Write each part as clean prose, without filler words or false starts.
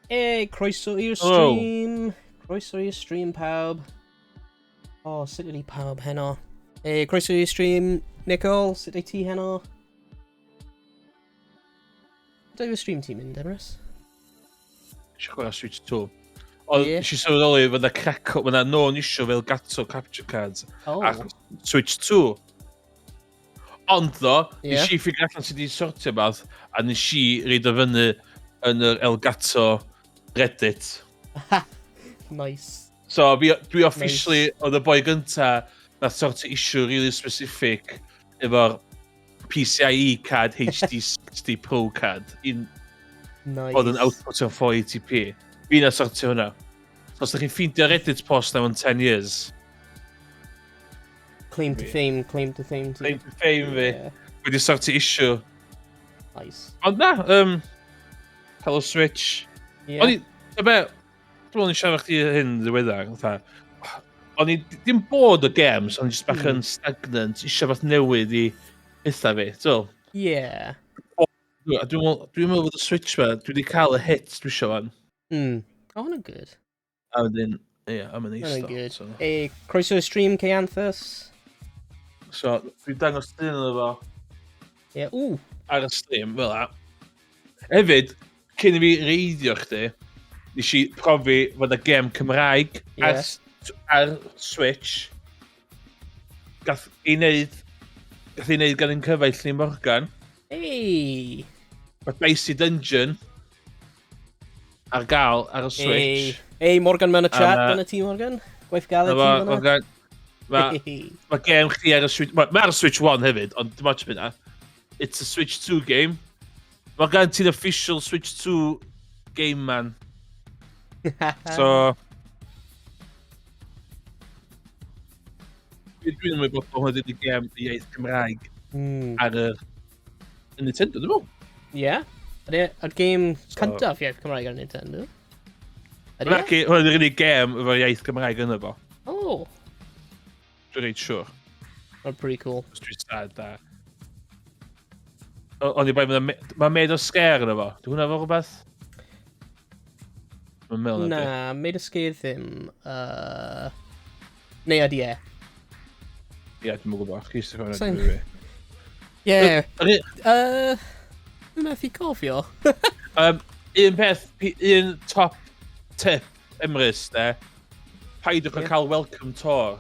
Hey, croeso i'r stream. Croeso i'r stream, pawb. O, oh, sut ydi pawb heno? Hey, croeso i'r stream, Nicole. Sut ydi ti heno? Sut ydi'r stream ti'n mynd, Emrys? Eisiau chwarae Switch 2. Ond yeah. Nes i sylweddoli fod na craco, fod na known issue fel Gato capture cards. Oh. A Switch 2. Ond ddo, yeah. Nes i ffigur allan sydd wedi sortio bath, a nes i reid o fyny yn yr Elgato Reddit. Nice. So, fi, dwi officially, nice. Oedd y boi gynta nath sortio issue really specific efo'r PCIe card HD60 Pro card. Un, nice. Oedd yn output o'n 480p. Fi na sortio hwnna. So, os ydych chi'n ffeindio Reddit post na mewn 10 years, Claim to fame, claim to fame. Claim to fame fi. Yeah. Wedi sorti issue. Nice. Ond na, Hello Switch. Yeah. O'n i, be, dwi'n meddwl ni'n siarad chdi hyn ddiweddar, fatha, o'n i dim bod o games, o'n i just bach yn stagnant, eisiau fath newydd i pethau fi, ti'n Yeah. Dwi'n meddwl dwi meddwl fod y Switch ma, dwi wedi cael y hit dwi eisiau fan. Oh, hwnna'n good. A wedyn, ie, I'm yn Hwnna'n eistedd. good. So, Hey, croeso i'r stream, Ceanthus. So dwi'n dangos dyn nhw fo Yeah, ooh. Ar y stream, fel la. Hefyd, cyn i fi reidio chdi, nes i profi fod y gêm Cymraeg ar Switch. Gath ei wneud gan un cyfaill ni Morgan. Hey! Mae Dicey Dungeon ar gael ar y Switch. Hey, hey Morgan mewn y chat, A dyna ti Morgan. Gwaith galed Na ti fo, fyna. Morgan. Mae gêm chdi ar y Switch. Mae ar y Switch 1 hefyd, ond dim ots beth. It's a Switch 2 game. Mae gan ti'n official Switch 2 game, man. So dwi'n ymwybodol hwnna wedi gêm iaith Cymraeg ar y Nintendo, dwi'n meddwl. Yeah. Ydy, yr game cyntaf iaith Cymraeg ar Nintendo. Ydy e? Naci, hwnna ydy'r unig gêm efo'r iaith Gymraeg yna fo. Oh, Dwi'n reit siŵr. That's pretty cool. Os dwi'n sad da. Ond i bai, mae Made of Scare yna fo. Di hwnna fo rhywbeth? Mae'n meddwl Na, na. Made of Scare ddim. Neu ydy e? Ie, dwi'n gwybod. Chi eisiau hwnna. Yeah. Yr Dwi'n methu cofio. Un peth, un top tip, Emrys, de. Paidiwch â cael Welcome Tour.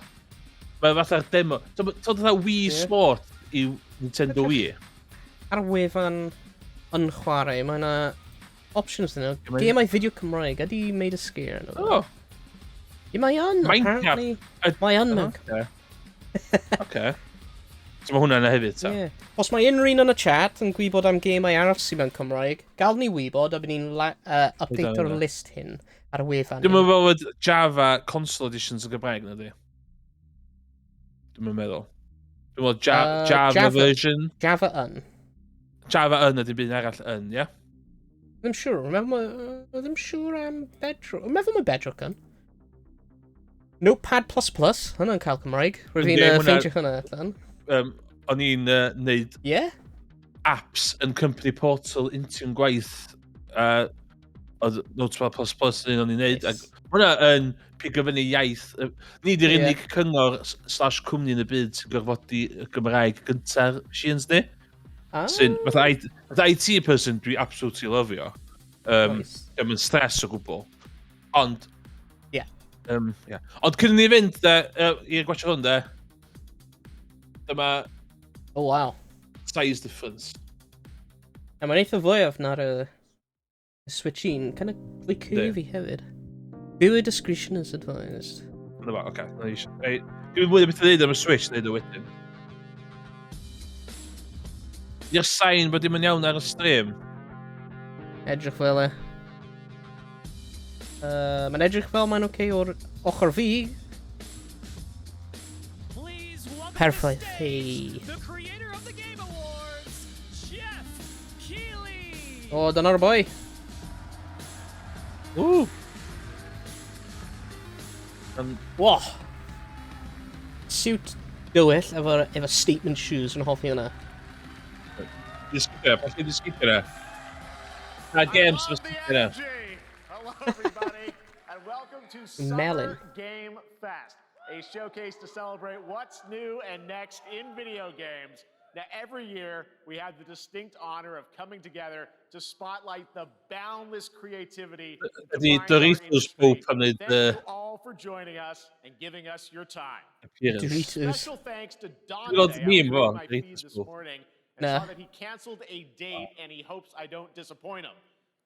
Mae fatha'r demo. Ti'n fatha Wii Sport i Nintendo Wii? Ar wefan yn chwarae, mae yna options yna. Ie, Gemau fideo Cymraeg, ydy Made of Scare yna? Oh, Ie, mae yn, Minecraft. Apparently. Mae yn mewn. Oce. So mae hwnna yna hefyd, ta? Ie. Os mae unrhyw un yn y chat yn gwybod am gemau arall sydd mewn Cymraeg, gael ni wybod a bydd ni'n update o'r yna. list hyn ar y wefan. Dwi'n hyn. meddwl fod Java console editions yn Gymraeg na di. Dwi'n meddwl. Dwi'n meddwl Java, Java. Version. Java yn. Java yn ydy byd arall yn, ie? Ddim siŵr. Ddim siŵr am Bedrock. Meddwl mae Bedrock yn. Notepad++, hwnna'n cael Cymraeg. Rwyf fi'n Yndi, hwnna- ffeindio hwnna allan. O'n i'n neud apps yn company portal Intune gwaith. Oedd Notepad++ yn un o'n i'n neud. Nice. Ac hwnna yn pigo fyny iaith. Ni di'r unig cyngor slash cwmni yn y byd sy'n gorfodi y Gymraeg gynta'r machines ni. Ah, Sy'n, fatha IT person, dwi absolutely lyfio. Nice. Dim yn stress o gwbl. Ond... Yeah. Ond cyn i ni fynd, de, i'r gwachio hwn, de, dyma Oh, wow. size difference. A mae'n eitha fwyaf na'r y Switch 1. Kind of fwy curvy hefyd. Viewer discretion is advised. Dyna fo, oce. Okay. Ei, dwi'n mwy o beth i ddweud am y Switch, neud o wedyn. Di'r sain bod dim yn iawn ar y stream. Edrych fel e. Mae'n edrych fel mae'n oce o'r ochr fi. Please welcome to the Perffaith. stage, Hey. the creator of the Game Awards, Geoff Keighley. O, dyna'r boi. Ww! Wow. Suit dywyll efo statement shoes yn hoffi hwnna. Di sgipio, pa chi di sgipio na? Na, games I efo love the sgipio na. energy. I Hello, everybody, and welcome to Summer Melon. Game Fest, a showcase to celebrate what's new and next in video games. Now, every year, we have the distinct honor of coming together to spotlight the boundless creativity that Ydy defines our Doritos industry. Pope am wneud Thank y you all for joining us and giving us your time. appearance. Doritos. Special thanks to Dante. gweld I was meme reading fo, my feed Doritos this Pope. morning and Na. saw that he canceled a date and he hopes I don't disappoint him.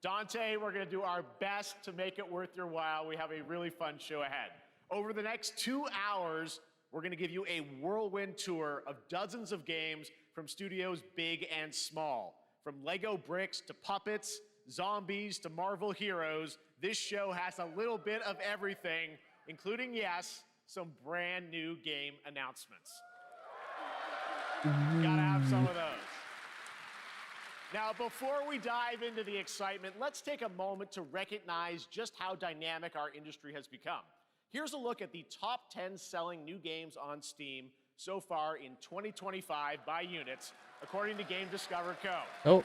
Dante, we're going to do our best to make it worth your while. We have a really fun show ahead. Over the next 2 hours, we're going to give you a whirlwind tour of dozens of games from studios big and small. From Lego bricks to puppets, zombies to Marvel heroes, this show has a little bit of everything, including, yes, some brand new game announcements. Gotta have some of those. Now, before we dive into the excitement, let's take a moment to recognize just how dynamic our industry has become. Here's a look at the top 10 selling new games on Steam so far in 2025 by units, according to Game Discover Co. Oh.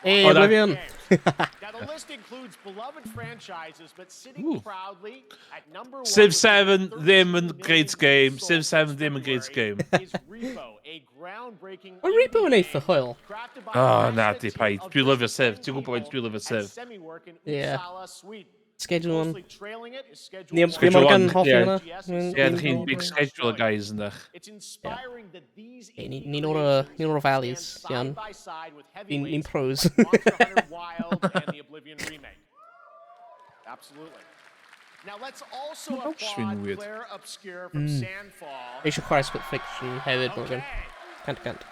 Hey, Oh, that- Oblivion. Games. Now, the list includes beloved franchises, but sitting Ooh. proudly at number one Civ with 7 over ddim 13 yn million great game. units Civ sold 7 since ddim yn great February game. is Repo, a groundbreaking Mae Repo yn indie eitha game hwyl. crafted by Oh, a na, passionate di team paid. of Dwi'n just lyfio Civ. 10 Ti'n gwybod faint people dwi'n lyfio at Civ. Semiwork in Yeah. Uppsala, Sweden. Schedule 1. Closely trailing it is Schedule Ni One. ni Schedule Morgan one, hoffi ie. hwnna. Yes, Ni'n- Ie, ni'n dych chi'n big hoffi. schedule guys yndych. It's inspiring that these Hey, indie ni'n o'r, creations ni'n o'r valleys, stand iawn. side by side with Ni'n ni'n heavyweights pros. like Monster Hunter Wild and the Oblivion remake. Absolutely. Now let's also Ma'n applaud swing weird. Claire Obscure from Sandfall. Eisiau chwarae Split Fiction hefyd, Morgan. Okay. Cant cant.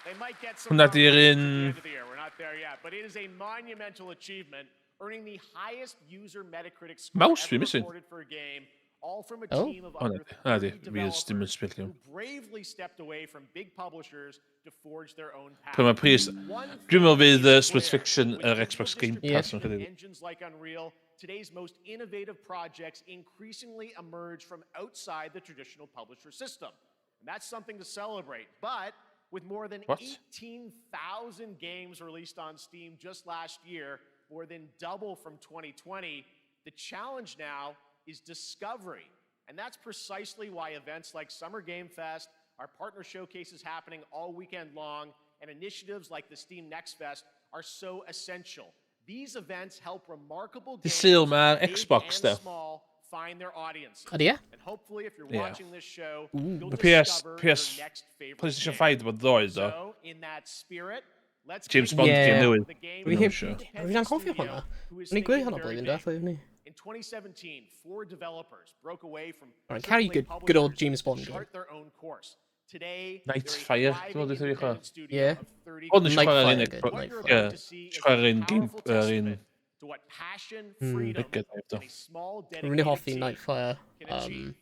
They might get some Hwnna di'r nominations at the un- end of the year. We're not there yet, but it is a monumental achievement, earning the highest user Metacritic score Mouse ever fi missing. recorded for a game, all from a Oh. team of O, na under di. Na di. 30 Fi jyst ddim yn developers sbillio. who bravely stepped away from big publishers to forge their own path. Pwy mae pris... One Dwi'n meddwl thing fydd is Split clear, Fiction with yr digital Xbox Game Yeah. Pass yn distribution credu. engines like Unreal, today's most innovative projects increasingly emerge from outside the traditional publisher system. And that's something to celebrate. But with more than What? 18,000 games released on Steam just last year, more than double from 2020, the challenge now is discovery. And that's precisely why events like Summer Game Fest, our partner showcases happening all weekend long, and initiatives like the Steam Next Fest are so essential. These events help remarkable Dydd games, Sul mae'r big Xbox and de. small, find their audiences. Ydy e? And hopefully, if you're Yeah. watching this show, you'll Mae PS, discover PS, your next favorite PlayStation game. 5 di bod ddoe, do. So, in that spirit, let's James kick Bond off game the newydd. game Fi Dwi'n heb... siŵr. Fi'n anghofio hwnna. O'n i'n gwylio hwnna blwyddyn diwethaf, o'n i? In 2017, four developers broke away from Alright, carry AAA good- good old publishers James to Bond game. chart their own course. Today, Night they're a Fire, thriving dwi'n meddwl dwi'n chwarae. independent studio Yeah. of 30 Ond nes i chwarae'r Nightfire, unig... good, What Nightfire. you're Ie, about to see nes is i chwarae'r a un game... powerful Yr un... testament to what passion, freedom, Mega Drive, do. and a small Dwi'n really dedicated hoffi team Nightfire. can achieve.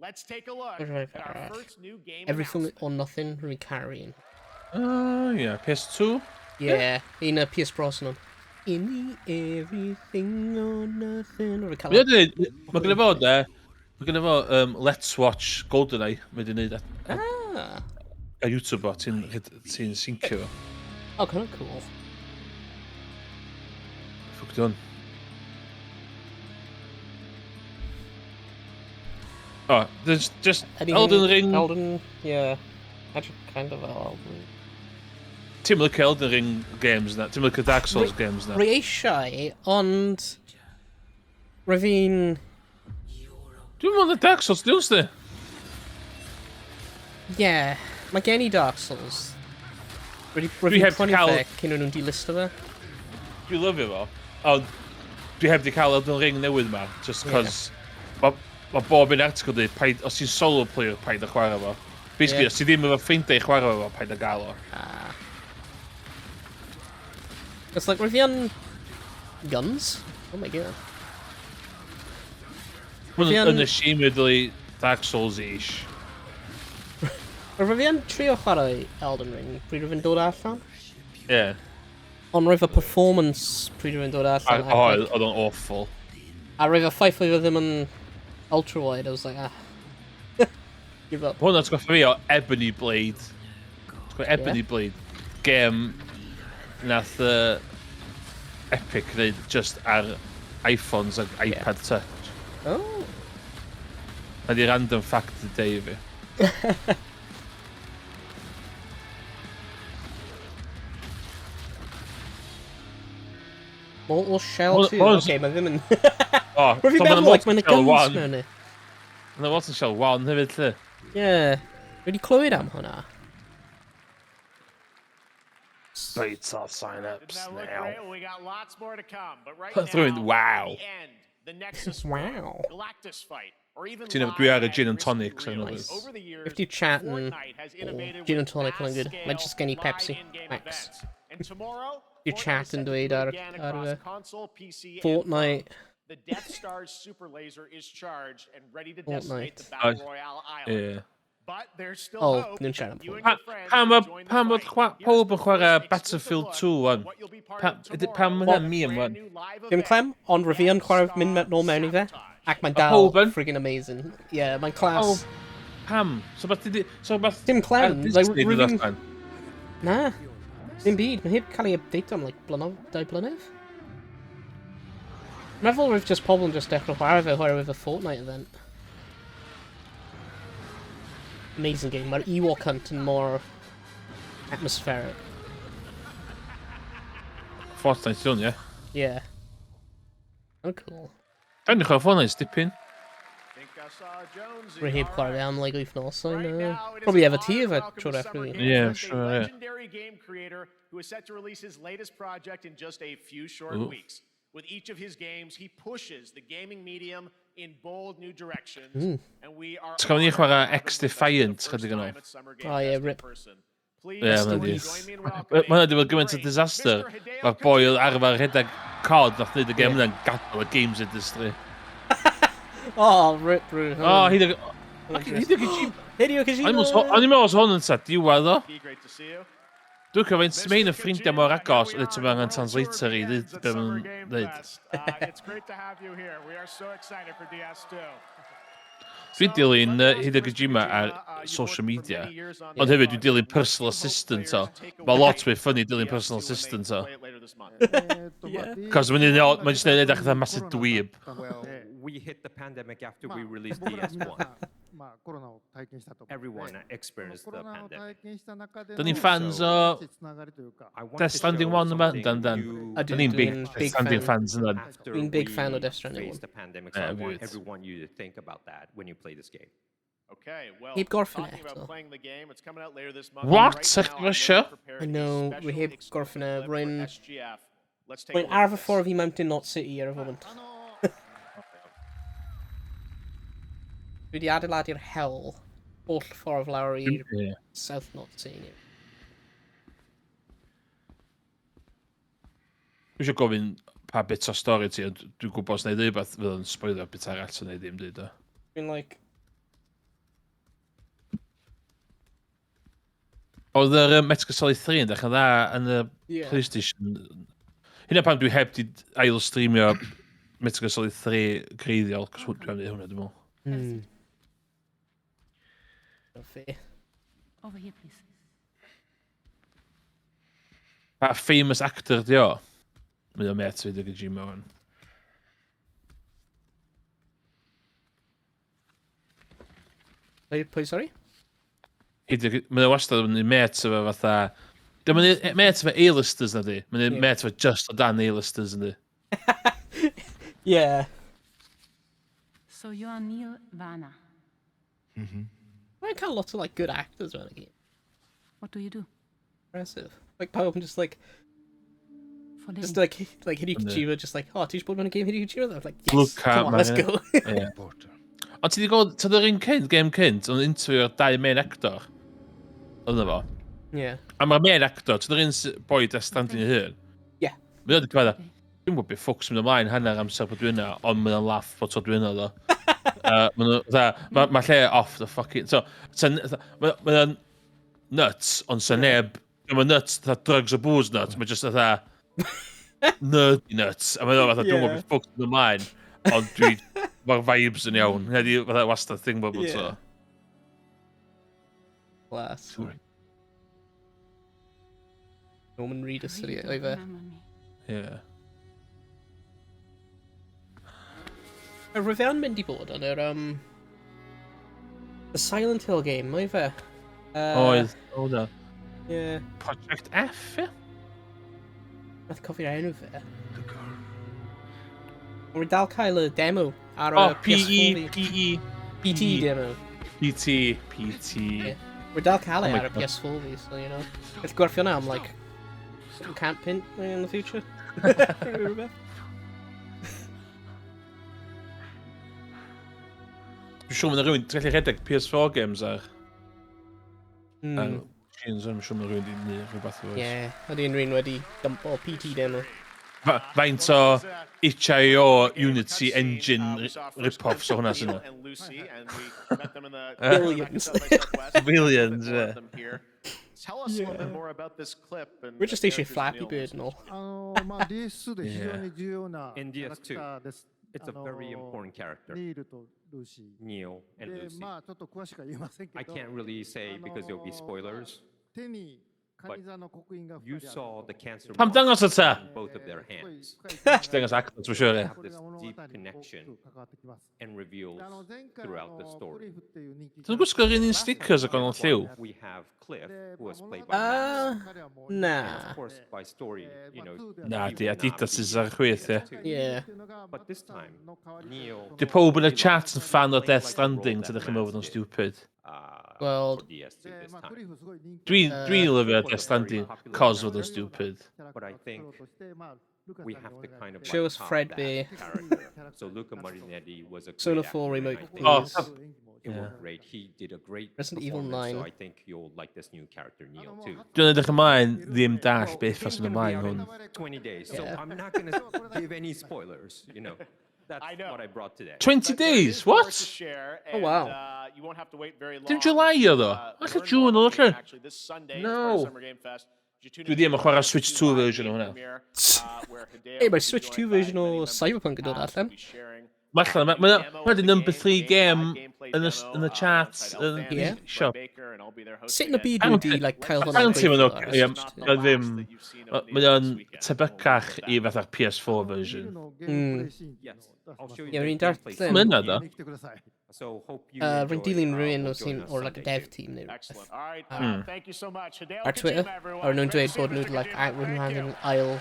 Let's take a look What did I at our arall? first new game Everything announcement. or Nothing, rwy'n caru un. Ah, ie. PS2? Yeah, un y Pierce Brosnan. In the everything or nothing. Rwy'n cael... Mae wedi... Mae gynnu fo, de... Mae gynnu fo Let's Watch GoldenEye. Mae wedi gwneud Ah! a YouTube o, ti'n ti'n syncio fo. Oh, kind of cool. Ffwc di hwn. Oh, there's just Anything- Elden Ring. Elden, yeah. Actually, kind of fel Elden. Ti'n licio Elden Ring games na? Ti'n licio Dark Souls games na? Rwy eisiau, ond... Rwy fi'n... Dwi'n meddwl na Dark Souls, dwi'n sti? Yeah, mae gen i Dark Souls. Rwy Dwi fi'n heb prynu cael- fe cyn o'n nhw'n dilisto fe. Dwi'n lyfio fo, ond dwi heb di cael Elden Ring newydd ma, just Ie. cos ma, ma bob un article dweud, paid, os ti'n solo player, paid â chwarae fo. Basically, Ie. os ti ddim efo ffrindiau i chwarae fo, paid â gael o. Ah. It's like, rwy fi yn... Guns? Oh my god. Mae'n Fi yn- unashamedly Dark Souls-ish. Rwy fi yn trio chwarae Elden Ring pryd rwy fi'n dod allan. Ie. Yeah. Ond rwy fy performance pryd rwy fi'n dod allan. O, oedd o'n awful. A rwy fy ffaith oedd ddim yn ultra wide, I was like, ah. Give up. Hwn atgoffa fi o Ebony Blade. Ti'n gwybod Ebony Ie. Blade? Game nath... Epic wneud just ar iPhones ac iPad Touch. Oh. Na di random fact of the day i fi. Mortal Shell 2. Okay, mae ddim yn... O, Rwy'n fi'n meddwl, like, mae'n y guns mewn i. Mae'n Mortal Shell 1 hefyd, lle. Ie. Rwy wedi clywed am hwnna. Beta sign-ups now. Great? We got lots more to come, but right now, wow. the end, the Nexus wow. Galactus fight, or even Ti'n dwi ar y gin and tonic, so nice. Over the years, If you chat and gin and tonic yn good. Mae just gen i Pepsi Max. And tomorrow, You chat yn dweud ar, ar y Fortnite. The Death Star's super laser is charged and ready to decimate the Fortnite. Battle Royale island. Yeah. But there's still Oh, hope. nhw'n siarad am You and Fortnite. your friends Pam can ma join the pam bod fight. chwa- Here's pawb the yn chwarae first exclusive Battlefield look 2 wan? at what you'll be part Pam of ydy- pam tomorrow. hwnna'n meme Brand wan? new live Dim event, clem, ond rwy fi yn Death chwarae mynd Star nôl mewn i fe. Sabotage. Ac mae'n A dal pawb yn? friggin' amazing. Yeah, mae'n class. Pam? So beth ti So beth... Dim clem, ar like, Disney rwy'n- dod allan? Na. Dim byd. Mae heb cael ei update am, like, blynedd, dau blynedd. Meddwl roedd just pobl yn just dechrau chwarae fe oherwydd y Fortnite event. Amazing game. Mae'r Ewok Hunt yn more atmospheric. Fortnite ti'n ie? Yeah. Oh, cool. Dwi'n chwarae Fortnite dipyn. Think I saw Jonesy. Rwy heb All chwarae right. fe am, like, wythnosau. Right Na. now, it is Probably an efo ti honor to efo welcome tro to dechrau Summer fi. Game Yeah, Fest a sure, yeah. legendary game creator who is set to release his latest project in just a few short Ooh. weeks. With each of his games, he pushes the gaming medium in bold new directions, and we are Ti'n cofio ni honored to chwarae have him with X us for the Defiant first chydig yn time ôl? at Summer Game Oh, yeah, Fest in rip. person. Please Ie, ma' ma' di- join me in Ma' welcoming hwnna 'di bod gymaint o the great disaster. Mr. Hideo Mae'r boi oedd Kojima. arfer rhedeg COD nath wneud y gêm Ie. yna'n gadael y games industry. Oh, rip, rip. O, Hideo... Hideo Kojima... Hideo Kojima! O'n i'n meddwl os hwn yn ta diwedd o. Great to see you. Dwi'n cofio faint mae'n y ffrindiau mor agos, oedd ti'n angen translator i ddweud be ma'n dweud. It's great to have you here. We are so excited for DS2. Dwi'n dilyn Hideo Kojima ar social media, ond hefyd dwi'n dilyn personal assistant o. Mae lot mwy funny dilyn personal assistant o. Yeah. Cos mae'n mae'n jyst yn edrych fatha massive dweeb. Well, We hit the pandemic after ま we あ released 僕らみんな DS1. がまあコロナを体験したと思うの Everyone でこの experienced コ the ロナを pandemic. 体験した中で Dyn の ni'n fans o つながりというか I want Death to Stranding show 1 yma, something dan dan. new I do, Dyn ni'n big dwi'n Death big Stranding fan. fans yna. after Dwi'n big fan o we Death Stranding faced 1. the pandemic, so Yeah, I want weird. everyone you to think about that when you play this game. Okay, well, Heb gorffen talking about eto. playing the game, it's coming out later this month. What? Right Sech now, I know Russia? you prepared I a know, special we heb exclusive gorffen e, clip for rwy'n- SGF. Let's take a Rwy'n look at arfer this. ffordd i Mountain Knot City ar y foment. あの Dwi wedi adeiladu'r hell holl ffordd lawr i'r Ie. South Knot City. Dwi eisiau gofyn pa bit o stori ti, ond dwi'n gwybod os na i ddweud beth fydd yn spoilio bit arall, so na i ddim dweud o. Dwi'n like, Oedd yr Metal Gear Solid 3 yn dechrau dda yn y yeah. PlayStation. Hynna pam dwi heb di ail streamio Metal Gear Solid 3 greiddiol, cos dwi'n am hwnna, dwi'n meddwl. Fe. Over here, please. Pa famous actor di o? Mae o'n met fi, Hideo Kojima wan. Pwy, pwy, sorry? Hideo, mae o wastad yn met efo fatha... Dim yn met efo A-listers na di. Mae'n Ie. met efo just o dan A-listers yndi. Yeah. So you are Neil Vana. Mae'n cael lot o like good actors mewn y game. What do you do Impressive. Like pawb yn just like, for living? just like Hideo Yndi. Kojima just like, oh, ti eisiau bod mewn y game Hideo Kojima? I'm like, yes, Look come at on, let's man. go. Ie. Ond ti di gweld, ti'n yr un cynt, game cynt, ond interview o'r dau main actor. Oedd fo. yeah. A mae'r main actor, ti'n yr un boi Death Stranding ei hun? Ie. Mae o'n dweud, dwi'n gwybod beth ffwcs mynd ymlaen hanner amser bod dwi'n yna, ond mae'n laff bod tro dwi'n yna, ddo. Mae ma lle off the fucking... So, mae o'n nuts, ond sa neb... Mae'n nuts, fatha drugs a booze nuts, mae'n just fatha nerdy nuts. A mae'n fatha, dwi'n gwybod Ie. beth ffwcs mynd ymlaen, ond dwi... Mae'r vibes yn iawn. Hynny di fatha wastad thing bod Ie. so. Class. Sorry. Norman Reedus Really ydi don't oedd e. remember me. Yeah. Rwyf yn mynd i bod yn yr, the Silent Hill game, mae fe? Oedd, o na. Yeah. Project F, ie? Nath cofio'r enw fe. Ond rwy'n dal cael y demo ar y O, PS4. PE, PE. PT demo. PT, PT. Yeah. Rwy'n dal cael Oh e my ar y God. PS4 fi, so, you know. Gall gwerthio na am, like, 100 punt in the future. Rhywbeth. Dwi'n siŵr mae'n rhywun, ti'n gallu rhedeg PS4 games ar ar machines, dwi'n siŵr mae'n rhywun di neud rhywbeth o. Yeah, ydy unrhyw un wedi dump o PT demo. Faint o itch.io Unity Engine rip-offs o hwnna sy'n yna? Billions. Billions, yeah. Tell us a little bit more about this clip and We're just the eisiau characters Flappy Neil. Bird yn ôl. あのーまあ DS2 で非常に重要なキ In ャラク DS2, ターです。 It's a あの very ー important character, ニールとルーシー。 Neil and で Lucy. まあちょっと詳しくは言えませんけ I ど、 can't really say because there'll be spoilers. 手にカニ座の刻印が You 二人ある saw the cancer Pam dangos o ta? in both of their hands Dangos actor, dwi'n siŵr, ie. これが物語に deep 大き connection く関わってきます。 and reveals であの前回あ throughout the のク story. リフっていう人気 Dwi'n gwisgo'r un un stickers ac o'n lliw. We have Cliff, で who was まあ played 物語 by Max. Ah, 彼はもう na. And of course, by story, えー you まあ know, 2では Na, he di will not Adidas be is ar chwith, ie. PS2. Yeah. But this time, Neil Di pob yn y chat yn fan o Death Stranding, tydych chi'n meddwl bod o'n stupid. Well, for DS2 で this まあク time. リフすごい人気 Dwi'n dwi lyfio Death Stranding, cos fod yn stupid. But I think we have to kind of Show like us top Fred that Bear. character. So Luca Marinetti was a great Persona actor, 4 and remake, I think Oh, please. it Yeah. worked great. He did a great Resident Evil performance, so 9. I think you'll like this new character Neil too. Dwi'n edrych ymlaen ddim dall Well, beth game's os yn gonna be ymlaen out in hwn. 20 days, so Yeah. I'm not gonna give any spoilers. You know, that's I know. what I brought today. 20 But there days, is more what? to share, Oh, wow. and, you won't have to wait very Dim long. July oedd o. Learn Alla June more oedd o, lle. actually this Sunday as part of No. Summer Game Fest. Did you tune Dwi in ddim yn to chwarae the Switch 2 live version o game hwnna. premiere, where Hideo Hey, will mae be Switch joined 2 by version many o members of the Cyberpunk yn dod cast. allan. We'll be sharing Mae allan, mae di demo of the number game, 3 game, game live gameplay yn y, demo, yn y chat, alongside yn Elle Yeah. Fanning, Brett shop. Baker, and I'll be there Sut hosting yn y it. byd Hang nhw on, di, like, cael hwnna'n hang on ti'n gweithio mynd ar o, y ie, Switch 2? mae ddim, mae o'n tebycach i fatha'r PS4 version. Yes, I'll show you Ie, the rwy'n gameplay darllen- Mae yna, ddo. So hope you Rwy'n enjoy, dilyn rhywun will o sy'n, join us or like a Sunday dev too. team neu rhywbeth. Excellent. All right. Thank you so much. Hideo Ar Twitter, Kojima, everyone. ar nhw'n Great to dweud see bod you, nhw Mr. like, Kojima. a rwy'n Thank angen you. ail,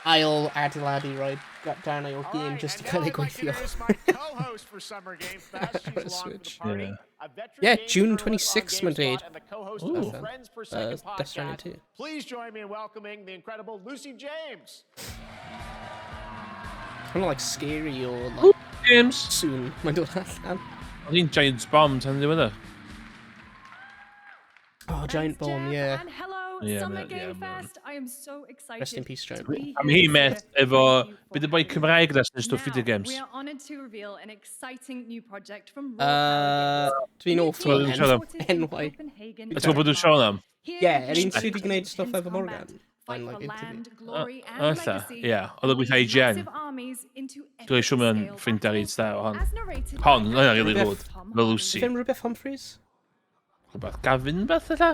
ail adeiladu rhoi darnau o'r All game right, just i and cael now ei I'd like to gweithio. introduce my co-host for Summer Game Fest. She's Ar y along for the Switch. party. Yeah. A veteran Yeah, games June journalist on 26th, mae'n GameSpot dweud. and the co-host of the Ooh. Friends Per Second Death Stranding podcast. 2. Please join me in welcoming the incredible Lucy James. Hwnnw like scary o like, James! soon mae'n dod allan. Oedd hi'n Giant Bomb tan ddiweddar. Oh, Giant Thanks, Bomb, Jeff, yeah. And hello, Yeah, Summer man, Game yeah, man. Fest. I am so excited. Rest in peace, to Giant be Bomb. here Am hi this met year. efo, Thank you for bydd y boi having me. Cymraeg na sy'n stwff Now, video games. We are honoured to reveal an exciting new project from Raw Power Games. Dwi'n New awful team yn yn headquartered in enwau. Copenhagen, Ti'n gwybod bod dwi'n sôn am? Here Yeah, you yr can un sydd wedi experience gwneud stwff intense efo combat, Morgan. fight Mae'n for like interview. land, glory and Ella, legacy, ie. Oedd o'n gweithio lead IGN. massive armies into Dwi'n siŵr mae'n epic-scale ffrindiau reit battles, da o hon. as narrated Hon, by yna really Rhywbeth- good. Tom Fel Hardy. Lucy. Ddim rhywbeth Humphreys? Rhywbeth Gavin beth ella?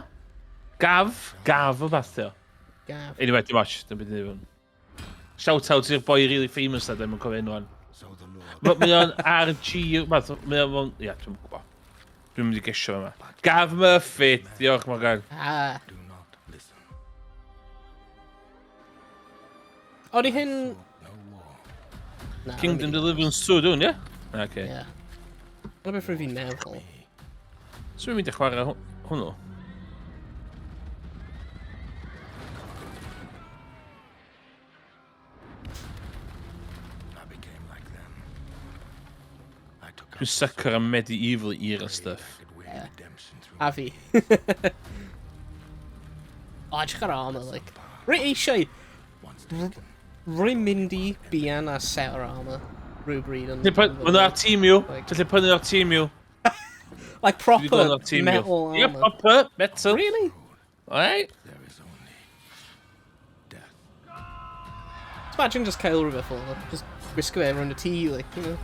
Gav? Gav o beth o. Gav. Anyway, dim ots, dim byd i ddweud. Shout out i'r boi really famous na, ddim yn cofio enw hwn. Mae o'n RG, beth, mae o'n, ia, dwi'n gwybod. Dwi'n mynd i gesio yma. Gav Murphy, diolch Morgan. Ah. Oeddi hyn... Na, Kingdom Deliverance 2, dwi'n, ie? Okay. Ie. Dyna beth rwyf fi'n meddwl. So dwi'n mynd i chwarae hwnnw? Dwi'n sucker am medieval era stuff. A fi. O, edrych ar armor, like. Rwy eisiau... Rwy'n mynd i buan a set o'r armor. Rhywbryd yn... Mae nhw ar tîm yw. Like- Ti'n lle prynu ar tîm yw. Like Dwi 'di gweld proper ar tîm yw. metal Ie, armor. proper metal. Really? Alright. Just imagine just cael rhywbeth fel yna. Just gwisgo fe rownd y tŷ, like, you know.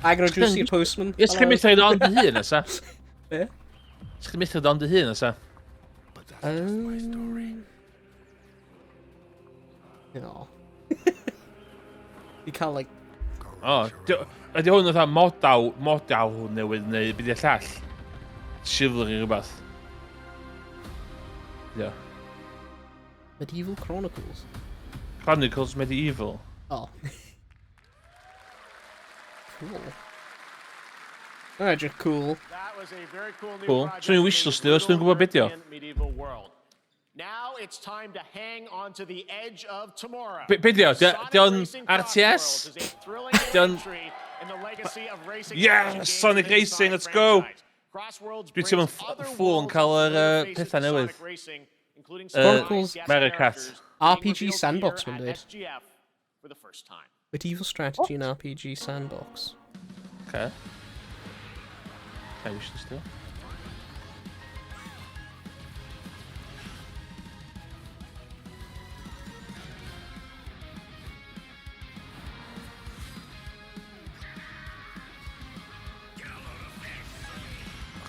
Agor o drws i'r postman. Ie, ti'n methu rhaid ond dy hun, asa? Be? Ti'n methu rhaid ond dy hun, asa? No. You cael, like, O, ydy hwn fatha modaw, modaw newydd neu byd i'r llall? Chivalry rhywbeth. Ie. Medieval Chronicles. Chronicles Medieval. Oh. Cool. Mae'n edrych cool. That was a very cool new Cool. project Swn i'n in a wishlist os dwi'n gwybod brutal be 'di o. European medieval world. Now it's time to hang on to the edge of tomorrow. Be di o? Sonic Di o'n Racing RTS? Crossworlds is a thrilling Di o'n... entry in the legacy of racing Yeah, action games Sonic and the Racing, Sonic let's go! franchise. Crossworlds Dwi'n teimlo'n brings other ffwl yn worlds cael yr and familiar faces pethau to newydd. Sonic Racing, including Chronicles- surprise guest Mario Kart. characters being RPG revealed sandbox, here mae'n at dweud. SGF for the first time. Medieval strategy and RPG sandbox. Okay. Okay, wishlist o.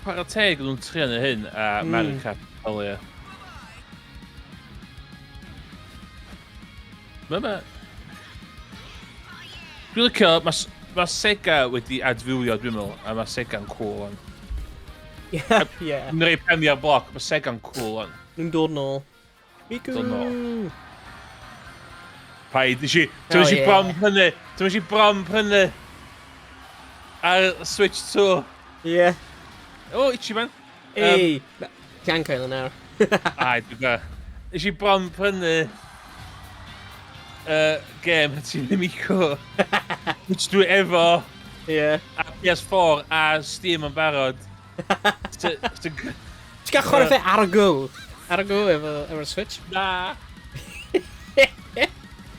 Chwarae teg nhw'n trio neu hyn a Mario Kart fel ie. Mae. Dwi'n licio, mae ma Sega wedi adfywio, dwi'n meddwl, a mae Sega'n cool on. Yeah. Dwi'n rhoi pen fi ar bloc, mae Sega'n cool on. Nhw'n dod nôl. Miku! Dod nôl. Paid, nes i, Hell ti'n i yeah. bron prynu, ti'n i bron prynu ar Switch 2. Yeah. O, itchy man. Ei! Ti angen cael yn nawr. Ai, dwi'n gwybod. Nes i bron prynu game Hatsune Miku. Which dwi efo Yeah. a PS4 a Steam yn barod. Ti'n gael chwarae fe ar y go? Ar y go efo, efo'r Switch? Na.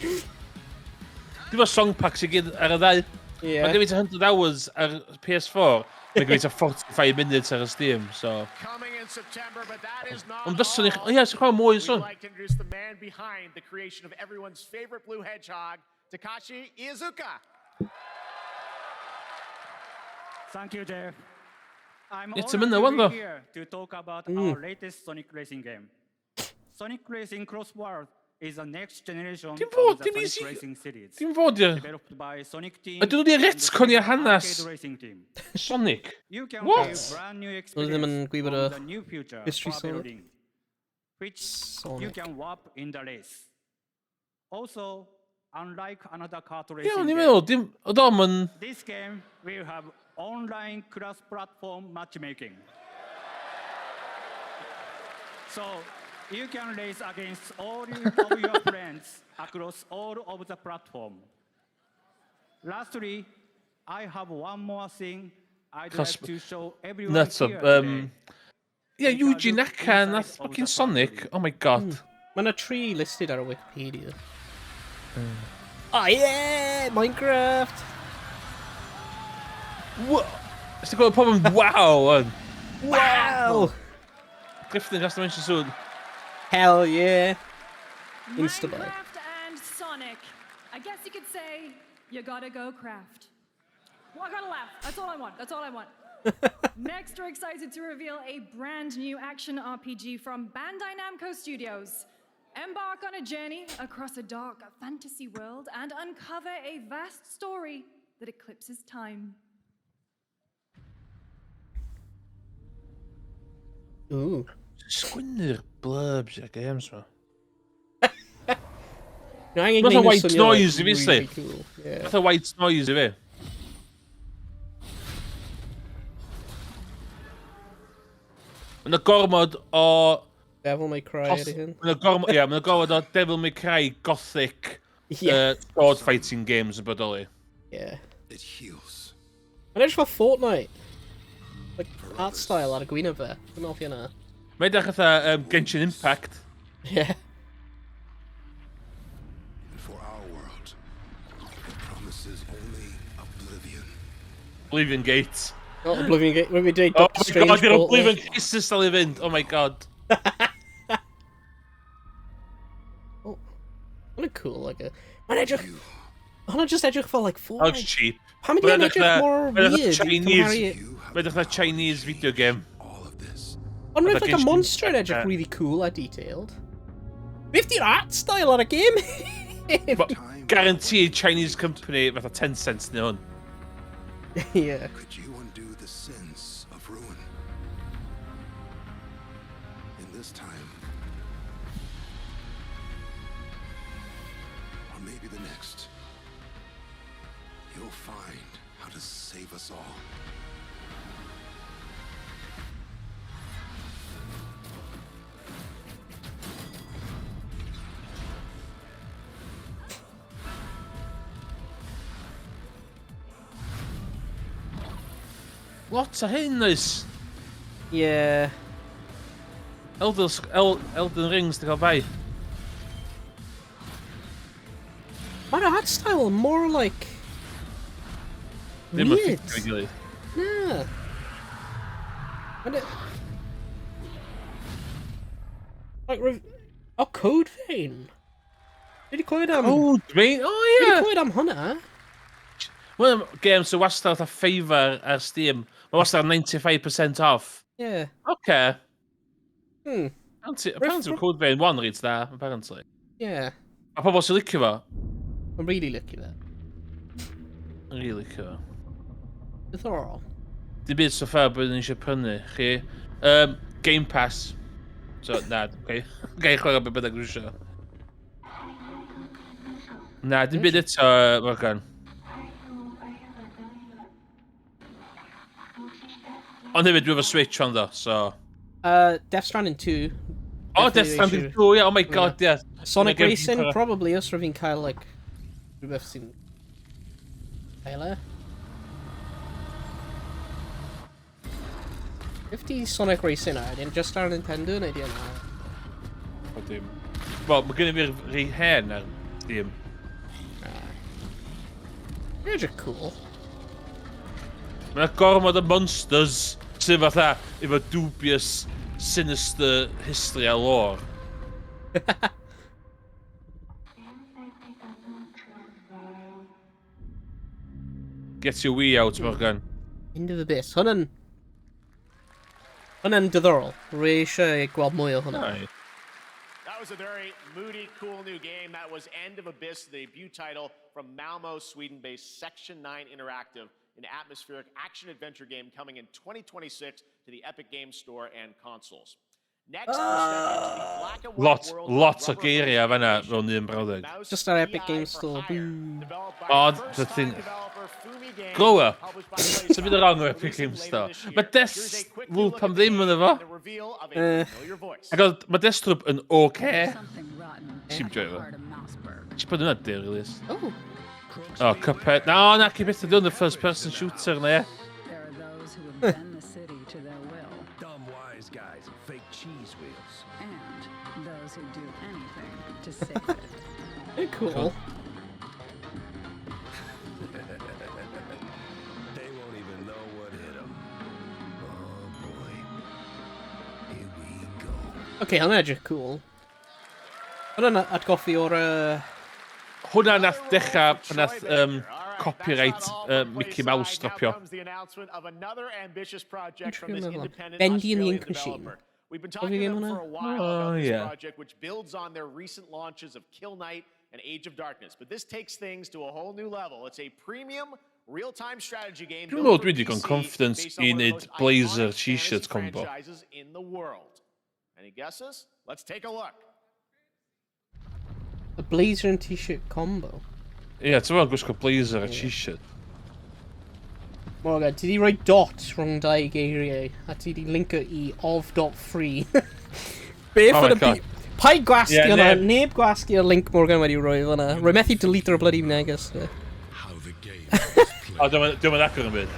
Dwi'n efo song packs i gyd ar y ddau. Yeah. Mae gen i tua 100 hours ar PS4. Mae gen i tua 45 minutes ar y Steam, so... Coming in September, but that is not Ond fyswn i... all. O ie, sy'n chwarae mwy We'd swn. like to introduce the man behind the creation of everyone's favorite blue hedgehog, Takashi Iizuka. Thank you, Jeff. I'm It's a honored minute to one, be though. here to talk about our latest Sonic Racing game. Sonic Racing Crossworld is the next generation Dim of fod, the dim Sonic easy- Racing series, Dim fod i'r developed by Sonic Team Ydyn nhw 'di and the retconio Sega hanes? Arcade Racing Team. Sonic. You can What? play brand new Nhw ddim yn experience gwybod from y the new future history Travel Sonic. Ring, which you Sonic. can warp in the race. Also, unlike another kart Ie, racing o'n i'n game, meddwl, dim... Oedd o'm yn... this game will have online cross-platform matchmaking. So you can race against all of your friends across all of the platform. Lastly, I have one more thing I'd Cross- like to show everyone Nuts here up. today. Ie, Yuji Naka nath fucking Sonic. Oh my god. Mae yna tri listed ar y Wikipedia. Oh yeah! Minecraft! Ys ti'n gwybod pobl yn wow on. Wow! Drifting across Dimension Soon. Hell yeah! Instabuy. Minecraft and Sonic. I guess you could say you gotta go craft. Well, I gotta laugh. That's all I want. That's all I want. Next, we're excited to reveal a brand new action RPG from Bandai Namco Studios. Embark on a journey across a dark fantasy world and uncover a vast story that eclipses time. Ooh. Sgwennu'r blurbs i'r games ma. No, angen Fatha gwneud nhw white swnio, like, noise i fi, really si. cool. Yeah. Fatha white noise i fi. Mae yna gormod o... Devil May Cry ydy hyn. Mae yna gormod, ie, mae yna gormod o Devil May Cry Gothic Yeah. sword fighting games yn bodoli. Yeah. It heals. Mae'n edrych fel Fortnite. Like, art style ar y gwyneb fe. Dwi'n meddwl hynna. Mae'n edrych fatha Genshin Impact. Yeah. And for our world, it promises only oblivion. Oblivion Gate. Not Oblivion Gate. Rwy'n dweud Oh Doctor my Strange god, di'r portal. Oblivion Crisis dal i fynd. Oh my god. Oh. Hwnna'n cool, like a... Mae'n edrych... Hwnna'n just edrych fel, like, That Fortnite. looks cheap. Pam ydi Mae'n e'n edrych edrych fatha- mor mae'n edrych weird i Chinese- cymharu... You have Mae'n edrych fatha Chinese video game. all of this. Ond roedd Fatha like a Genshin monster yn Impact, edrych really cool a detailed. Beth di'r art style ar y game? But guaranteed Chinese company fatha Tencent neu hwn. Yeah. Could you undo the sins of ruin? In this time, or maybe the next, you'll find how to save us all. Lot o hyn, oes. Yeah. Elden Rings di cael bai. Mae'r art style more like... Ddim yn Weird. ffitio gilydd. Na. Mae'n... Like, oh, Code Vein. Dwi wedi clywed am... Code Vein? Oh, Dwi wedi yeah. clywed am hwnna. Mae'n game sy'n wastad fatha favour ar Steam. Mae wastad 95% off. Yeah. Okay. Apparently, Apparently Code Vein 1 reit da, apparently. Yeah. A pobl sy'n licio fo. I'm really licio fe. Really licio fo. Diddorol. Dim byd so far bod ni eisiau prynu, chi. Game Pass. So, na, okay. Gai chwarae be bynnag dwi eisiau. Na, dim byd eto, Morgan. Ond hefyd, dwi efo Switch on ddo, so... Death Stranding 2. Oh, Death Stranding 2, yeah, oh my god, yeah. Sonic Racing, probably, os rwy'n fi'n cael, like, rhywbeth sy'n... cael e. 50 Sonic Racing ar, ydyn just ar Nintendo neu di yna? O dim. Wel, mae gen i fi'r rhi hen ar Steam. Edrych cool. Mae yna gormod o monsters sydd fatha efo dubious, sinister history a lore. Get your Wii out, Morgan. End of Abyss. Hwnna'n... Hwnna'n diddorol. Rwy eisiau gweld mwy o hwnna. Aye. That was a very moody, cool new game. That was End of Abyss, the debut title from Malmo, Sweden-based Section 9 Interactive, an atmospheric action-adventure game coming in 2026 to the Epic Games Store and consoles. Next, we're stepping into the black and white Lot, world of lot o Rubber geiriau fan'na Hose mewn un brawddeg. Mouse Just ar Epic PI Games for Store. Hire, Boo. developed by Odd, the first-time thing- developer Fumi Games, Grow up. published by Sy'n mynd wrong o PlayStar, Epic releasing Games later Store. this year. Mae Here's a quick new Deathloop look am at the ddim game yno fo. and the reveal of a familiar voice. Ac oedd, mae Deathloop yn oce. Something rotten Ti'n at the joio fo? heart of Mouseburg. Ti'n bod yna dir release. Oh. Oh, Cuphead. Na, na, cyn beth ydy the first person shooter na, ie. There are those who would bend the city to their will, Dumb wise guys and fake cheese wheels. and those who do anything to save it. Very cool. They won't even know what hit them. Oh boy. Here we go. Okay, hwnna'n edrych cool. Hwnna'n atgoffi o'r... Hwna nath dechrau pan nath copyright Mickey Mouse dropio. Comes the announcement of another ambitious project from this Dwi'n meddwl. independent Bendy and the Australian Ink Machine. developer. We've been Have talking you to game them hwnna? for a while Oh, about this yeah. project, which builds on their recent launches of Kill Knight and Age of Darkness. But this takes things to a whole new level. It's a premium real-time strategy game Dwi'n built meddwl for dwi 'di digon PC confidence based on i one of the wneud most blazer iconic t-shirt fantasy combo. franchises in the world. Any guesses? Let's take a look. A blazer and t-shirt combo. Ie, yeah, ti'n meddwl gwisgo blazer a t-shirt. Morgan, ti di rhoi dot rhwng dau geiriau, a ti di linko i of.free. Beth Oh my yn y God. Paid gwasgu Ie, hwnna, neb- neb gwasgu y link Morgan wedi rhoi fyna. Rwy methu delete o'r bloody neges. How the game is played. O, diolch yn agor yn byd.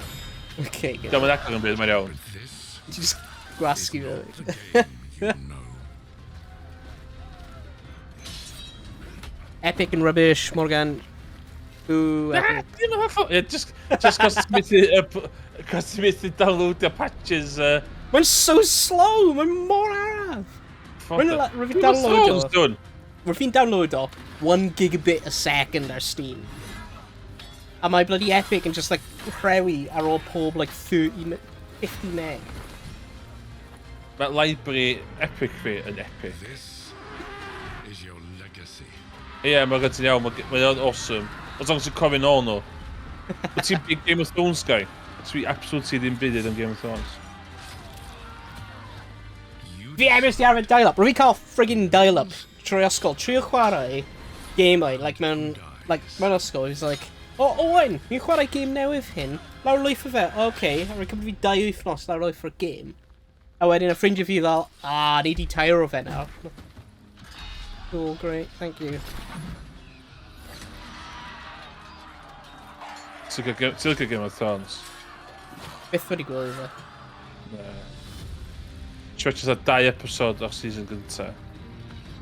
Okay, good. Diolch yn agor yn byd, mae'n iawn. This Ti just gwasgu is fe. not the game you know. Epic and rubbish, Morgan. Boo, Epic. Dim yn hollol. Ie, just cos ti'n methu, cos ti'n methu downloadio patches. Mae'n so slow, mae'n mor araf. Rwy'n rwy'n fi'n download o. Done. Rwy'n fi'n download o 1 gigabit a second ar Steam. A mae bloody Epic yn just like rhewi ar ôl pob like 30, 50 meg. Mae library Epic fi yn epic. This is your legacy. Ie, yeah, mae gen ti'n iawn, mae o'n awesome. As long as ti'n cofio nôl nhw. Wyt ti'n big Game of Thrones guy? Dwi absolutely ddim byd am Game of Thrones. Fi emys di arfer dial-up. Rwy'n cael friggin' dial-up trwy ysgol. Trio chwarae gemau, like mewn, like, mewn ysgol. He's like, "O, oh, Owen, ni'n chwarae gêm newydd hyn. Lawr lwyth o fe." "O, okay." A rwy'n cymryd fi 2 wythnos lawr lwyth o'r gêm. A wedyn y ffrindiau fi fel, "Ah, ni di tair o fe nawr." Cool, great, thank you. Ti'n licio Game of Thrones? Byth wedi gwylio fe. Na. Ti'n watch fatha 2 episode o'r season gynta.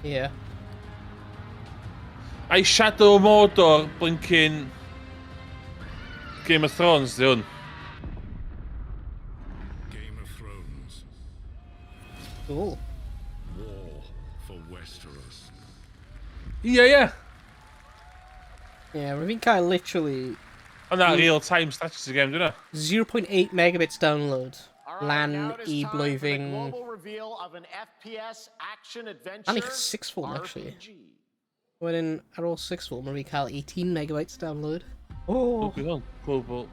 Ie. Yeah. Ai Shadow of Mordor blinking Game of Thrones di hwn. Game of Thrones. Cool. War for Westeros. Ie, ie. Ie, rwy'n fi'n cael literally Ond na real time strategy game, dwi'n 0.8 megabits download. All right, Lan now it is i time for the blwyddyn... global reveal of an FPS action adventure Lan i'ch sixth form, actually. RPG. Wedyn, ar ôl sixth form, rwy'n cael 18 megabytes download. Oh! Global...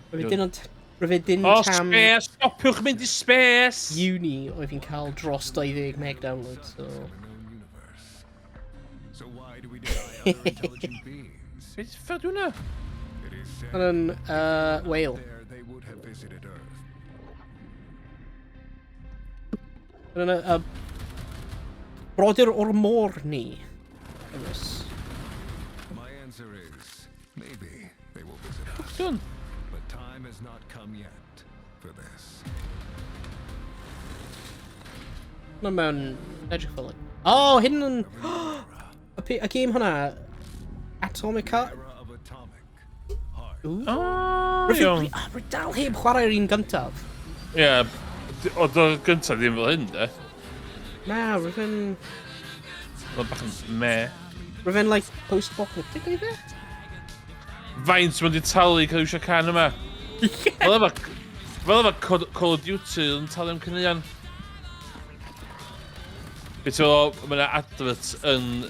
Rwy'n dim ond... Rwy'n dim O, tam space! Stopiwch mynd i space! uni oedd fi'n cael dros 20 meg download, so... So why do we deny other intelligent beings? Beth ffyr dwi'n hwnna? It is said Yn whale. there they would have visited Earth. Yn brodyr o'r môr ni. Ynys. My answer is maybe they will visit us. Dwi'n? But time has not come yet for this. Hwna mewn edrych fel like... Oh, hyn yn... Y game hwnna... Atomic Heart? Era of atomic heart. Ooh. O, Rwy'n iawn. rwy dal heb chwarae'r un gyntaf. Ie, oedd o'r gyntaf ddim fel hyn, de. Na, rwy'n... Oedd bach yn me. Rwy'n like post-apocalyptic oedd e? Faint mae'n di talu cael iwsio can yma? Fel efo... Fel efo Call of Duty yn talu am caneuon. Be ti'n meddwl, mae yna advert yn...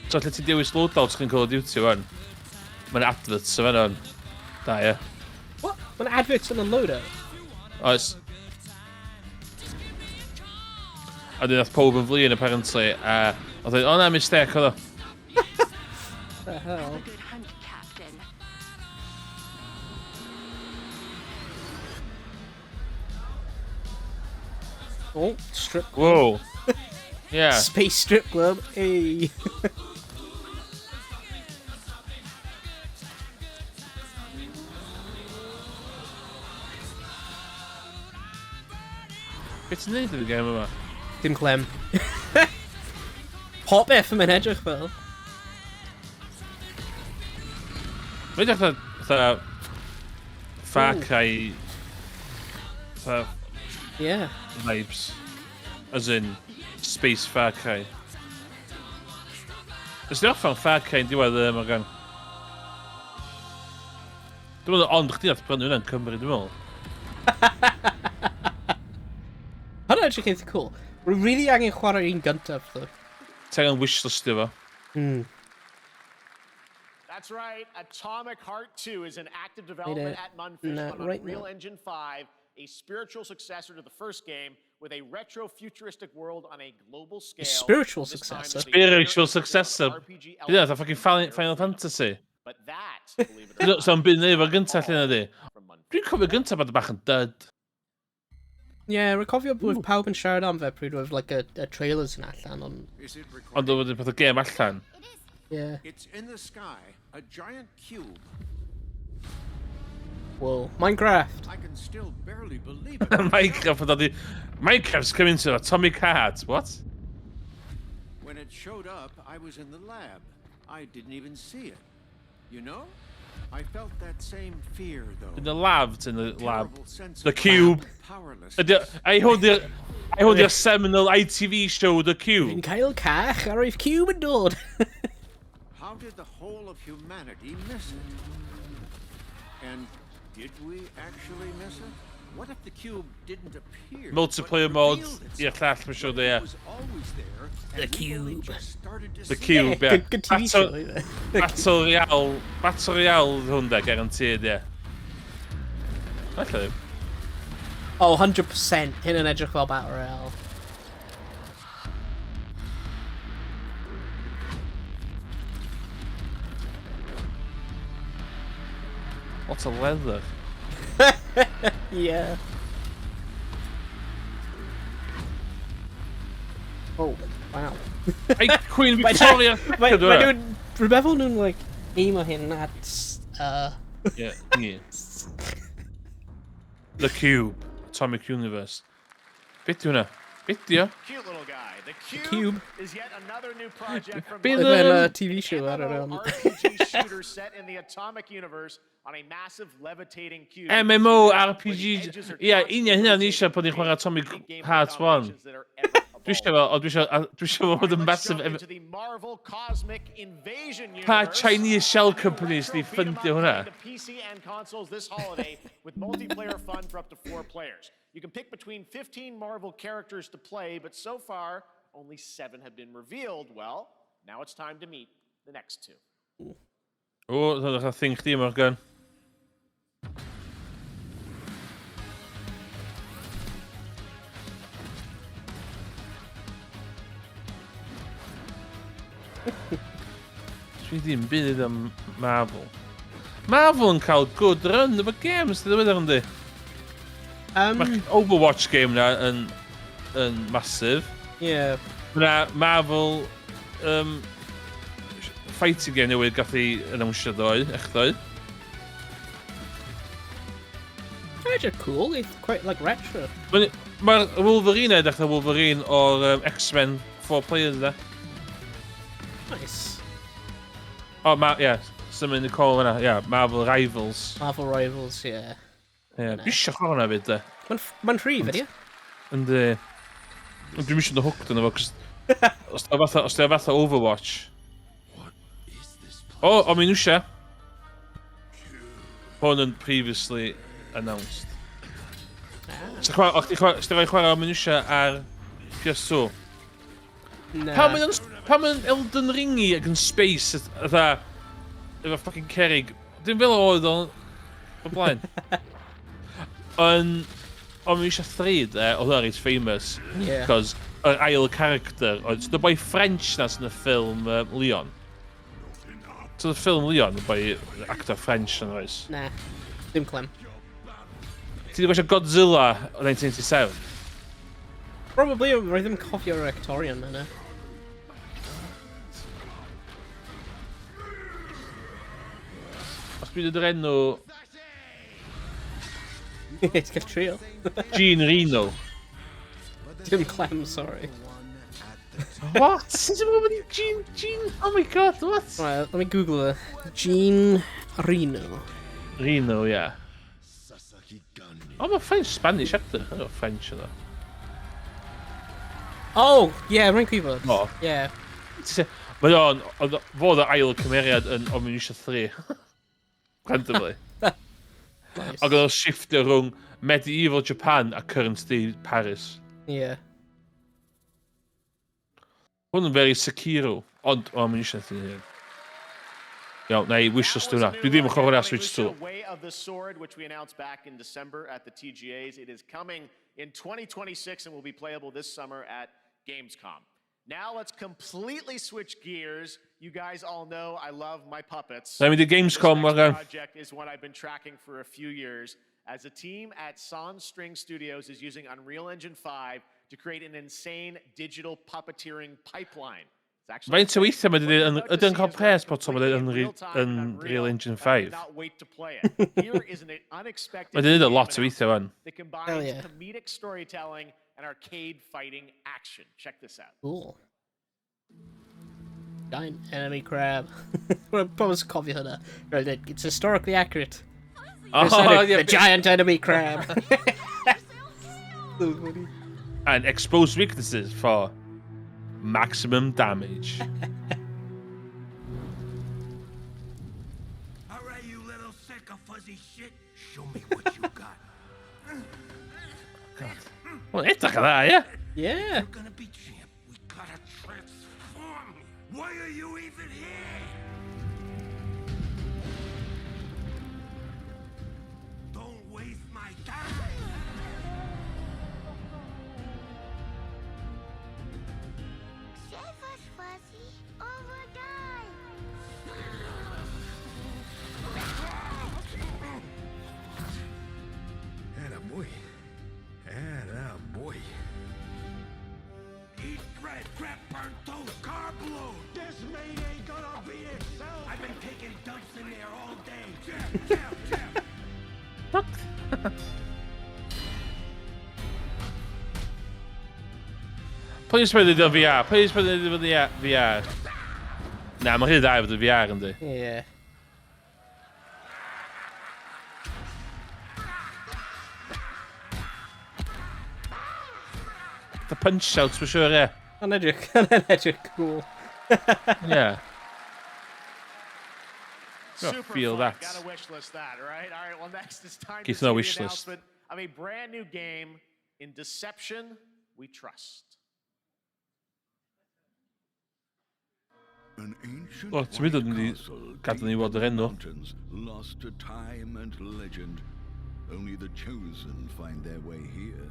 So lle ti'n dewis loadout chdi'n Call of Duty wan? Mae yna adverts yn fan hwn. Da, ie. What? Mae'n adverts yn y loadout? Oes. A dyn nath pob yn flin apparently, a oedd o, o na, mistake oedd o. The hell? Good hunt, Captain. Oh, strip club. Whoa. Yeah. Space strip club. Hey. Beth ti'n neud yn y game yma? Dim clem. Popeth yn edrych fel. Mae'n edrych fatha Far Cry fatha Yeah. vibes. As in, Space Far Cry. Nes di orffan Far Cry yn diwedd y Morgan. Dwi'n meddwl, ond chdi nath brynu hwnna'n Cymru, dwi'n meddwl. Hwnna edrych eitha cool. Rwy'n really angen chwarae'r un gyntaf, though. Ti angen wishlistio fo. That's right. Atomic Heart 2 is in active development it. at Mundfish Nah, on right Unreal now. Engine 5, a spiritual successor to the first game with a retro-futuristic world on a global scale. spiritual This time successor? there's a Spiritual greater emphasis on successor. RPG Ie, elements fatha fucking and Final, player Final freedom. Fantasy. But that, believe it or not, So yn byd neud efo gyntaf lle yna di. from Mundfish. Dwi'n cofio gyntaf bod bach yn dud. Yeah, rwy'n cofio bod pawb yn siarad am fe pryd oedd like, y trailers yn allan, ond... Is it recording? Ond oedd wedi peth o game allan. Yeah. It's in the sky, a giant cube. Whoa. Minecraft! I can still barely believe it. Minecraft yn dod i... Minecraft's coming to Atomic Heart. What? When it showed up, I was in the lab. I didn't even see it. You know? I felt that same fear, though. In the lab, in the lab. Terrible sense The of Cube. powerlessness. Ydy, ai hwn di'r... Ai hwn di'r seminal ITV show, The Fi'n Cube. cael cach ar eich cube yn dod! How did the whole of humanity miss it? And did we actually miss it? What if the cube didn't appear? Multiplayer but mod, revealed i'r itself? llall, mae'n siŵr, ie. It was always there, and The we've only Cube. just started to The see it. Cube, ie. Good, good TV Battle- show, isn't it? Battle Royale, Battle Royale hwn de, guaranteed, ie. Alla ddim. Oh, 100% hyn yn edrych fel Battle Royale. What a leather. Yeah. Oh, wow. Ei, Queen Victoria Mae II, mae nhw'n... Rwy'n meddwl nhw'n, like, aim o hyn at... Ie, ie. The Cube, Atomic Universe. Be di hwnna? Be di o? Cute little guy. The Cube, Cube. is yet another new project from Be Like the- mewn TV show, I don't know. RPG shooter set in the atomic universe on a massive levitating cube. MMORPG. Ie, union hynna ni eisiau pan ni'n chwarae Atomic Heart 1. Dwi eisiau fel, ond dwi eisiau, dwi eisiau fod yn massive... Into the Marvel Cosmic Invasion universe. Pa Chinese shell companies di ffundio hwnna? To PC and consoles this holiday with multiplayer fun for up to 4 players. You can pick between 15 Marvel characters to play, but so far only 7 have been revealed. Well, now it's time to meet the next 2. O, dyna thing chdi, Morgan. Dwi ddim byd am Marvel. Marvel yn cael good run efo games, di ddiweddar yndi? Mae Overwatch game na yn, yn massive. Yeah. Mae Marvel fighting game newydd gath ei announcio ddoe, echddoe. Edrych cool, it's quite like retro. Mae'r ma Wolverine edrych na Wolverine o'r X-Men 4 players da. Nice. O, oh, yeah, something in the call yna, yeah, Marvel Rivals. Marvel Rivals, yeah. Yeah, dwi eisiau chwarae hwnna fyd, de. Mae'n ma rhif, ydy? Yndi. Ond dwi'n eisiau hooked yna fo, cos... Os di o fatha, os di o fatha Overwatch. O, o mi nhw Hwn yn previously announced. O'ch ti chwarae Onimusha ar PS2? Na. Pam mae'n Elden Ringy ac yn space, fatha, efo fucking cerig. Dim fel oedd o'n o blaen. Yn Onimusha 3, de, oedd o'n reit famous. Yeah. Cos yr ail character, oedd the boy French na sy'n y ffilm Leon. So the film Leon, the boy actor French yn oes. Na, dim clem. Ti wedi gwachio Godzilla o 1987? Probably, roedd ddim cofio'r actorion yna. Os dwi'n dweud yr enw... Ti'n cael trio. Jean Reno. Dim clem, sorry. What? Sut ydyn nhw'n Jean, Jean, oh my god, what? Right, let me Google it. Jean Reno. Reno, yeah. Oh, mae'n French, Spanish actor. I got French yna. Oh, yeah, rwy'n gwybod. O. Yeah. Mae o'n, oedd fod yr ail cymeriad yn Onimusha 3. Randomly. Nice. Ac oedd o'n shiftio rhwng medieval Japan a current day Paris. Yeah. Hwn yn very Sekiro, ond o, Onimusha 3 hyn. Iawn, na i wishlist hwnna. Dwi ddim yn chwarae hwnna Switch 2. Way of the Sword, which we announced back in December at the TGAs. It is coming in 2026 and will be playable this summer at Gamescom. Now let's completely switch gears. You guys all know I love my puppets. Na i mynd i Gamescom, This next Morgan. project is one I've been tracking for a few years, as a team at Sans String Studios is using Unreal Engine 5 to create an insane digital puppeteering pipeline. It's actually Faint o weithiau mae wedi dweud, ydy o'n cael pres pod Tom yn Unreal Engine 5? Not wait to play it. Here is an unexpected Mae wedi dweud lot o weithiau fan. that combines Hell yeah. comedic storytelling and arcade fighting action. Check this out. Cool. Giant enemy crab. Mae'n pobl sy'n cofio hwnna. Right, it's historically accurate. Oh, yeah. The giant enemy crab. So funny. And expose weaknesses for maximum damage. All right, you little sack of fuzzy shit. Show me what you got. God. Mae'n edrych yn dda, ie? Yeah. You're gonna be champ. We gotta transform you. Why are you even here? Don't waste my time. Save us, Fuzzy, or we'll die. Atta boy. Atta boy. Eat bread, crap, burnt toast, carb load. This meat ain't gonna beat itself. I've been taking dumps in there all day. Jeff, Jeff, Jeff. What? Please put it on VR. Please put it on the VR. Na, mae'n rhy dda i fod yn VR yndi. Yeah. The punch-out, mae'n siŵr, ie. Mae'n edrych, mae'n edrych cool. Yeah. Gotta Super feel fun. that. Gotta wish list that, right? All right, well, next it's time Geith to see no the wish list. announcement of a brand new game, In Deception We Trust. An ancient O, ti'n mynd white yn mynd i castle gadael ni deep weld in yr the enw. mountains, lost to time and legend. Only the chosen find their way here.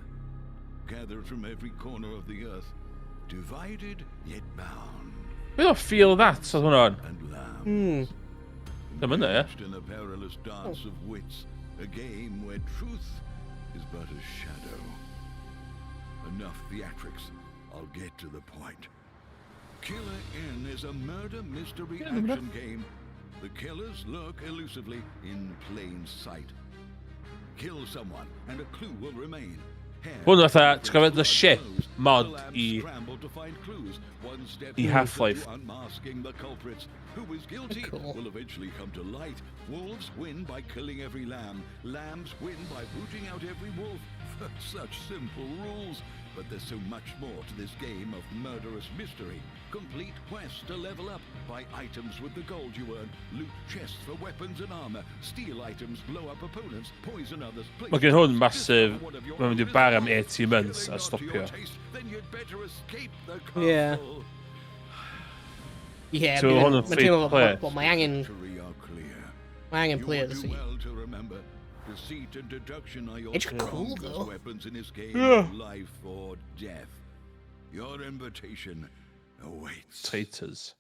Gathered from every corner of the earth, divided yet bound. Beth o feel that, oedd hwnna'n? And lambs. Ddim yna, ie. Engaged in a perilous dance of wits, a game where truth is but a shadow. Enough theatrics. I'll get to the point. Killer Inn is a murder mystery action game. The killers lurk elusively in plain sight. Kill someone and a clue will remain. Hair, Hwn fatha, ti'n gofio The Ship mod the lambs i, scramble to find clues. One step i closer to Half-Life. unmasking the culprits. Who is guilty Cool. will eventually come to light. Wolves win by killing every lamb. Lambs win by rooting out every wolf. Such simple rules. But there's so much more to this game of murderous mystery. Complete quests to level up. Buy items with the gold you earn. Loot chests for weapons and armor. Steal items, blow up opponents, poison others. place Mae gen hwn traps, massive, discover one of your mae'n mynd i own bar am results. 18 months Killing a not to your stopio. taste, then you'd better escape the Yeah. castle. Yeah, So hwn yn mae'n free teimlo to play. fel bod mae angen, Victory are clear. mae angen You would players do i. well to remember, deceit and deduction are your It's cool, strongest though. weapons in this game Yeah. of life or death. Your invitation awaits. Traitors.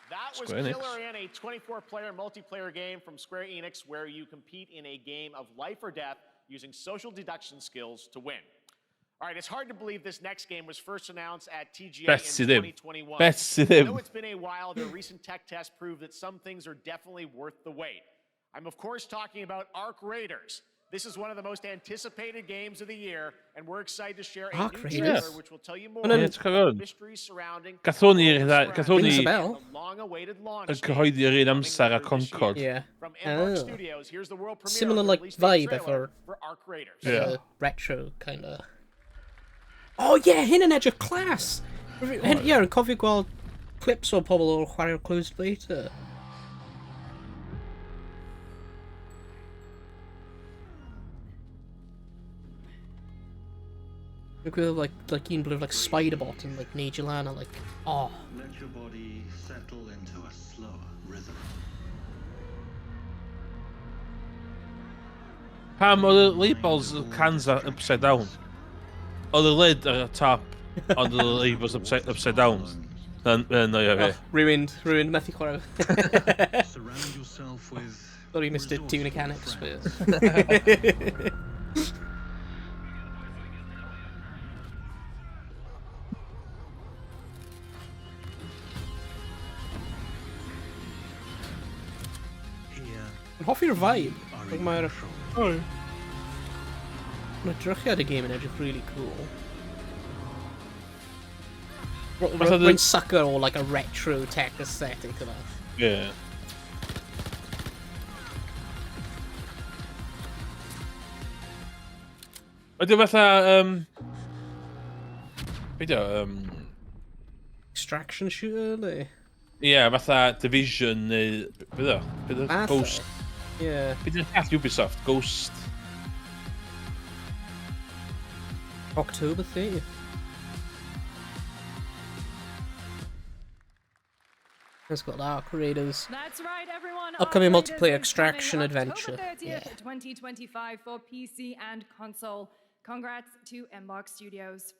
That was Square Enix. Killer Inn, a 24-player multiplayer game from Square Enix where you compete in a game of life or death using social deduction skills to win. All right, it's hard to believe this next game was first announced at TGA Beth in sydd ddim. 2021. Beth sydd ddim. Though it's been a while, the recent tech test proved that some things are definitely worth the wait. I'm of course talking about Arc Raiders. This is one of the most anticipated games of the year, and we're excited to share a Arc new Raiders? trailer which will tell you more Hwnna'n- Ie, ti'n cofio about the hwn? mysteries surrounding Gath hwn i- gath hwn Rings i a bell. the long-awaited launch yn date cyhoeddi yr un coming amser a later this year. Concord. Yeah. From Embark Oh. Studios, here's the world premiere Similar, of the like, release date vibe trailer efo'r- for Arc Raiders. Yeah. The retro kind of. Oh yeah, hyn yn edrych class! Hyn, yeah, yn cofio gweld clips o pobl o'r chwarae'r closed beta. Dwi'n gwybod like un blue like Spider-Bot and like neidio lan a like, oh. Let your body settle into a slower rhythm. Pam oedd y labels y cans are upside down? Oedd y lid ar y top, ond oedd y labels upside down. Yn annoio fi. Oh, ruined, methu chwarae. Surround yourself with Sorry, Mr. resourceful Two Mechanics. friends. But... Here Yn hoffi'r vibe. are Like in mae'r... control. Mae'r drychiad y game yn edrych really cool. Fatha the- Rwy'n sucker o like a retro tech aesthetic yna. Ie. Ydy o fatha, be 'di o, Extraction shooter, neu? Ie, fatha Division neu... Be 'di o? Be 'di o? Fatha. Ghost... Yeah. Be di'r llall Ubisoft? Ghost? October 30th. It's got Arc Raiders. That's right, everyone. Upcoming Arc Raiders multiplayer is coming extraction October adventure. 30th, Yeah. 2025 for PC and console. Congrats to Embark Studios.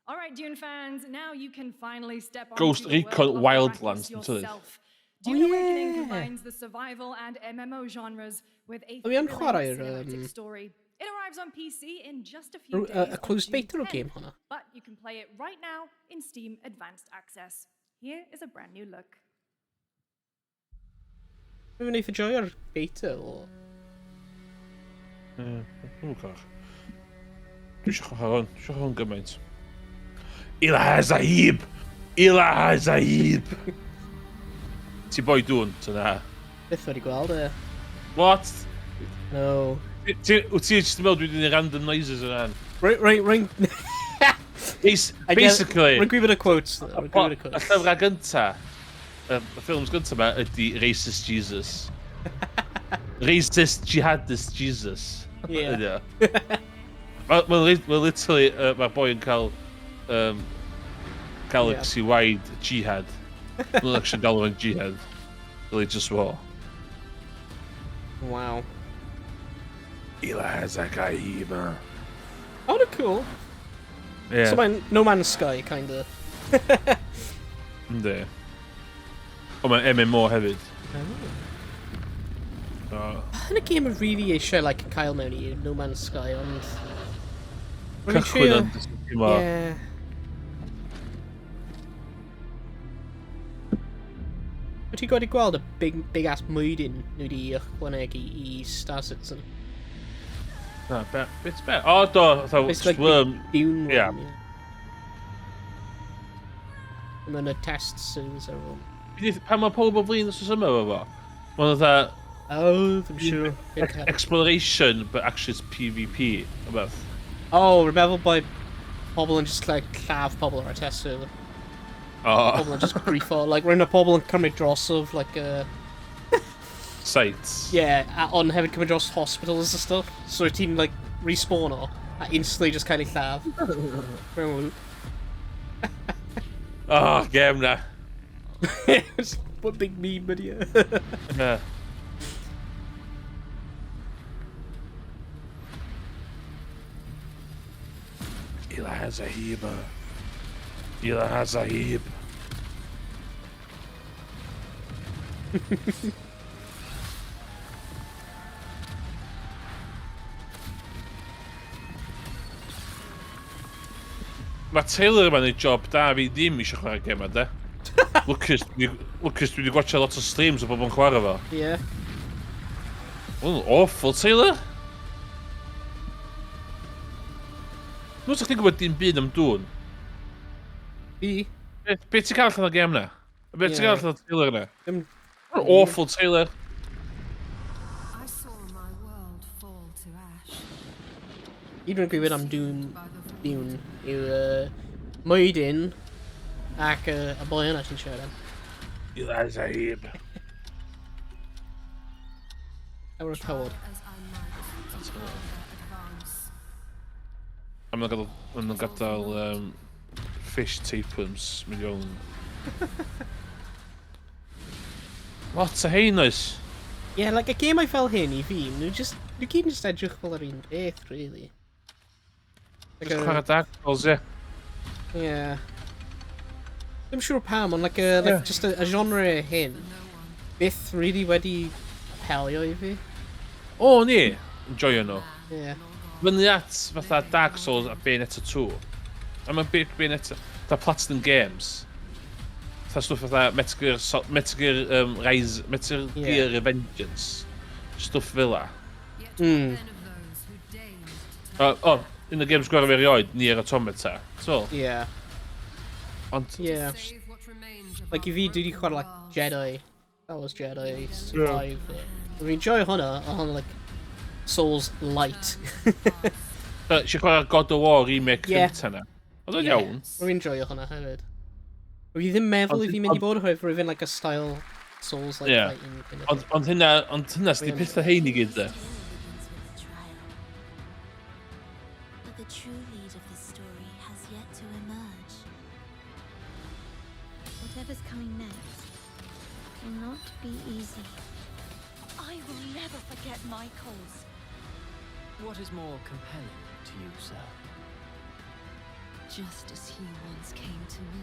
All right, Dune fans, now you can finally step Ghost onto the Recon world of Arrakis Wildlands, yn tydi? yourself. Oh, Dune Awakening yeah. combines the survival and MMO genres with a O'n i yn thrilling chwarae'r, cinematic story. It arrives on PC in just a few days. A on closed June beta o'r 10th, game hwnna. But you can play it right now in Steam Advanced Access. Here is a brand new look. Dwi'n mynd eitha joio'r beta o... Ie, dwi'n gwybod. Dwi eisiau chwarae hwn, dwi eisiau chwarae hwn gymaint. Ila Zahib! Ila Zahib! Ti boi dwn, tyna. Byth wedi gweld e. What? No. Wyt ti jyst yn meddwl dwi wedi gwneud random noises yna? Rwy'n... Basically... Rwy'n gwybod y quotes. Rwy'n gwybod y Y quotes. llyfrau gynta, y ffilms gynta yma ydy Racist Jesus. Racist Jihadist Jesus. Yeah. Ydy o. Mae literally, mae'r boi yn cael galaxy-wide jihad. Mae'n actually galw fe'n jihad. Religious war. Wow. Ila Zakaima. Oh, they're cool. Yeah. So mae'n No Man's Sky, kind of. Yndi. O, mae'n MMO hefyd. Oh. Yn y game really eisiau like, cael mewn i No Man's Sky, ond... Rwy'n Cychwyn trio- yn teimlo. Yeah. Wyt ti wedi gweld y big, big ass mwydyn nhw wedi ychwanegu i Star Citizen? Na, be, bit be? O, do, fatha It's like worm. big dune Yeah. worm, yeah. Mae'n y test servers ar ôl. Pan mae pob o flin os yma efo fo? Mae'n fatha... Oh, ddim siŵr. Exploration, but actually it's PvP. O beth. Oh, rwy'n meddwl bod pobl yn just like lladd pobl ar y test server. Oh. Pobl yn just griefo. Like, rwy'n pobl yn cymryd drosodd, like, Sites. Yeah, ond hefyd cymryd dros hospitals and stuff. So ti'n, like, respawn o, a instantly just cael ei lladd. Mewn loop. Oh, game na. Just one big meme ydi e. Yeah. Ila Zahib. Ila Zahib. Mae Taylor yma'n neud job da fi ddim eisiau chwarae gem de. Lwcus, dwi wedi gwachio lot o streams o bobl yn chwarae fo. Yeah. Well, awful, Taylor. Dwi'n meddwl chdi'n gwybod dim byd am dŵn. Fi? Be ti'n cael allan o'r gem na? Be ti'n cael allan o'r trailer na? Dim... Awful trailer. I saw my world fall to ash. Un rwy'n gwybod am Dune yw Mwydyn ac y boi yna ti'n siarad am. Ila Zahib. Awr y cawod. As I might to further advance. I'm not gadael, I'm not gadael fish tapeworms mynd i fewn. Lot o hein oes. Yeah, like, y gemau fel hyn i fi, nhw just, nhw gyd yn just edrych fel yr un peth, really. Like Just chwarae Dark Souls, ie. Yeah. Ddim siŵr pam, ond like, like Yeah. just a genre hyn, byth really wedi apelio i fi. O, ni! Enjoyo nhw. Yeah. Fyny at fatha Dark Souls a Bayonetta 2. A mae'n big Bayonetta... Fatha Platinum Games. Fatha stwff fatha Metal Gear, Metal Gear Rise... Metal Gear Revengeance. Stwff fel la. O, un o'r games gorau fi erioed, Nier Automata. So. Yeah. Ond... Yeah. Like, i fi, dwi wedi chwarae, like, Jedi. That was Jedi Survive. Fi'n joio hwnna, a hwnna, like, Souls Light. Eisiau chwarae God of War remake Yeah. cynta na. Oedd o'n Yeah. iawn. Rwy'n joio hwnna hefyd. Rwy ddim meddwl i fi mynd i bod oherwydd rwy'n like a style Souls like Yeah. fighting kind of Ond, thing. ond hynna, ond hynna sydd pethau hein i gyd, de. But the true lead of this story has yet to emerge. Whatever's coming next will not be easy. I will never forget my cause. What is more compelling to you, sir? Just as he once came to me,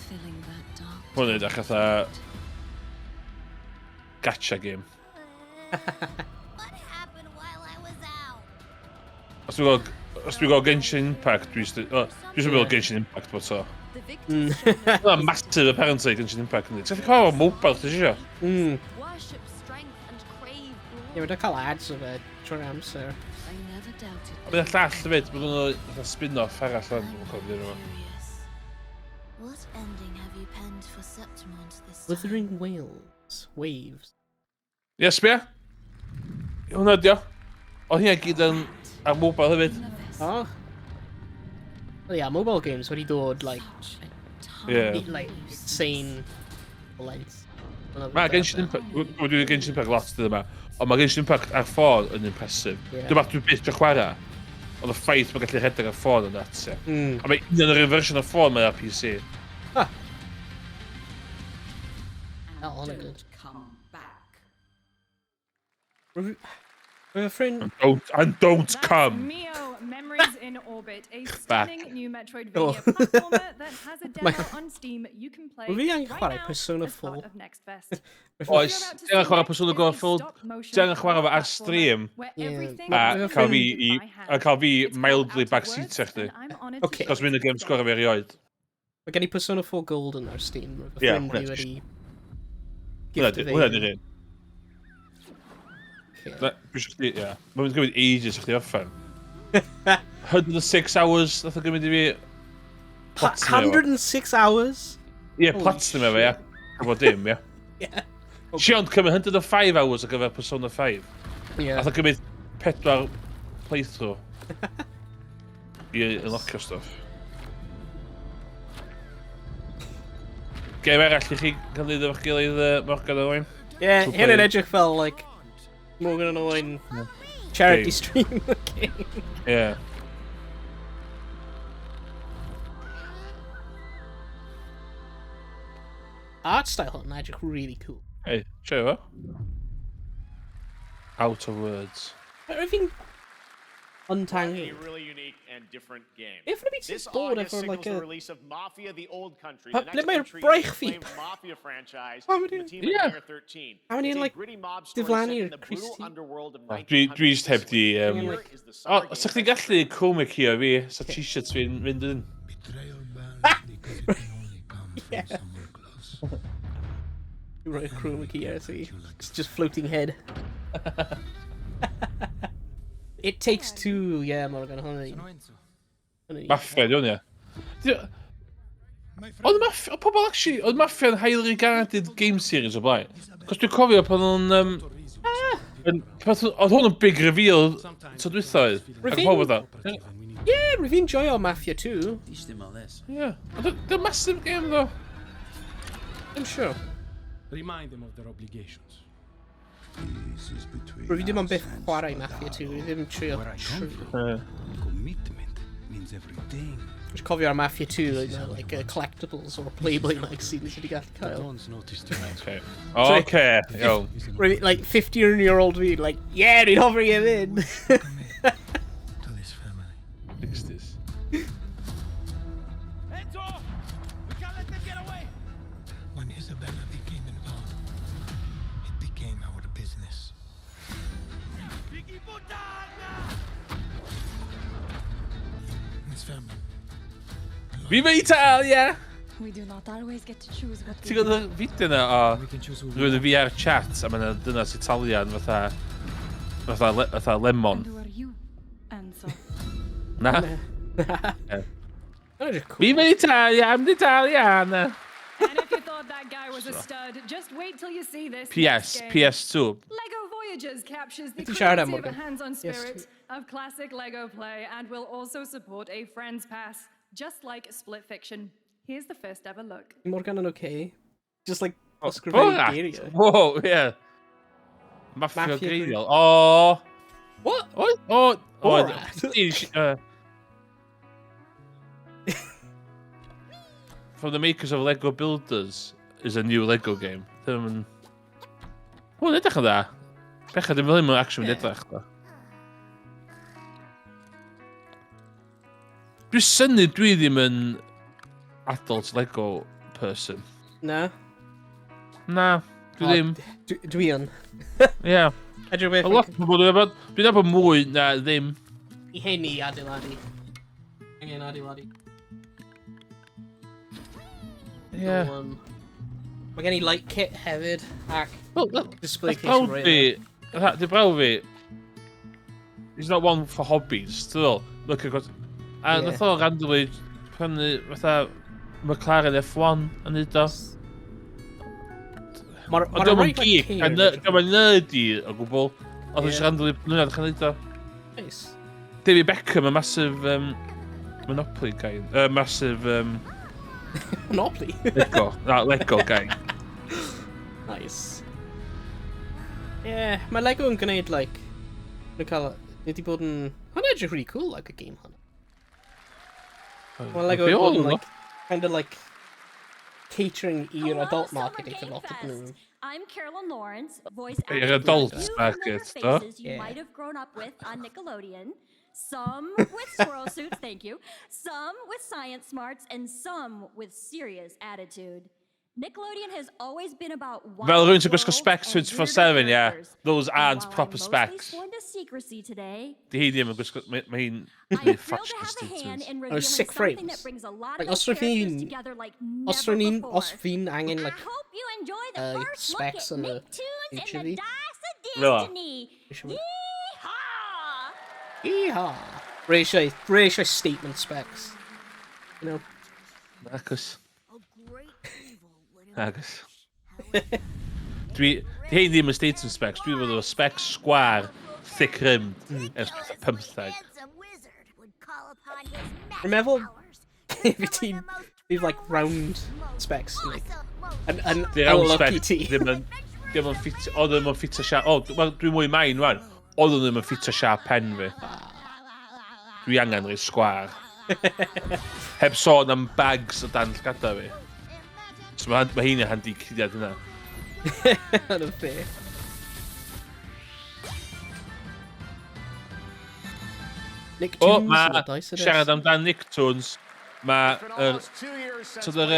filling that dark. Hwn yn edrych fatha gacha game. What happened while I was out? Os dwi'n gweld, os dwi'n gweld Genshin Impact, dwi'n dwi'n gweld Genshin Impact bod so. The victors show no Mae'n massive apparently Genshin Impact yndi. Ti'n cael o mobile ti eisiau? Worship strength and crave Ie, glory. wedi cael ads o fe trwy'r amser. I never doubted. A bydd y llall hefyd, bydd nhw fatha spin-off arall o'n dwi'n cofio nhw. Curious. What ending have you penned for Septimont this time? Withering Wales. Waves. Ie, sbia? Hwna di o. Oedd hynna gyd yn ar mobile hefyd. Oh. Well, yeah, mobile games wedi dod, like, Yeah. like, insane length. Mae Genshin Impact, dwi'n dwi'n Genshin Impact lot dydw yma, ond mae Genshin Impact ar ffôn yn impressive. Yeah. Dwi'n meddwl dwi'n byth yn chwarae, ond y ffaith mae'n gallu rhedeg ar ffôn yn nuts, ie. A mae union yr un fersiwn o ffôn mae ar PC. Ah. Oh, hwnna good. Come back. Rwyf a ffrind... And don't come! Mio Memories in Orbit, a Back. stunning new Metroidvania Oh. platformer that has a demo Mae- on Steam you can play Rwyf fi angen right chwarae now Persona as part 4. of Next Fest. Oes, ti angen chwarae Persona Go Full, ti angen chwarae fo ar stream, Yeah. a cael fi i, a cael fi mildly backseatio chdi. Okay. Cos mae'n y game sgorau fi erioed. Mae gen i Persona 4 Golden ar Steam. Rwyf a Ie, ffrind fi hwnna- wedi... Hwnna giftio di- fi. hwnna di'r un. Na, dwi isio chdi, ie. Mae'n mynd i gymryd ages i chdi orffen. 106 hours nath o gymryd i fi. Platinum efo. 106 hours? Ie, Holy platinum efo, ie. Efo dim, ie. Ie. Si ond cymryd 105 hours ar gyfer Persona 5. Ie. Nath o gymryd pedwar playthrough i unlockio stuff. Game arall i chi cael ei efo'ch gilydd, Morgan Owen? Ie, hyn yn edrych fel, like, Morgan and Owen charity Game. stream game. Ie. Art style hwn yn edrych really cool. Hey, joio fo. Out of words. Rwyf fi'n A untangled. really unique and different game. If rwyf fi'n This dod August efo, signals like, the a... release of Mafia: The Old Country, Pa- the ble next mae'r entry in the braich fi? acclaimed Mafia franchise Pa from ma' the nhw- team at Yeah. Hangar 13. How many It's in, a like, gritty mob story set diflannu in i'r the brutal Christie? underworld of O, Dwi, dwi just heb di... Angen, like- O, os ydych chi'n gallu chroma key o fi, sa t-shirts fi'n mynd yn... Yeah. Rhoi chroma key ar ti. It's just floating head. It Takes Two, yeah, Morgan, hwnna i. Hwnna i. Mafia, di hwn, ie. Oedd Mafia, oedd pobl actually, oedd Mafia yn highly regarded game series o blaen. Cos dwi'n cofio pan o'n... Oedd hwn yn big reveal tro dwytha oedd. Ac Rwyf pobl fatha. Yeah, rwyf fi'n joio Mafia 2. Yeah. Ond they're massive game though. I'm sure. Remind them of their obligations. Rwyf fi ddim ond byth chwarae Mafia 2, rwyf ddim trio trwy. Commitment means everything. Just cofio ar Mafia 2, like, collectibles or Playboy magazine sydd wedi gallu cael. Don's noticed tonight. Okay. Okay, iawn. Rwyf, like, 15-year-old fi, like, yeah, dwi'n hoffi him in. To this family. 60s. Enzo! We can't let them get away! When Isabella became involved, it became our business. This family. Viva Italia! We do not always get to choose what Ti'n gweld y fideo na o... Rwy'n y VR chat a mae'n dynas Italian fatha lemon. And who are you, Enzo? Na? That is cool. Viva Italia, I'm the Italiana. And if you thought that guy was a stud, just wait till you see this. PS, next game. PS2. Lego Voyages captures the Ti'n siarad am, creative Morgan? hands-on Yes, spirit of classic Lego play and will also support a Friends Pass, just like Split Fiction. Here's the first ever look. Morgan yn okay. Just like, Ysgrifennu Borat! geiriau. Wow, ie. Maffia Maffia greiddiol. O! What? O! O! Borat? From the makers of Lego Builders is a new Lego game. Ddim yn... Hwn edrych yn dda. Bechod ddim fel hyn mae'n actually mynd edrych. Do. Dwi'n synnu dwi ddim yn adult Lego person. Na. Na, dwi ddim. Dwi yn. Ie. Edrych beth. A lot o bobl, dwi'n nabod mwy na ddim. I hyn i adeiladu. Angen adeiladu. Ie. So, mae gen i light kit hefyd, ac display Nath case brawd right fi, di brawd fi, he's not one for hobbies, ti'n ddol? Look across, a Ie. nath o randomly prynu fatha McLaren F1 a neud o. Mae'r Ond dio'm yn geek, a dio'm yn nerdy o gwbl. Oedd o'n Ie. just randomly prynu a dechrau neud o. Nice. David Beckham, a massive Monopoly guy. Massive Monopoly? Lego. Na, Lego guy. Nice. Yeah, mae Lego yn gwneud, like... Nhw'n cael... Nhw wedi bod yn... Hwna'n edrych really cool, like, y game hwnna. Mae Lego Be wedi bod ôl yn, nhw? like, kind of, like, catering i'r adult market eitha lot ydyn nhw. I'm Carolyn Lawrence, voice I'r actor for adult a few market, familiar do? faces you Yeah. might have grown up with on Nickelodeon. Some with squirrel suits, thank you. Some with science smarts, and some with serious attitude. Nickelodeon has always been about Fel wild rhywun sy'n gwisgo worlds specs and 24/7, weirder yeah. characters. Those And aren't while I'm proper mostly specs. sworn to secrecy today, Di hi ddim yn gwisgo... Mae hi'n I'm gwneud thrilled to fashion have a hand statements. in Oh, revealing sick something frames. that brings a lot Like, of os those characters rwy'n... together like Os never rwy'n... before. Os fi'n angen, like, Hope you enjoy the first look specs at yn y Nicktoons and the HV. Dice of Fel 'a. Destiny. Yeehaw! Yeehaw! Rwy eisiau statement specs. You know? Nagos. Nagos. Dwi... Di hein ddim yn statement specs. Dwi'n fod o specs sgwar, thick rimmed, ers 15. Rwy'n meddwl... Fi ti'n... Fi'n like round specs. Like, yn Di round unlucky specs ti. ddim yn... Ddim yn ffit... Oedd ddim yn ffitio siap... O, wel, dwi'n mwy main rwan. Oedd ddim yn ffitio siap pen fi. Dwi angen rhoi sgwar. Heb sôn am bags o dan llgada fi. So mae ma heini'n handi cuddiad hynna. Yn y fair. O, Nicktoons mae and the Dice of siarad Destiny. amdan Nicktoons, mae yr... So yr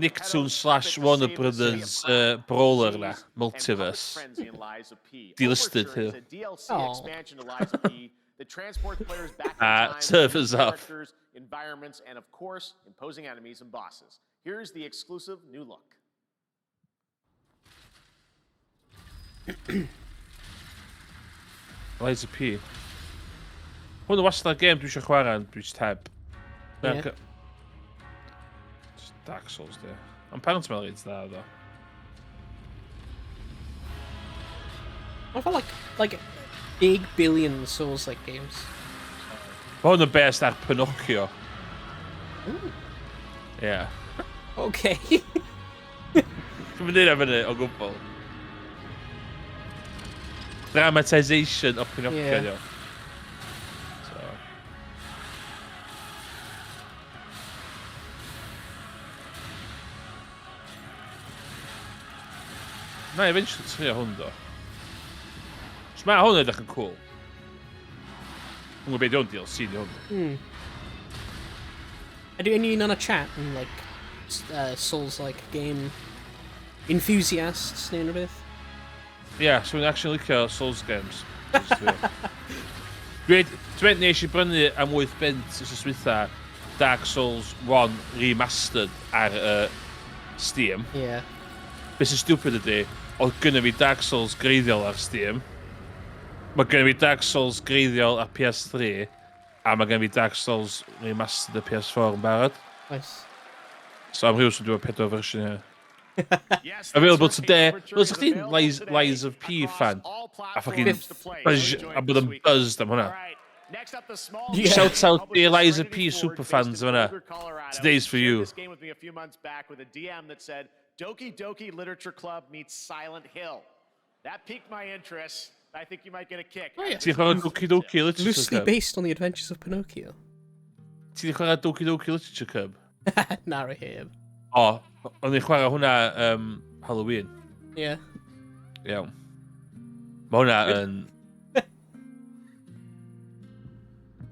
Nicktoons slash Warner Brothers brawler na, Multiverse. Frenzy and Lies of P. Delisted Overture is here. a DLC Aw. expansion to Lies of P that transports players back in time, Servers to new up. characters, environments, and of course, imposing enemies and bosses. Here's the exclusive new look. Lies of P. Hwn yn wastad game dwi eisiau chwarae, ond dwi just heb. Ie. Just Dark Souls, di. Ond parents mae'n reit dda, ddo. I feel like big billion Souls-like games. Mae hwn yn based ar Pinocchio. Ie. Okay. Dwi'n mynd i'n fyny o gwbl. Dramatisation o Pinocchio, Ie. yeah. So. Na, eventually trio hwn, do. So mae hwn edrych yn cool. Dwi'n gwybod beth di hwn DLC di hwn. Ydy unrhyw un yn y chat yn like Souls-like game enthusiasts neu unrhyw beth? Ie, yeah, so dwi'n actually licio Souls games. Dwi'n dwi nes i brynu am 8 bunt wsos dwytha Dark Souls 1 Remastered ar Steam. Yeah. Be sy'n stupid ydy, oedd gynna fi Dark Souls greiddiol ar Steam. Mae gynna fi Dark Souls greiddiol ar PS3. A mae gynna fi Dark Souls Remastered ar PS4 yn barod. Nice. So am rhyw sy'n dwi'n pedwar fersiwn here. Yes, Available that's right. today. Overture Wel, is sa'ch chdi'n available Lies, today Lies of P across fan? all A fucking platforms to play. buzz, So enjoy a it bod this yn week. buzzed am hwnna. All right. Next up, the small Yeah. Shout out the publisher Lies of Serenity P Forge, superfans based in fyna. Boulder, Colorado, Today's for shared you. This game with me a few months back with a DM that said, Doki Doki Literature Club meets Silent Hill. That piqued my interest. I think you might get a kick. Oh, yeah. Ti'n chwarae Doki Doki Literature Loosely Club? based on the adventures of Pinocchio. Ti 'di chwarae Doki Doki Literature Club? Na, rhaid heb. O, o'n i'n chwarae hwnna Halloween. Yeah. Iawn. Mae hwnna yn...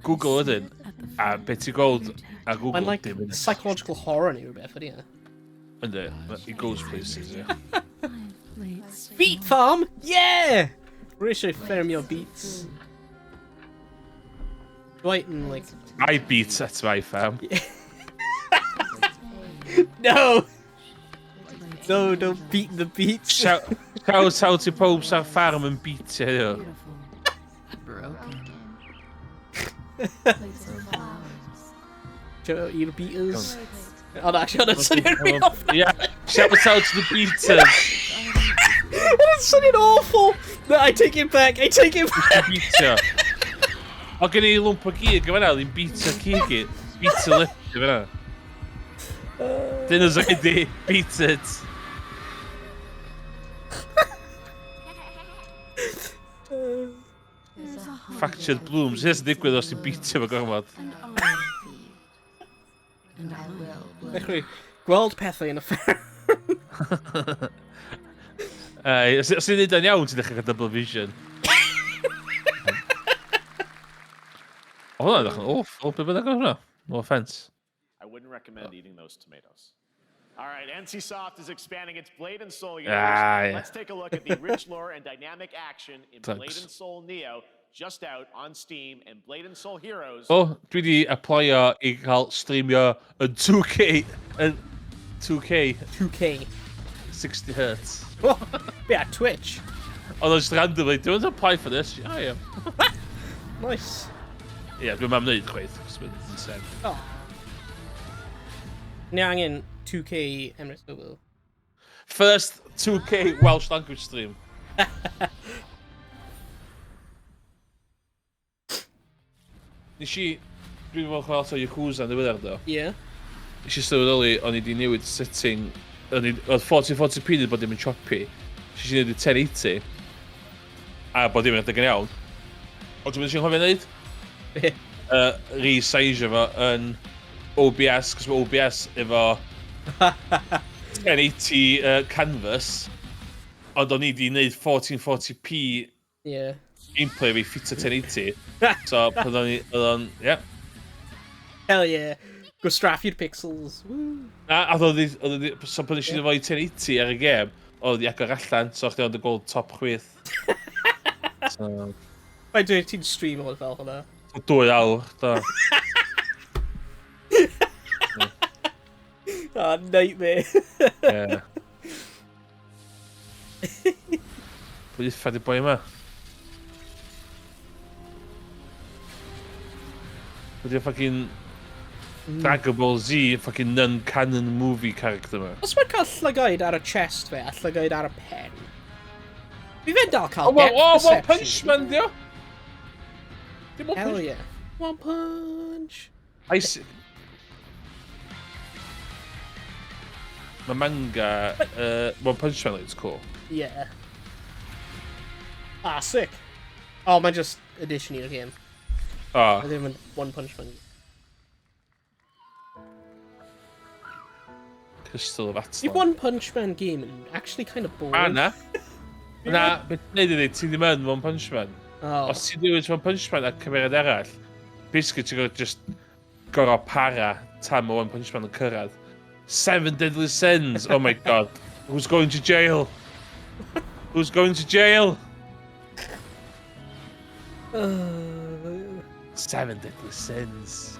Google ydyn. A beth ti'n gweld ar Google... Mae'n like dim yn- psychological horror neu rhywbeth, ydy e? Yndi, it goes places, yeah. Beat farm! Yeah! Rwy eisiau ffermio beats. Dwight yn like... I beat at my farm. No! No, don't beat the beats. Shout, shout out i pob sy'n ffarm yn beatio heddiw. Broken. Shout out i'r beaters. Oh, no, actually, hwnna'n swnio'n rhy off. Yeah, shout out to the beaters. Hwnna'n swnio'n awful! No, I take it back, I take it back! Beatio. O, gen i lwmp o gig yn fan'na, oedd hi'n beatio cig i. Beatio lip i fan'na. Dinner's ready, beat it. Fractured blooms, hyn sy'n digwydd os ti'n beatio fo gormod. And I will bloom. Dechrau gweld pethau yn y fferm. Ei, os ti'n neud o'n iawn, ti'n dechrau cael double vision. O, hwnna'n edrych yn awful, be bynnag oedd hwnna? No offence. I wouldn't recommend eating those tomatoes. All right, NCSoft is expanding its Blade and Soul universe. Ah, yeah. Let's take a look at the rich lore and dynamic action in Thanks. Blade and Soul Neo, just out on Steam, and Blade and Soul Heroes. O, dwi di applio i cael streamio yn 2K, yn 2K. 2K. 60 hertz. Oh, yeah, Twitch. Oedd o'n just randomly, do you want to apply for this? Yeah, I am. Nice. Ie, yeah, dwi'n am wneud chwaith, cos mae'n insane. Oh. Ni angen 2K Emirates Mobile. First 2K Welsh language stream. Nes i, dwi'n meddwl chwarae lot o Yakuza yn ddiweddar do. Yeah. Nes i sylweddoli, o'n i di newid setting, oedd 1440p wedi bod ddim yn choppy. Nes i newid i 1080, a bod ddim yn edrych yn iawn. Ond dwi'n mynd i'n chofio wneud? Resize fo yn OBS, cos mae OBS efo 1080 canvas, ond o'n i di wneud 1440p gameplay fi ffitio 1080. So, pan o'n i, oedd o'n, yeah. Hell yeah. Gwastraffu'r pixels. Woo. Na, a oedd o'n, so pan nes i ddod i 1080 ar y gêm, oedd i agor allan, so chdi ond y gweld top chwith. So, Mae'n dweud ti'n stream o'n fel hwnna. 2 awr, do. Oh, nightmare. Yeah. Pwy uffad i boi yma? Pwy di fucking Dragon Ball Z fucking non-canon movie character yma? Os mae'n cael llygaid ar y chest fe a llygaid ar y pen. Fi fe'n dal cael Oh, well, depth oh, One perception. Punch Man, dio! Dim One Hell Punch. yeah. One Punch. I see. Mae manga, One Punch Man looks cool. Yeah. Ah, sick. Oh, mae'n just addition i'r game. Ah. Mae ddim yn One Punch Man. Crystal of Di Atlan. One Punch Man game yn actually kind of boring. Ah, na. Na, beth ti'n neud ydi, ti ddim yn One Punch Man. Oh. Os ti'n dewis One Punch Man a cymeriad arall, basically ti'n gorfod just gorfod para tan mae One Punch Man yn cyrraedd. Seven Deadly Sins! Oh my god. Who's going to jail? Who's going to jail? Seven Deadly Sins.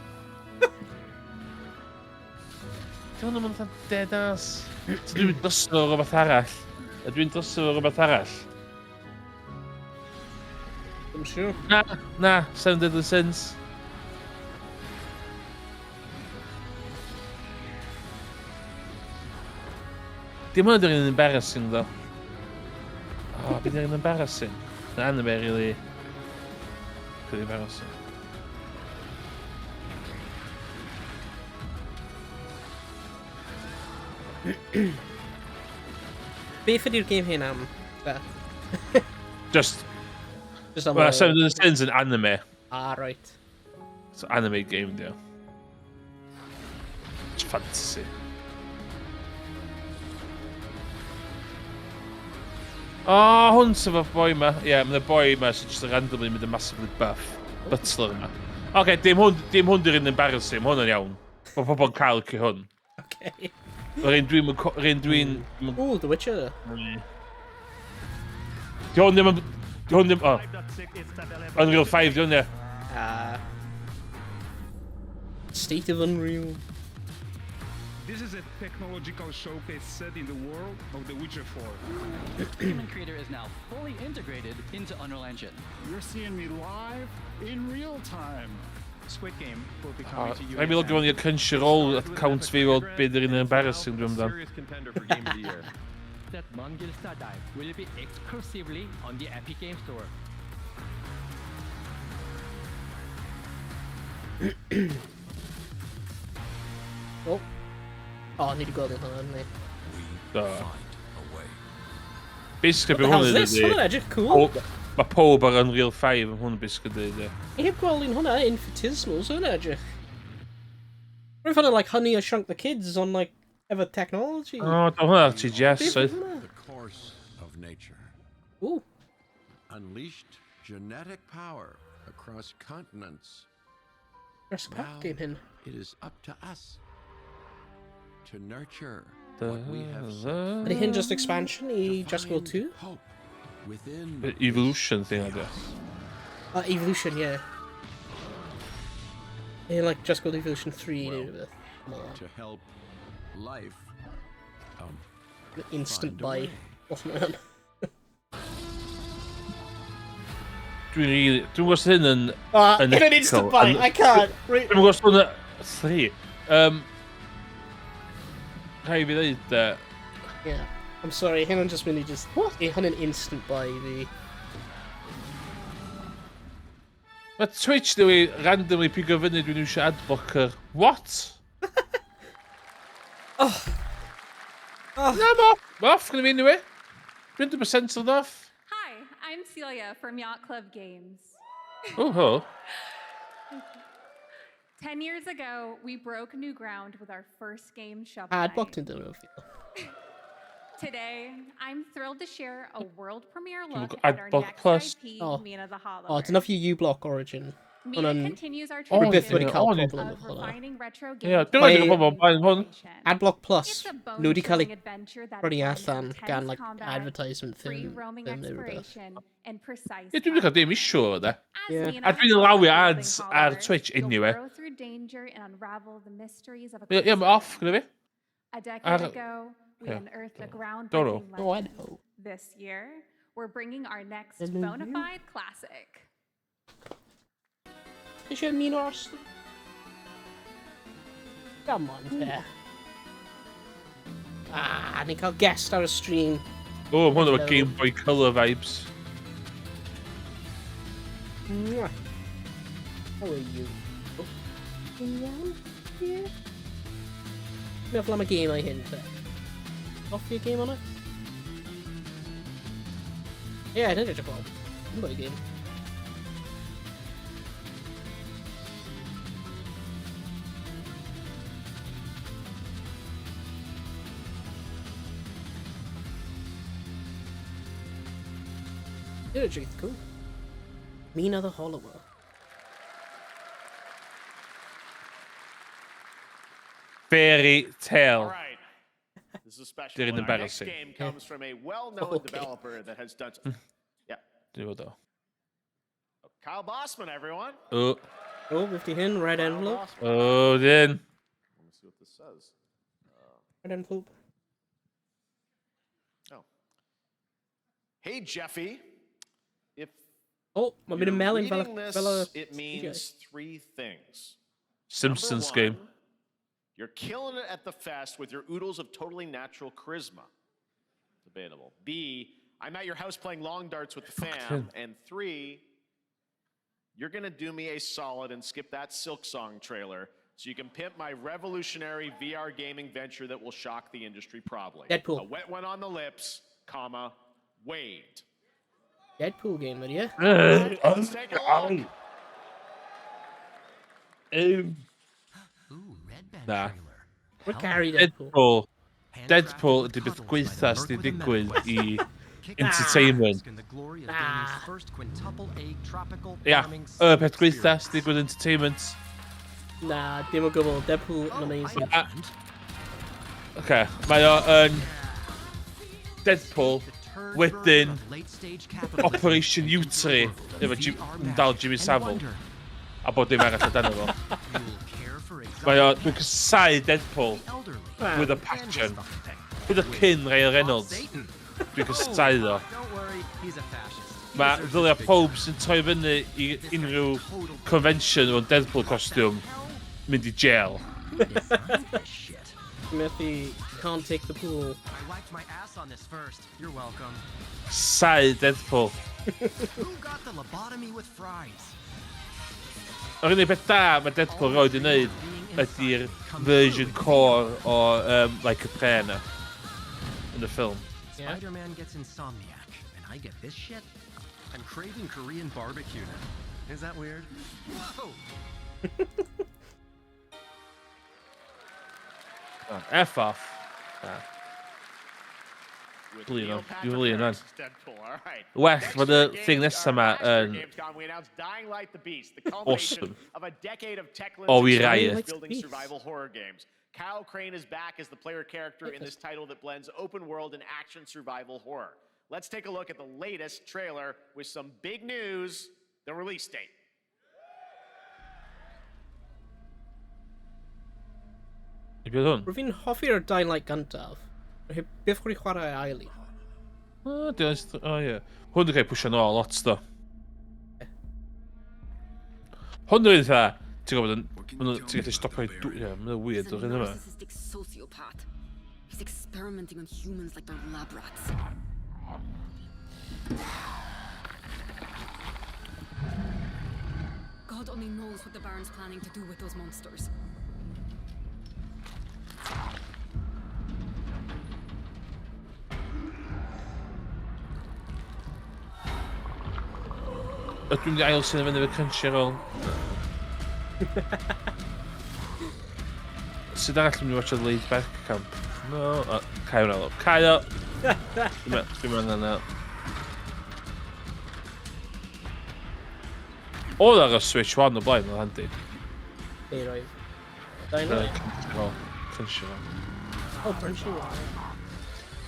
Dwi'n mynd fatha dead ass. So dwi'n mynd drosto fo rhywbeth arall. A dwi'n drosto fo rhywbeth arall. I'm sure. Na, na, Seven Deadly Sins. Dim ond yr un embarrassing, though. Oh, beth yw'r un embarrassing? Na, anime, really. Pretty embarrassing. Beth ydy'r game hyn am? Be? Just... Just am... Well, Seven Sins yn anime. Ah, right. It's an anime game, yeah. It's fantasy. Oh, hwn sef y boi ma. Ie, yeah, mae'n y boi ma sy'n just randomly mynd yn massively buff. Butler yma. Oce, okay, dim hwn, dim hwn di'r un embarrassing, mae hwn yn iawn. Mae pobl yn cael ci hwn. Okay. Yr un dwi'n... Yr un dwi'n... Ooh, The Witcher. Di hwn ddim yn... Di hwn ddim... Oh. Unreal 5, di hwn, ie. Ah. State of Unreal. This is a technological showcase set in the world of The Witcher 4. Human Creator is now fully integrated into Unreal Engine. You're seeing me live in real time. Squid Game will be coming to you. Rhaid mi logio fewn i'r Crunchyroll account fi weld beth yw'r un embarrassing dwi'n amdan. Serious contender for Game of the Year. That Mongil Stardive will be exclusively on the Epic Games Store. Oh. Oh, ni wedi gweld un hwnna, ni. Do. Basically, What the be hell's hwn yn this? Hwnna'n edrych cool. Mae pob ar Unreal 5 yn hwn basically dweud, ie. Ni heb gweld un hwnna, Infinitesimals, hwnna'n edrych. Rwy'n ffynnu like Honey I Shrunk the Kids on like efo technology. O, do hwnna ar TGS, Beth oedd. yw hwnna? The course of nature. Ooh. Unleashed genetic power across continents. Jurassic Park Now game hyn. It is up to us to nurture what we have set Ydy hyn just expansion i Jurassic World 2? within The Evolution thing, I guess. Evolution, yeah. Yeah, like Jurassic World Evolution 3 neu rhywbeth. Come on. to help life Instant find a buy. way. Off my own. Dwi'n rili... Dwi'n gwybod sydd hyn yn... Ah, yn hyn yn instant ethical, buy, yn- I can't. Right. Dwi'n gwybod sydd hwn yn... Three. Rhaid fi ddeud, de... Yeah. I'm sorry, hyn yn just mynd i just... What? Hyn yn instant buy i fi. Mae Twitch dwi randomly pigo fyny dwi'n iwsio adblocker. What? Oh. Oh. Na, ma off. Ma off gyda fi anyway. 100% on off. Hi, I'm Celia from Yacht Club Games. Oh, ho. 10 years ago, we broke new ground with our first game, Shovel Knight. Adblock ti'n dod fi. Today, I'm thrilled to share a world premiere Dwi'n look gwybod at our Adblock next Plus. IP, Oh. Mina the Hollower. Oh, dyna fi uBlock Origin. Mina Hwnna'n continues our Oh, Rwy byth tradition wedi cael Oh, ni- problem of efo hwnna. refining retro Ie, games. dwi'n rhaid i pobl blaen hwn. Adblock Plus, It's a nhw wedi cael bone-chilling ei adventure that prynu blends allan intense gan like combat, advertisement free thing roaming them neu rhywbeth. exploration, and precise Ie, dwi'n cael dim issue o de. Yeah. Mina A dwi'n the allow Hollower ads ar Hollower, Twitch you'll anyway. burrow through danger and unravel the mysteries of a Ie, ie, mae off gyda fi. A decade Ar- ago, we Ie. unearthed a Don't know. groundbreaking Oh, I legend. know. This year, we're bringing our next Hello, bona you. fide classic. Ti eisiau ymuno ar stream? Come on, te. Ah, ni'n cael guest ar y stream. O, mae hwn efo Hello. Game Boy Color vibes. Mwah. How are you? Oh, ti'n iawn? Ie. Meddwl am y gêm o'i hyn, te. Hoffi y gêm o'na? Ie, yeah, dwi'n edrych fel. Dwi'n bod y gêm. Dwi'n edrych cool. Mina the Hollower. Fairy Tale. All right. This is a special Didn't one. Our next embarrassing. game comes from a well-known Okay. developer that has done. Yeah. Dwi'n fod o. Kyle Bossman, everyone. O, Oh, 50 hyn, red envelope. o, dyn. Let me see what this says. Red envelope. Oh. Hey, Jeffy. If Oh, mae'n mynd you're yn melyn fel reading y... this, Fel y it means three things. Simpsons Number game. one, You're killing it at the fest with your oodles of totally natural charisma. Debatable. B, I'm at your house playing long darts with the fam. And three, you're going to do me a solid and skip that Silk Song trailer so you can pimp my revolutionary VR gaming venture that will shock the industry probably. Deadpool. A wet one on the lips. comma, Wade. Deadpool game, ydy e? Let's take a look. Na. We're carry Deadpool. Deadpool. Deadpool ydy beth gwaetha sydd wedi digwydd i entertainment. Ah. Ia, y peth gwaetha sydd wedi digwydd entertainment. Na, dim o gwbl. Deadpool yn amazing. Na. Oce, mae o yn Deadpool, wedyn Operation Utri, efo Jim, dal Jimmy Savile, a bod dim arall amdano fo. Mae o, dwi'n casau Deadpool with a passion. With a cyn Ryan Reynolds. Dwi'n casau ddo. Mae ddylia pob sy'n troi fyny i unrhyw convention o'n Deadpool costume mynd i jail. Methu, can't take the pool. I wiped my ass on this first. You're welcome. Casau Deadpool. Who got the lobotomy with fries? Yr unig beth da mae Deadpool roed i wneud ydy'r version core o Like a Prayer na. Yn y ffilm. Spider-Man gets insomniac, and I get this shit? I'm craving Korean barbecue now. Is that weird? Whoa! Oh, F off. Na. With Blino. Neil Dwi'n Patrick flin rwan. Harris as Deadpool. All right. Well, Next mae year y at thing Games- nesa yma or last year at yn Gamescom, we announced Dying Light the Beast, the culmination awesome. of a decade of Techland's Oh, we experience riot. building survival horror games. Kyle Crane is back as the player character in this title that blends open world and action survival horror. Let's take a look at the latest trailer with some big news, the release date. I beth hwn? Rwy'n fi'n hoffi'r Dying Light gyntaf. Rwy byth wedi chwarae ail un. O, o ie. Hwn wedi cael ei pwysio nôl lot, do. Hwn dwi'n dda, ti'n gwybod, ti'n gallu stopio i dw... Ie, mae'n weird He's a o'r hyn yma. narcissistic sociopath. He's experimenting on humans like they're lab rats. God only knows what the Baron's planning to do with those monsters. Ydw i'n mynd i ail sy'n fyny efo Crunchyroll? Sut arall yn mynd i watch Laid Back Camp? No, o, cael hwnna lawr. Cael o! Dwi'n mynd yna. Oedd ar y Switch 1 o blaen, oedd handi. Be roedd? Dying Light? Crunchyroll. Crunchyroll. Oh, Crunchyroll.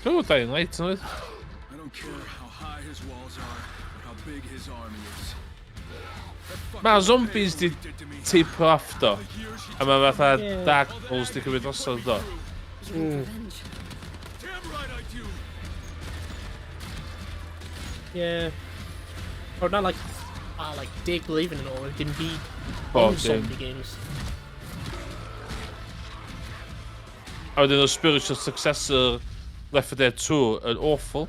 Dwi'n gwybod Dying Light, yn oedd? I don't care how high his walls are or how big his army is. Mae zombies di taper off do. A mae fatha Ie. Dark Souls di cymryd drosodd do. Damn right I do. Yeah. Or not like, like deg blwyddyn yn ôl, dim byd O, ond dim. zombie games. A wedyn oedd spiritual successor Left 4 Dead 2 yn awful.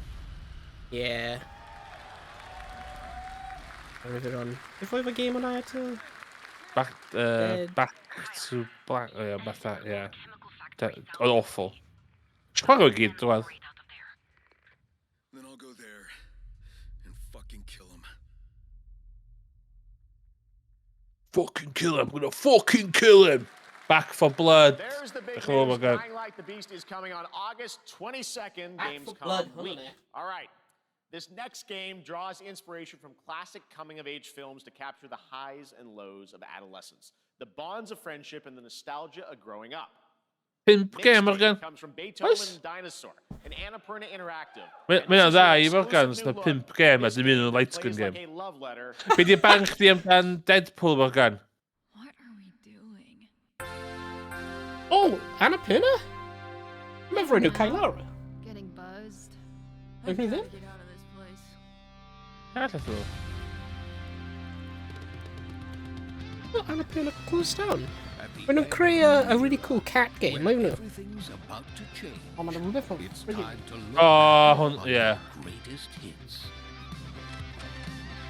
Yeah. River on. Beth oedd y game o'na eto? Back, Dead. back to Black, oh yeah, back that, yeah. Oedd awful. Ti'n chwarae o gyd, dwi'n meddwl. Then I'll go there and fucking kill him. Fucking kill him, I'm gonna fucking kill him! Back for Blood. There's the big Oh my news. God. Dying Light the Beast is coming on August 22nd, Back for Gamescom Blood, hwnna week. ne. All right. This next game draws inspiration from classic coming-of-age films to capture the highs and lows of adolescence, the bonds of friendship, and the nostalgia of growing up. Pimp Next game, Morgan. comes from Beethoven Oes? and Dinosaur, and Annapurna Interactive. Mae And this hwnna'n is dda your i exclusive Morgan, new os na look. pimp game a dim un yn light gun Plays game. like a love letter. Be di barn chdi amdan Deadpool, Morgan? Oh, Annapurna? Remember nhw Kyle Lara? Getting buzzed. Oedd ni ddim? Get out of this place. Arall ydw. Oh, Annapurna closed down. Maen nhw'n creu a really cool cat game, maen nhw. Everything's about to change. O, maen nhw'n rhywbeth It's o'n... time to look O, back hwn, on ie. your greatest hits.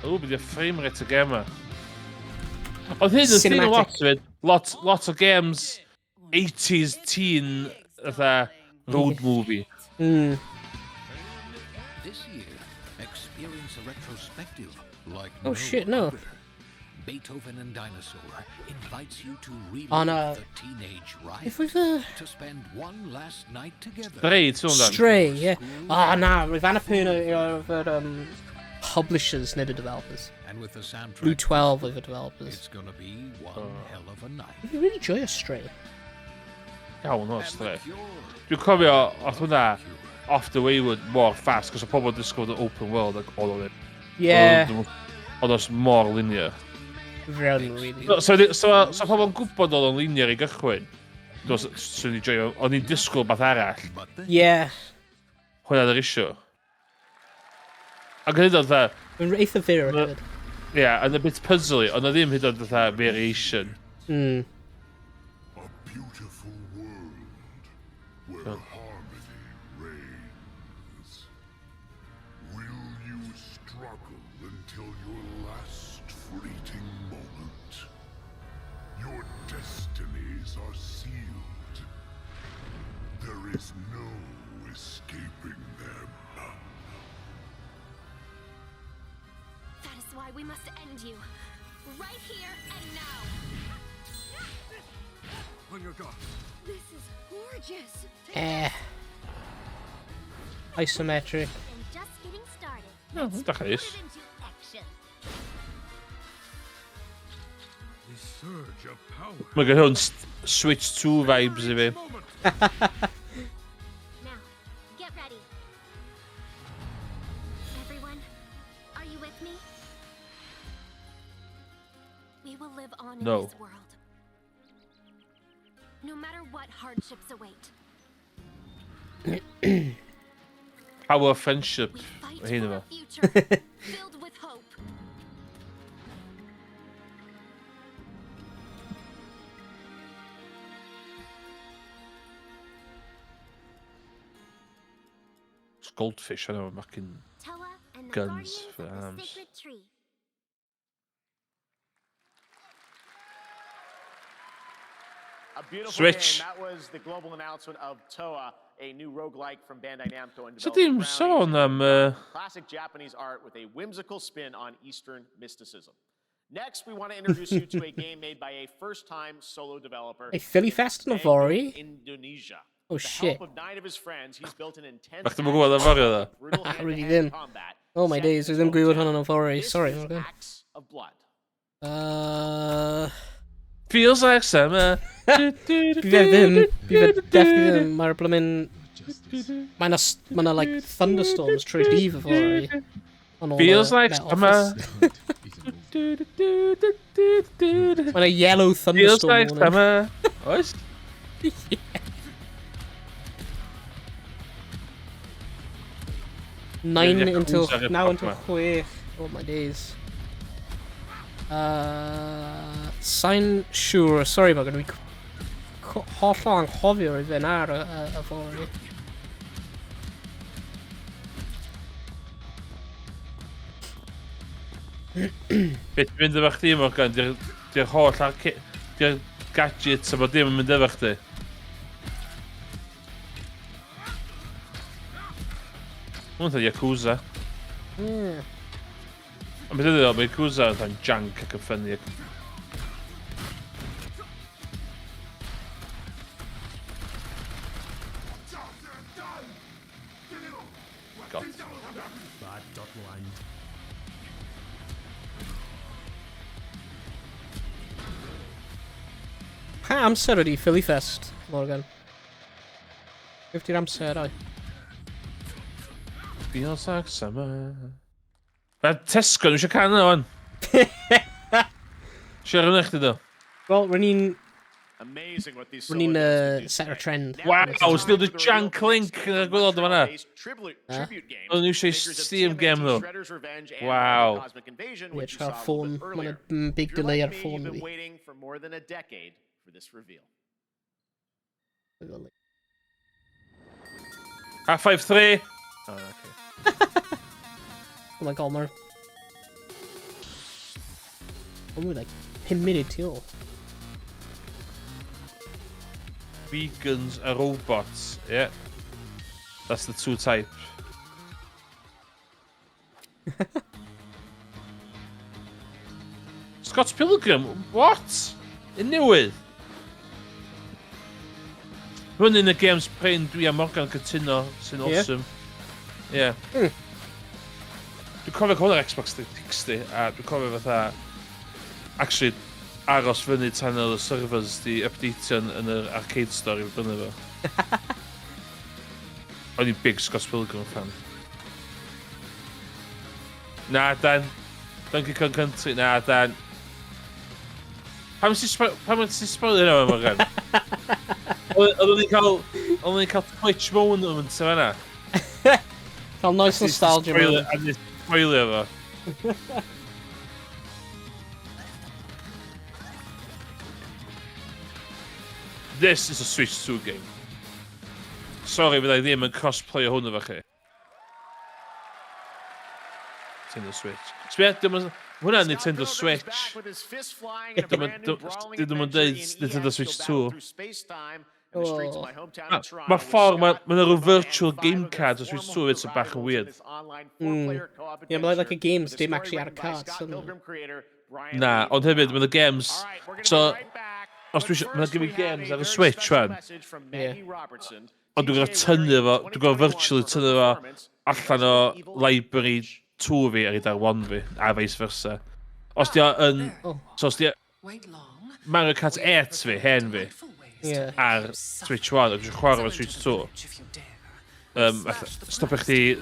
O, bydd y frame rate y gem yma. Oedd hyn yn thing Cinematic. lot fyd. Lot, lot o games 80s teen, fatha, road movie. this year, experience a retrospective like Oh no shit, no. other. Beethoven and Dinosaur invites you to relive On, the teenage riot. if we've, to spend one last night together. Stray, ti'n hwnna? Stray, yeah. Ah, na, roedd Annapurna efo'r publishers nid y developers. And with the soundtrack, Blue 12 oedd y developers. It's gonna be one hell of a night. Fi really joio Stray. Iawn o, Stray. Dwi'n cofio, oedd hwnna off the wayward mor fast, cos o pobl yn disgwyl the open world ac oedd o'n... Yeah. Oedd o'n mor linear. Really, really. So pobl yn gwybod oedd o'n linear i gychwyn. Dwi'n swn i'n joio, o'n i'n disgwyl beth arall. Yeah. Hwnna oedd yr issue. Ac yn hyd yn oed fatha... Mae'n eitha fyr hefyd. Ie, and a bit puzzly, ond oedd ddim hyd yn oed fatha variation. A beautiful world where harmony reigns. Will you struggle until your last fleeting moment? Your destinies are sealed. There is no escaping them. That is why we must end you. Right here and now. On your guard. This is gorgeous. Eh. Isometric. And just getting started. No, Let's dechrau put is. it into action. This surge of power. Mae gen hwn Switch 2 vibes i fi. Now, get ready. Everyone, are you with me? We will live on in No. this world. No matter what hardships await. Power of friendship. Fight Mae hyn for efo. a future filled with hope. It's goldfish, I know, fucking Toa and the guns guardians for of the arms. sacred tree. A beautiful Switch. game. That was the global announcement of Toa, a new roguelike from Bandai Namco and So developer dim Brownies. sôn am... Classic Japanese art with a whimsical spin on Eastern mysticism. Next, we want to introduce you to a game made by a first-time solo developer. A Philly Fest yn in yfory? Indonesia. Oh With the shit. help of 9 of his friends, he's built an intense Bach ddim yn gwybod am fory oedd o. brutal Really hand-to-hand ddim. combat. Oh my days, dwi ddim gwybod hwn yn yfory. Sorry, Morgan. Acts of Blood. Feels like summer. Fi fe ddim. Fi fe definitely ddim. Mae'r blymyn... Mae na, mae na like thunderstorms trwy dydd yfory. On all Feels the like Met summer. Office. Mae na yellow Feels thunderstorm like warning. summer. Oes? 9 Ie, until Yakuza 9 until rip off 6. Oh my days. Sa'n siŵr, sorry Morgan, dwi hollol anghofio i fynd ar y fory. Beth ti'n mynd efo chdi, Morgan? Di'r holl di'r gadgets a bod dim yn mynd efo chdi. Hwnnw'n fatha Yakuza. Yeah. Ond beth ydy o, mae Yakuza yn fatha jank ac yn ffynnu ac... God. Bad dot land. Pa amser ydi Philly Fest, Morgan? Beth di'r amser, oi? Feels like summer. Mae Tesco, nhw eisiau can yna, wan. Siarad yna chdi, do. Wel, rydyn ni'n... Amazing what these Rydyn ni'n solo devs can do set a trend. Wow, still the jank link yn y gwylod yma na. Tribute, Huh? tribute game. O'n nhw eisiau Makers of Steam TMNT game nhw. Shredder's Revenge and Wow. Cosmic Invasion, Ie, which you tra saw a little ffôn. bit Mae'n earlier. big If you're delay like ar me, ffôn you've been fi. waiting for more than a decade for this reveal. Half 5-3. Oh, okay. Oh my god, mae'r... Only like 5 munud tu ôl. Vegans a robots, yeah. That's the two type. Scott Pilgrim? What? Yn newydd? Hwn yn y games prin dwi a Morgan cytuno sy'n awesome. Ie. Yeah. Dwi'n cofio hwn ar Xbox 360 a dwi'n cofio fatha actually aros fyny tan oedd y servers di updateio yn yr arcade store i brynu fo. O'n i'n big Scott Pilgrim fan. Na, Dan. Donkey Kong Country. Na, Dan. Pam ti'n spoilio hynna, Morgan? Oedden ni'n cael... Oedden ni'n cael Twitch moment yn fan'na. Cael nice nostalgia moment. A nes spoilio fo. This is a Switch 2 game. Sorry, fydda i ddim yn crossplay hwn efo chi. Nintendo Switch. Sbia, dim ond... Hwnna Nintendo Switch. Dim ond dweud Nintendo Switch 2. Mae'r ffordd, mae yna rhyw virtual game card o Switch 2 fyd sy'n bach yn weird. Yeah, mae like a games dim actually ar y card. Na, ond hefyd, mae yna games... So, os dwi eisiau... Mae gen i games ar y Switch, rwan. Yeah. Ond dwi'n gorfod tynnu fo, dwi'n gorfod virtually tynnu fo allan o library 2 fi a rhoid ar 1 fi, a vice versa. Os di o yn... So os di o... Mario Kart 8 fi, hen fi, ar Switch 1, a dwi'n chwarae fo Switch 2. Stopio chdi...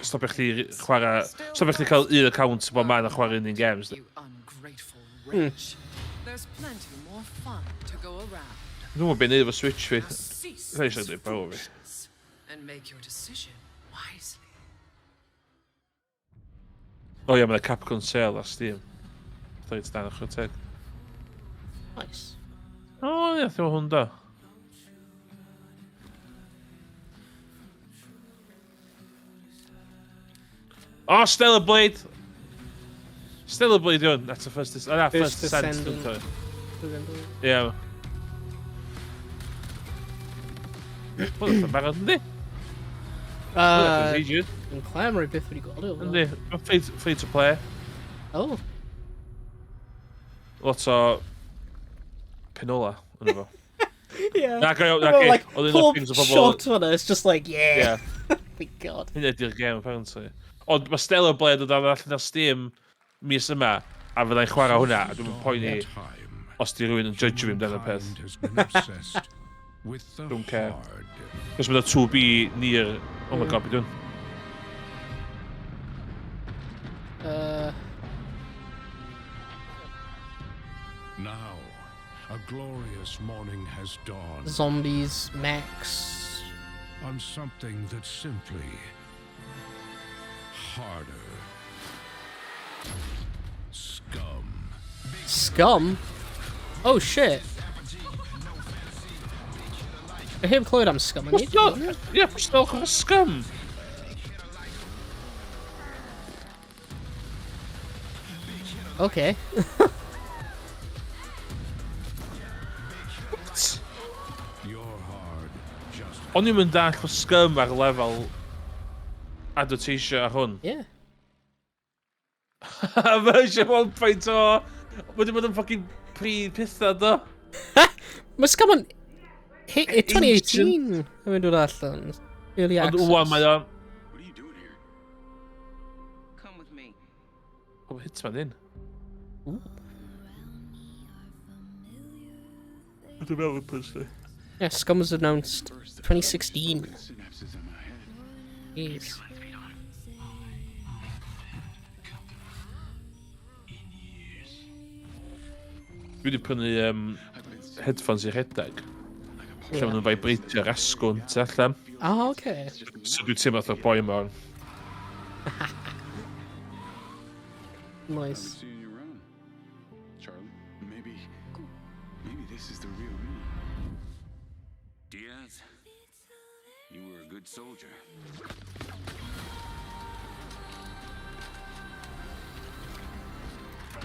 Stopio chdi chwarae... Stopio chdi cael un account bob man a chwarae un games. There's plenty more fun to go around. Dwi'n gwybod beth neud efo Switch fi. Rhaid eisiau dweud power fi. And make your decision wisely. O ia, mae'n Capcom sale ar Steam. Rhaid dan ochr teg. Nice. O ia, ddim hwn da. O, Stellar Blade! Stellar Blade yw hwn. That's the first... Oh, first Descent. Ie. Hwn yn barod, yndi? Yn clamor byth wedi gweld o. Yndi. Free to play. Oh. Lot o penola yn efo. Yeah. Na, go, na, Like, oedd un o'r pob things o bobl... shot fan'na, it's just like, yeah. Yeah. My God. Hynna ydy'r game, apparently. Ond mae Stellar Blade yn dod allan ar Steam mis yma, a fyddai'n chwarae hwnna, a dwi'n poeni os di rhywun yn judge fi amdano peth. Don't care. Cos mae'n 2B near... Oh my god, beth dwi'n... Now, a glorious morning has dawned. Zombies, Max. On something that's simply harder. Scum. Scum? Oh shit. I heb clywed am Scum. What's that? Yeah, pwy sy'n ochr Scum? Okay. What? O'n i'n mynd all o Scum ar lefel advertisio ar hwn. Yeah. Version 1.0! Wedi bod yn fucking pryd pethau, do? Mae Scum yn... 2018 yn mynd dod allan. Early Ond access. wwan mae o... What are you doing here? Come with me. O, Hitman in. Developers, di. Yeah, Scum was announced 2016. Jeez. Dwi wedi prynu headphones i rhedeg. Lle maen nhw'n vibratio'r asgwrn tu allan. Oh, okay. So dwi'n teimlo fatha'r boi yma. Nice. Seeing you around, Charlie. Maybe, maybe this is the real me. Diaz, you were a good soldier. I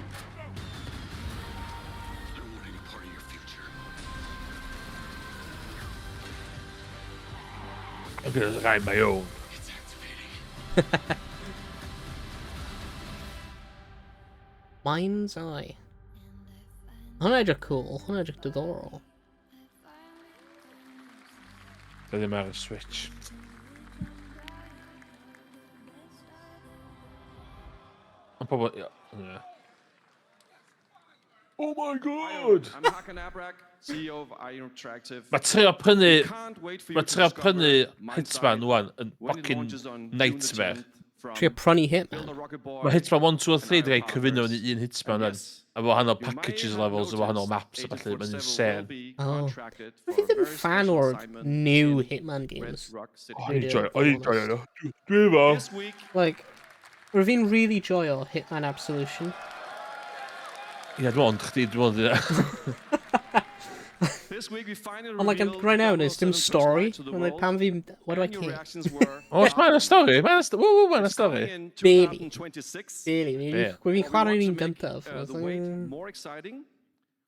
don't want any part of your future. I'm gonna write my own. It's activating. Mind's Eye. Hwnna edrych cool, hwnna edrych diddorol. Da ddim ar y Switch. Ond pobl... Ie. Yeah. Oh my god! I'm Hakan Abrak, CEO of IO Interactive. Mae trio prynu... We can't wait for you Mae to trio discover prynu Mind's Hitman Eye wan yn when it fucking launches on June the nightmare. 10th from Trio prynu Build Hitman. a Rocket Boy Mae Hitman 1, 2 a 3 and wedi cael Iron cyfuno yn Partners. un Hitman And then. yes, A wahanol you may packages have levels, a wahanol noticed maps a Agent falle, mae'n 47 will insane. be Oh. contracted Fi for a ddim very fan special o'r assignment new in Hitman Red games. Rock City. Oh, O'n i'n joio, o'n i'n joio nhw. Dwi efo. This week, Like, rwyf fi'n really joio Hitman Absolution. Ie, dwi'n ond chdi, dwi'n meddwl. this week we finally Ond like, revealed right now, there's dim 007 First story. Light to the I'm like, world, pam fi... What do I and your care? reactions were Oes, mae'n stori, mae'n stori, ww, mae'n stori. in Barely. 2026. Barely. Yeah. Rwyf fi'n But we chwarae'r want un to make, gyntaf. I was the like, wait mm. more exciting.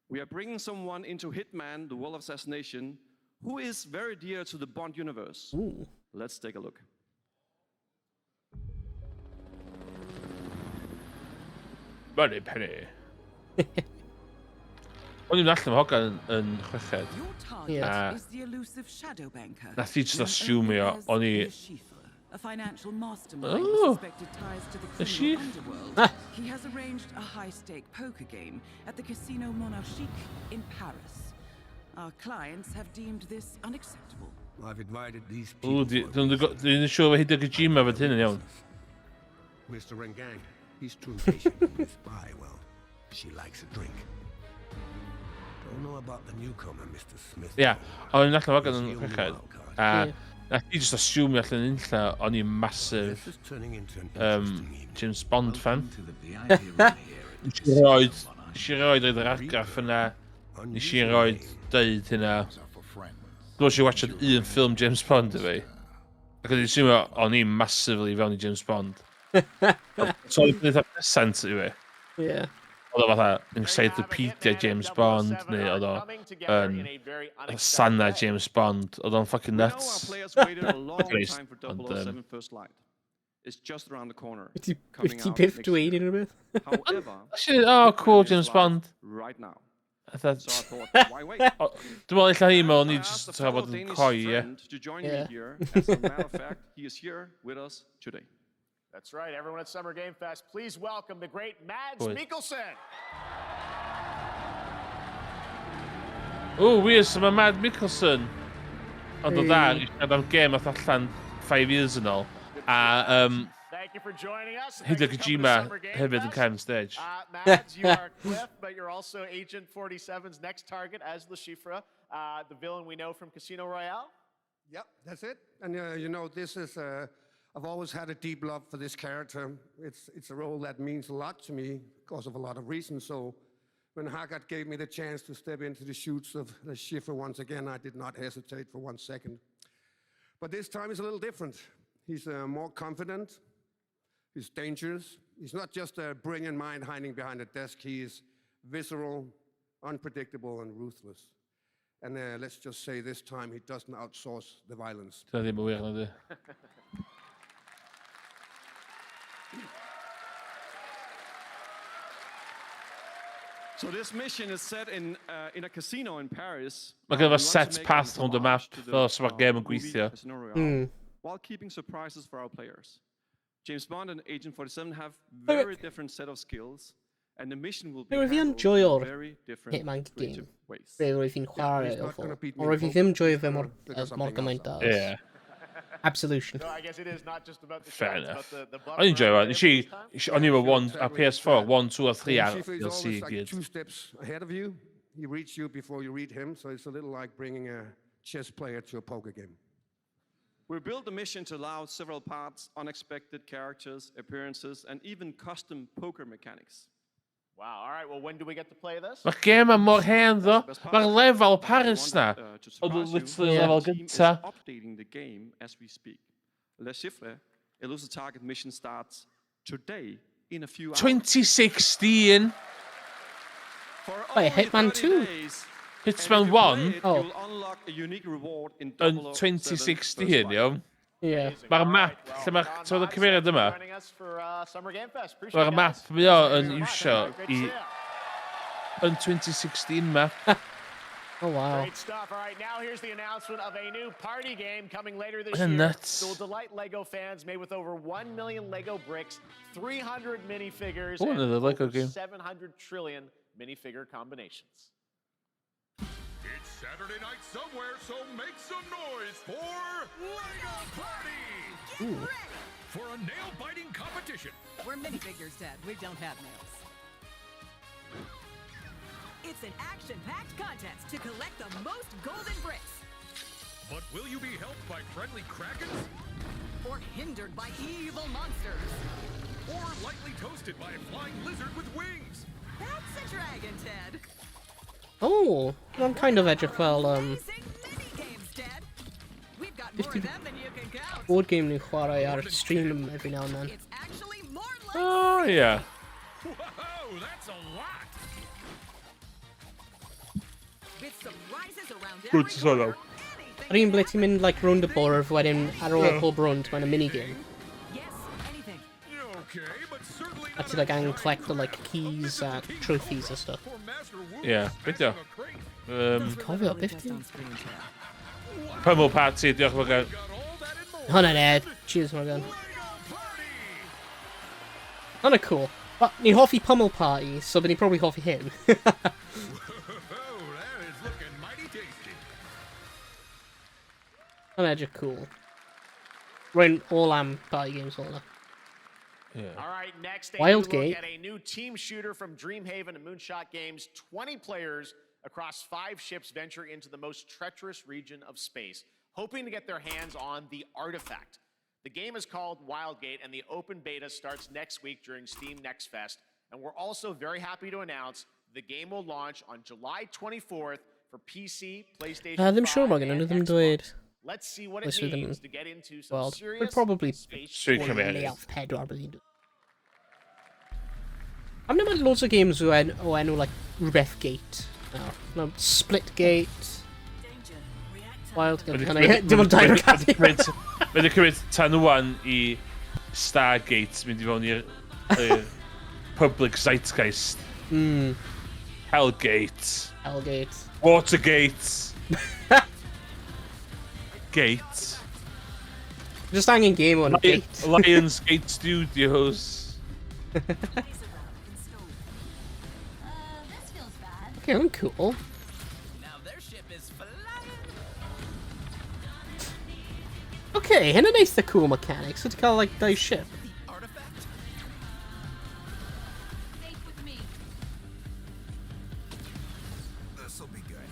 We are bringing someone into Hitman, the World of Assassination, who is very dear to the Bond universe. Ooh. Let's take a look. Money penny. O'n i'n allan hogan yn, yn chweched. Your target A is the elusive shadow banker. Nath hi just known assume only o, as o'n i... Le Chiffre, a financial mastermind with Oh. suspected ties to the Le criminal Chiffre. underworld. He has arranged a high-stake poker game at the Casino Monarchique in Paris. Our clients have deemed this unacceptable. I've invited these Ww, people. dwi'n siŵr fe Hideo Kojima fod hyn yn iawn. Mr. Rengang, he's too impatient. and Miss Bai, well, she likes a drink. Don't know about the newcomer, Mr. Smith. Ia, o'n i'n allan hogan yn He's the only chweched. wild card. A Ie. nath hi just assume allan unlla, o'n i'n massive This is turning into an James Bond fan. To the VIP room here at Nes i roed, nes i roed roed yr argraff yna. Nes i roed deud hynna. Dwi'n eisiau watchad un ffilm James Bond i fi. Ac o'n i'n assume o'n i'n massively fewn i James Bond. So o'n i'n prynu present i fi. Yeah. Oedd o fatha Encyclopedia James Bond, neu oedd o yn Sana James Bond. Oedd o'n fucking We know our nuts. players waited a long Christ, time for ond, 007 First Light. It's just around the corner. Wyt ti coming wyt ti out byth next dweud year. unrhyw beth? However, Actually, oh, cool, Hitman is James live Bond. Right now. I thought... So I thought, why wait? Dwi'n meddwl illa hi mewn i I asked just a tra fellow bod yn Danish coi, ie. friend to join me Yeah. here. As a matter of fact, he is here with us today. That's right, everyone at Summer Game Fest, please welcome the great Mads Boy. Mikkelsen. O, wir, so mae Mad Mikkelsen. Ond o dda, i siarad am gêm ath allan 5 years yn ôl. A Thank you for joining us. and Hideo thanks for coming to Kojima Summer Game hefyd yn Fest. cefn stage. Mads, you are Cliff, but you're also Agent 47's next target as Le Chiffre, the villain we know from Casino Royale. Yep, that's it. And you know, this is. I've always had a deep love for this character. It's a role that means a lot to me because of a lot of reasons. So, when Haggard gave me the chance to step into the shoes of Le Chiffre once again, I did not hesitate for 1 second. But this time is a little different. He's more confident. He's dangerous. He's not just a brilliant mind hiding behind a desk. He is visceral, unpredictable, and ruthless. And let's just say this time he doesn't outsource the violence. Dyna ddim yn wir, na di. So this mission is set in a casino in Paris. Mae gynno We fo want to set make path an rownd y map, homage to the, fel os mae'r gêm yn movie gweithio. Casino Royale, while keeping surprises for our players. James Bond and Agent 47 have very different set of skills, and the mission will be Rwyf fi yn handled in joio'r very different Hitman creative game. ways. Be rwyf fi'n chwarae he's o not fo. gonna beat me Ond rwyf fi in ddim poker. joio fe mor, Figure mor something gymaint else as Yeah. Absolution. So I guess it is not just about the Fair shots, enough. but the O'n i'n joio fo. Nes i, o'n i efo one, a Exactly. PS4, 1, 2 a 3 ar Le Chiffre is DLC always i like gyd. two steps ahead of you. He reads you before you read him, so it's a little like bringing a chess player to a poker game. We built the mission to allow several parts, unexpected characters, appearances, and even custom poker mechanics. Wow. All right. Well, when do we get to play this? Mae'r gêm yma mor hen, ddo. Best part, Mae'r lefel we Paris want, na. to Oedd surprise you, literally Yeah. lefel the team is gynta. updating the game as we speak. Le Chiffre, Elusive Target mission starts today in a few hours. 2016. For Wait, only Hitman 30 2? days, and Hitman if you 1 play it, Oh. you'll unlock a unique reward in yn 007 2016, First Light. iawn. Ie. Mae'r map, lle mae'r, ti'n y cymeriad yma? Mae'r map mae o yn iwsio i... Yn 2016 map. Oh, wow. Great stuff. All right, now here's the announcement of a new party game coming later this What a year. nuts. That will delight Lego fans, made with over 1 million Lego bricks, 300 minifigures, Oh, and another Lego over game. 700 trillion minifigure combinations. It's Saturday night somewhere, so make some noise for Lego Party! Ooh. For a nail-biting competition. We're minifigures, Dad. We don't have nails. It's an action-packed contest to collect the most golden bricks. But will you be helped by friendly krakens? Or hindered by evil monsters. Or lightly toasted by a flying lizard with wings? That's a dragon, Ted. Oh, mae'n kind of edrych fel, We've got more 50 of them than you can count. board game ni'n chwarae ar stream every now and then. Oh, yeah. Whoa, that's a lot! With surprises around Good solo. Yr un ble ti'n mynd, like, rownd y bwrdd, wedyn ar ôl Ie. pob rownd, mae'n a minigame. Yes, anything. Okay, but certainly A ti, like, angen collect the, like, keys a trophies a stuff. Yeah, beth o? Cofio, beth ti'n... Pummel Party, diolch yn fawr. Hwnna'n ed. Cheers, Morgan. Hwnna cool. But ni'n hoffi Pummel Party, so bydd ni'n probably hoffi hyn. Hwnna'n edrych cool. Rwy'n all am party games fel yna. Yeah. All right, next a new Wildgate. look at a new team shooter from Dreamhaven and Moonshot Games. 20 players across 5 ships venture into the most treacherous region of space, hoping to get their hands on the artifact. The game is called Wildgate, and the open beta starts next week during Steam Next Fest. And we're also very happy to announce the game will launch on July 24th for PC, PlayStation Ddim siŵr 5, Morgan, and nhw ddim Xbox. dweud. Let's see what Oes it nhw ddim means to get into some Weld. serious We'd probably space Sure, come here. leiaf pedwar bydd hi'n dweud. I've never had loads of games o, en o enw like rhywbeth Gate. No, no Split Gate. Wild Gate. Dim ond dau o'r cadw. Mae wedi cymryd tan wan i Stargate mynd i fewn i'r public zeitgeist. Hellgate. Hellgate. Watergate. Gate. Just angen game o'n Gate. Lionsgate Studios. Okay, I'm cool. Okay, hyn yn eitha cool mechanics. So ti'n cael, like, dau ship. Safe with me. This'll be good.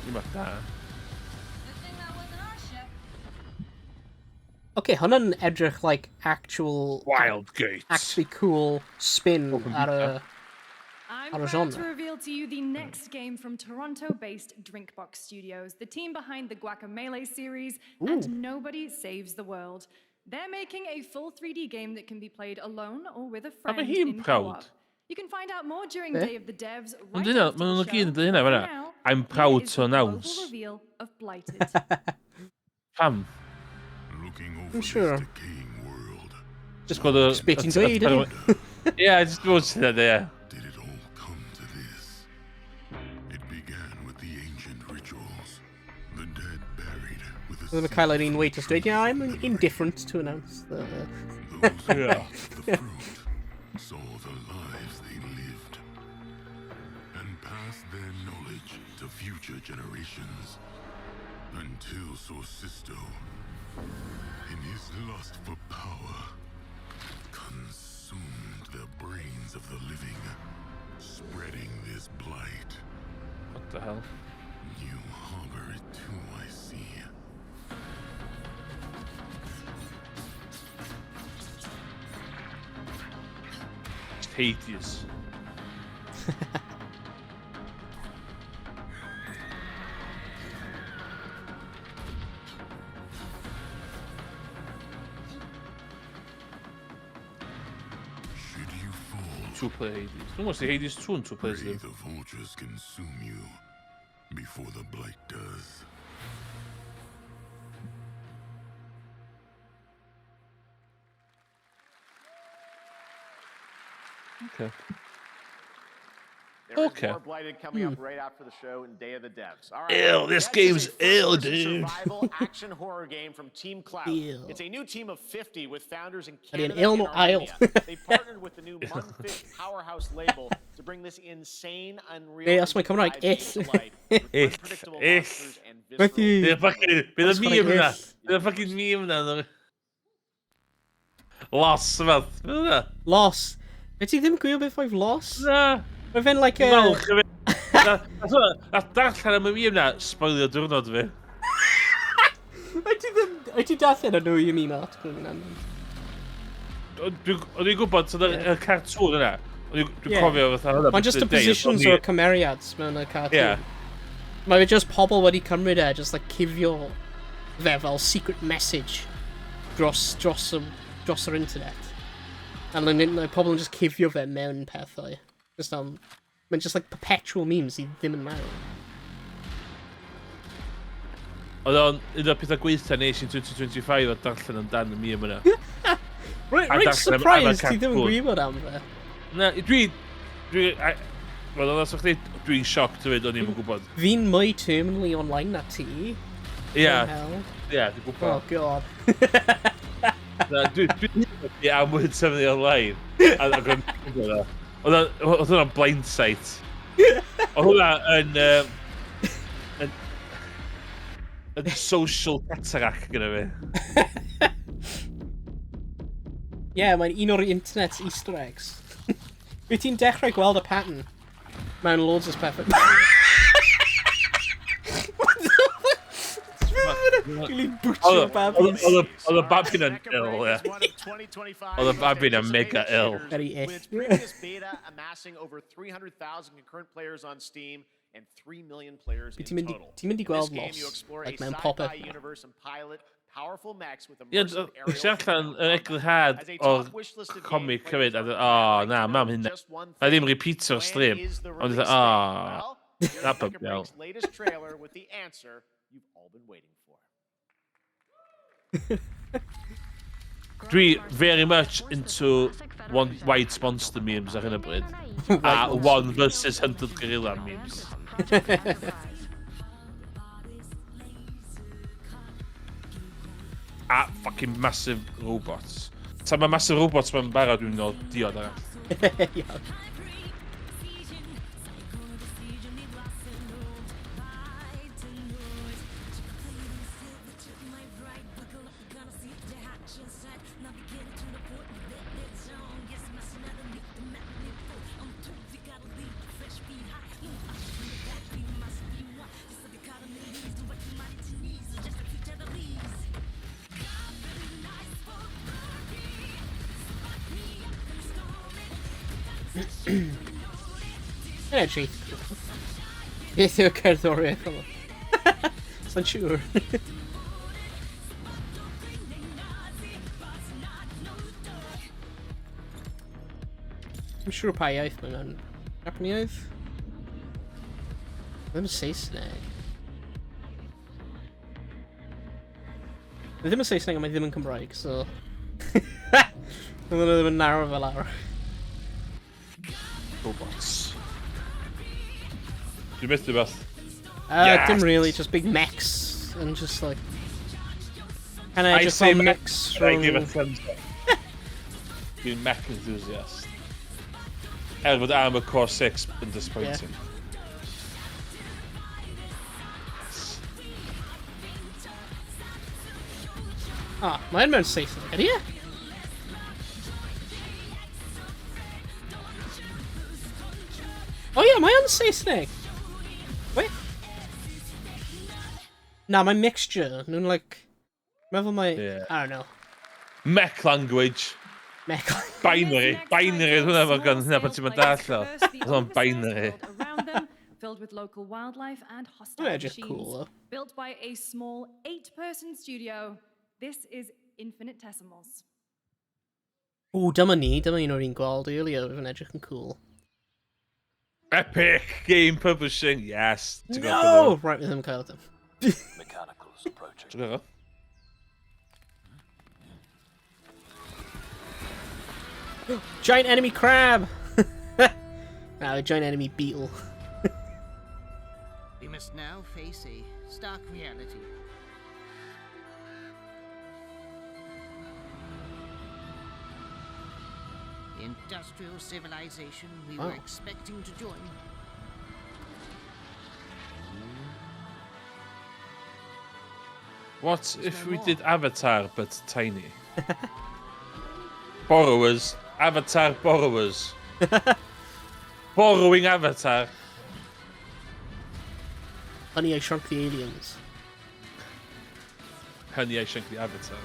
Ddim da. Good thing that wasn't our ship. Okay, hwnna'n edrych like actual... Wildgate. Actually cool spin ar y... I'm ar y proud to genre. reveal to you the next game from Toronto-based Drinkbox Studios, the team behind the Guacamelee series and Ooh. Nobody Saves the World. They're making a full 3D game that can be played alone or with a friend mae hi'n in proud. co-op. You can find out more during Be? Day of the Devs Ond right hynna, after maen the nhw'n gyd yn show. dweud hynna, For fan'na. now, I'm here proud is to the global announce. reveal of Blighted. Pam? I'm sure. Just gweld y... Just beth ti'n dweud, ydi? Ie, just bod sy'n dweud, ie. Did it all come to this? It began with the ancient rituals. The dead buried with a Ddim yn cael yr un wait os dweud, yeah, I'm indifferent to announce the... Those who Yeah. ate the fruit saw the lives they lived and passed their knowledge to future generations until Sorcisto, in his lust for power, consumed the brains of the living, spreading this blight. What the hell? You harbor it too, I see. Just Hades. Should you fall, Two player Hades. Dwi'n gwybod si Hades 2 yn two players may ddim. the vultures consume you before the blight does. Okay. There is Okay. more Blighted coming up right after the show and Day of the Devs. All right. Ew, this Next is game's a ill, first-person dude. Survival action horror game from Team Cloud. Ew. It's a new team of 50 with founders in Ydy e'n Canada ill and neu ail? Armenia. They partnered with the new Mungfish Powerhouse label to bring this insane Unreal Neu os mae Engine Cymraeg 5 game ill. to life with Ill, unpredictable ill. monsters and Beth visceral yw... Bydd y fucking... Bydd y Os meme Cymraeg na. ill. Bydd y fucking meme na. Los, fath. Bydd yna. Los. Fe ti ddim yn gwybod beth oedd los? Na. Mae fe'n like a... Falch i fi. Nath darllen am y meme na, spoilio diwrnod fi. Wyt ti ddim... Wyt ti darllen y nhw i meme article yn annon? O'n i'n gwybod, so y cartŵn yna, o'n i'n Ie. cofio fatha hwnna. Mae'n just the positions o'r cymeriads mewn y cartoon. Ie. Mae fe just pobl wedi cymryd e, just like cuddio fe fel secret message dros yr internet. A like, like, pobl yn just cuddio fe mewn pethau. Just, mae'n just like perpetual memes sydd ddim yn marw. Oedd o'n un o'r pethau gweitha nes i'n 2025 o darllen amdan y meme yna. Reit, A reit darllen am y surprised ti ddim yn cartoon. gwybod am fe. Na, Wel, oedd chdi, dwi'n shocked hefyd, o'n i'm yn gwybod. Fi'n mwy terminally online na ti. Ie. Hell. Ie, dwi'n gwybod. Oh god. Na, dwi am mwy terminally online. Ac o'n gwybod o. Oedd hwnna'n blindsight. Oedd hwnna yn social cataract gyda fi. Ie, yeah, mae'n un o'r internet easter eggs. Wyt ti'n dechrau gweld y pattern mewn loads o pethau. What the fuck? Really butcher babbies. Oedd y babi yn ill, ie. Oedd y babi yn mega ill. Very With ill. its previous beta amassing over 300,000 concurrent players on Steam and 3 million players in Ti'n mynd i- total. ti'n mynd i In this gweld game, you Los, explore like a mewn sci-fi popeth. universe and pilot powerful mechs with Ie, immersive nes i aerial allan yr eglurhad As a o'r top wishlisted game, comic hefyd, a dweud, o, na, mam hynna. Na ddim repeat o'r stream. Ond dweud, o, na pub iawn. Break's latest trailer with the answer you've all been waiting for. Dwi very much into one white monster memes ar hyn o bryd. A one versus 100 gorilla memes. A fucking massive robots. Ta mae massive robots ma'n barod dwi'n nôl diod arall. Iawn. Yn edrych. Beth yw'r cerddoriaeth yma? Sa'n siŵr. I'm siŵr pa iaith mae mewn. Japanese? Ddim yn Saesneg. Mae ddim yn Saesneg a mae ddim yn Cymraeg, so... Mae ddim yn narrow fel lawr. Robots. Dwi'n methu beth. Yes. Dim really, just big mechs and just like... Kind of I just say fel mech, mechs I give a rhwng... thumbs up. Dwi'n mech enthusiast. Er fod Armored Core 6 yn disappointing. Ah, mae'n mewn Saesneg, ydy e? Oh yeah, mae yn Saesneg! Wait. Na, mae'n mixture. Nhw'n like... Meddwl mae... Yeah. I don't know. Mech language. Mech Binary. Binary oedd hwnna fel gan hynna pan ti'n mynd dall o. Oedd hwnna'n binary. Around them, filled with local wildlife and hostile Mae'n edrych machines. cool, though. Built by a small 8-person studio, this is Infinitesimals. O, dyma ni. Dyma un o'r un gweld earlier. Oedd yn edrych yn cool. Epic Game Publishing, yes. Ti'n gweld No! hwnna? Right, with ddim cael them. Mechanicals approaching. Ti'n gweld o? Giant enemy crab! Ah, a giant enemy beetle. We must now face a stark reality. The industrial civilization we were Oh. expecting to join What if we did Avatar but tiny? Borrowers. Avatar borrowers. Borrowing Avatar. Honey, I Shrunk the Aliens. Honey, I Shrunk the Avatars.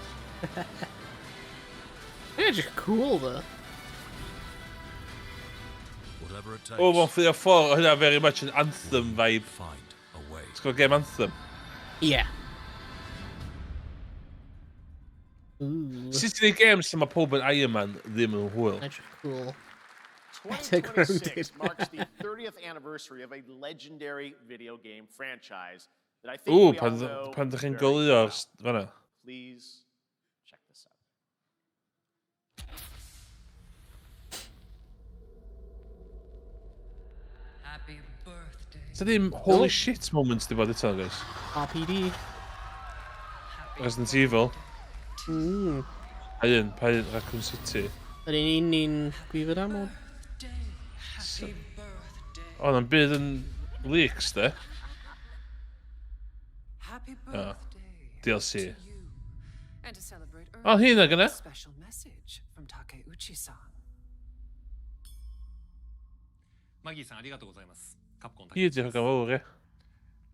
They're just cool, though. Whatever it takes. Oh, 1, 3 or 4, hynna very much an Anthem vibe. Find a way. It's got game Anthem. Yeah. Ooh. Sut ti'n ei games lle mae pob yn Iron Man ddim yn hwyl? Edrych cool. 2026 marks the 30th anniversary of a legendary video game franchise that I think Ooh, we all pan, know pan dych chi'n very goleuo'r well. fan'na. Please check this out. Happy birthday. So ddim holy shit moments di bod eto, guys. RPD. Resident Evil. Pa un, pa un, Raccoon City. Yr un un ni'n gwybod am o? O, na'n byd yn leaks, de. Happy O, DLC. And to celebrate O, hynna gynna. special message from Takeuchi-san. マギーさんありがとうございます。カプコン Hi ydi hogan fawr, ie.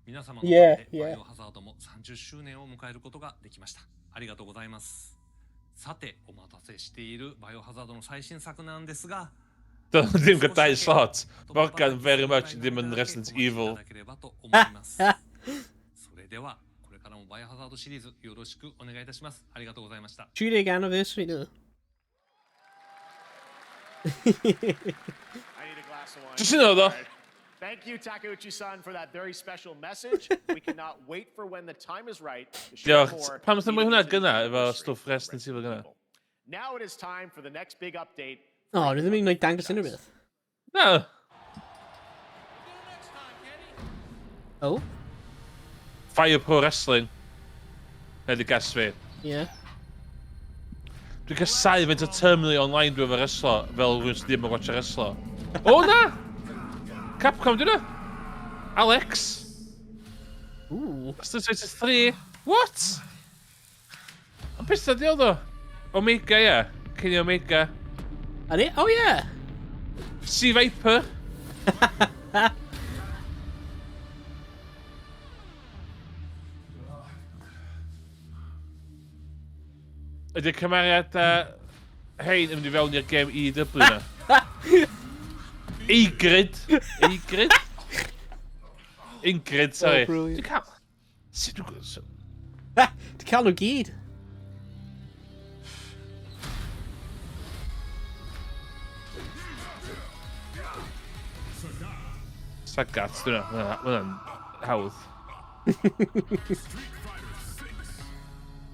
皆様のおかげで Yeah, バ yeah. イオハザードも30周年を迎えることができました。ありがとうございます。さて、お待たせしているバイオハザードの最新作なんですが、 Ddim gyda dau slot. Morgan very much ddim yn Resident Evil. いただければと思います。それでは、これからもバイオハザードシリーズよろしくお願いいたします。ありがとうございました。 30 anniversary, though. I need a glass of wine. Just you know, though. All right. Thank you, Takeuchi-san, for that very special message. We cannot wait for when the time is right to share Diolch. more. Pam ydyn leading hwnna into the gynna efo anniversary. stwff Resident Evil gynna? Now it is time for the next big update. O, oh, ddim yn like dangos unrhyw beth. No. Oh? Fire Pro Wrestling. Neu di gas fi. Yeah. Dwi'n casau faint o terminally online dwi efo wrestlo, fel rhywun sydd ddim yn watch wrestlo. O na! Capcom, dwi'n na? Alex! Ooh. Street Fighter 3. What? Ond beth ydi oedd o? Omega, ia. Kenny Omega. Ydy? Oh, yeah! Sea Viper. Ydy'r cymeriadau hein yn mynd i fewn i'r game EW na? Ingrid! Ingrid? Ingrid, sorry. Oh, brilliant. Dwi'n cael... Sut dwi'n... Dwi'n cael nhw gyd. Sagat, dwi'n hwnna. Hwnna'n hawdd.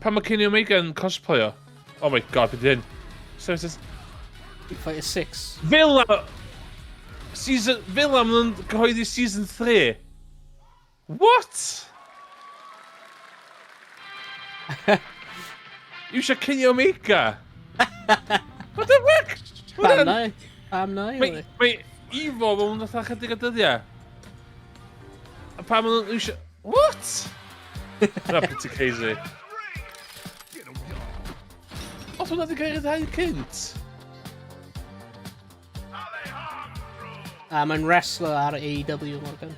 Pan mae Kenny Omega yn cosplayo? Oh my god, beth hyn? So it's Street Fighter 6. Fel 'na... Season... Fel 'na maen nhw'n cyhoeddi Season 3. What? Iwsio Kenny Omega? What the fuck? Pam na? Pam na? Mae, mae Evo mewn fatha chydig o dyddiau. A pam maen nhw'n iwsio... What? That's pretty crazy. Os hwnna wedi cael ei ryddhau cynt? A mae'n wrestler ar AEW, Morgan.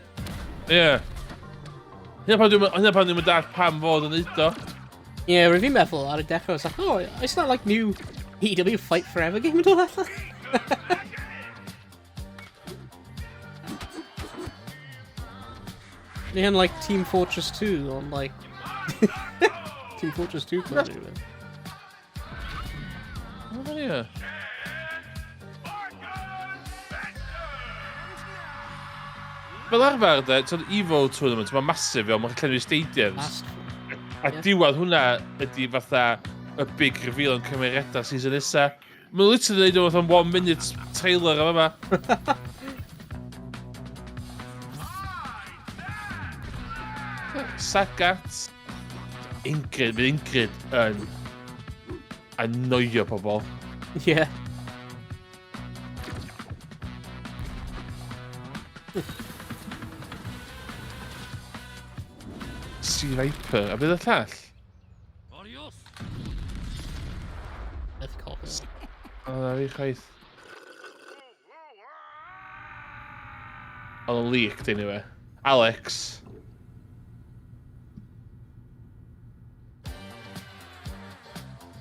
Ie. Yeah. Hynna pan dwi'n hynna pan dwi'n dallt pam fod yn neud o. Ie, yeah, rwy'n fi'n meddwl ar y dechrau, I was like, oh, it's not like new AEW Fight Forever game yn dod allan. Ni yn like Team Fortress 2 on like... Team Fortress 2 clone neu rhywbeth. O, ie. Fel arfer, de, ti'n Evo tournament, mae'n massive iawn, mae'n llenwi stadiums. A diwedd hwnna ydy fatha y big reveal yn cymeriadau season nesa. Mae'n literally neud o fatha one minute trailer o yma. Sagat, Ingrid, bydd Ingrid yn annoio pobl. Yeah. Sea Viper, a bydd y llall? Methu cofio. O, na fi chwaith. Oedd o'n leaked anyway. Alex.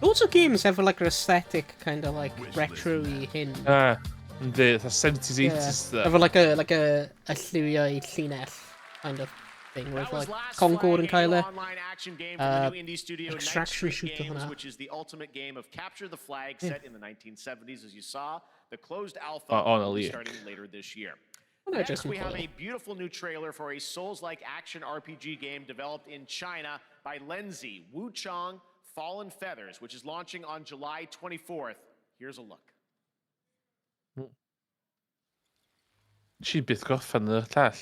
Loads of games efo like yr aesthetic kind of like retro-y hyn. Ah, yndi, fatha 70s, 80s. Yeah. Efo like a, like a, a lliwiau llinell kind of thing. With like Concord yn cael e. Online action game from the new indie studio Night Extraction Street shooter Games, hwnna. which is the ultimate game of capture the flag set in the 1970s, as you saw. The closed alpha Oh, on a will be leak. starting later this year. Hwnna Next, jyst yn we have cool. a beautiful new trailer for a Souls-like action RPG game developed in China by Lenzi Wuchang Fallen Feathers, which is launching on July 24th. Here's a look. Nes i byth gorffen y llall.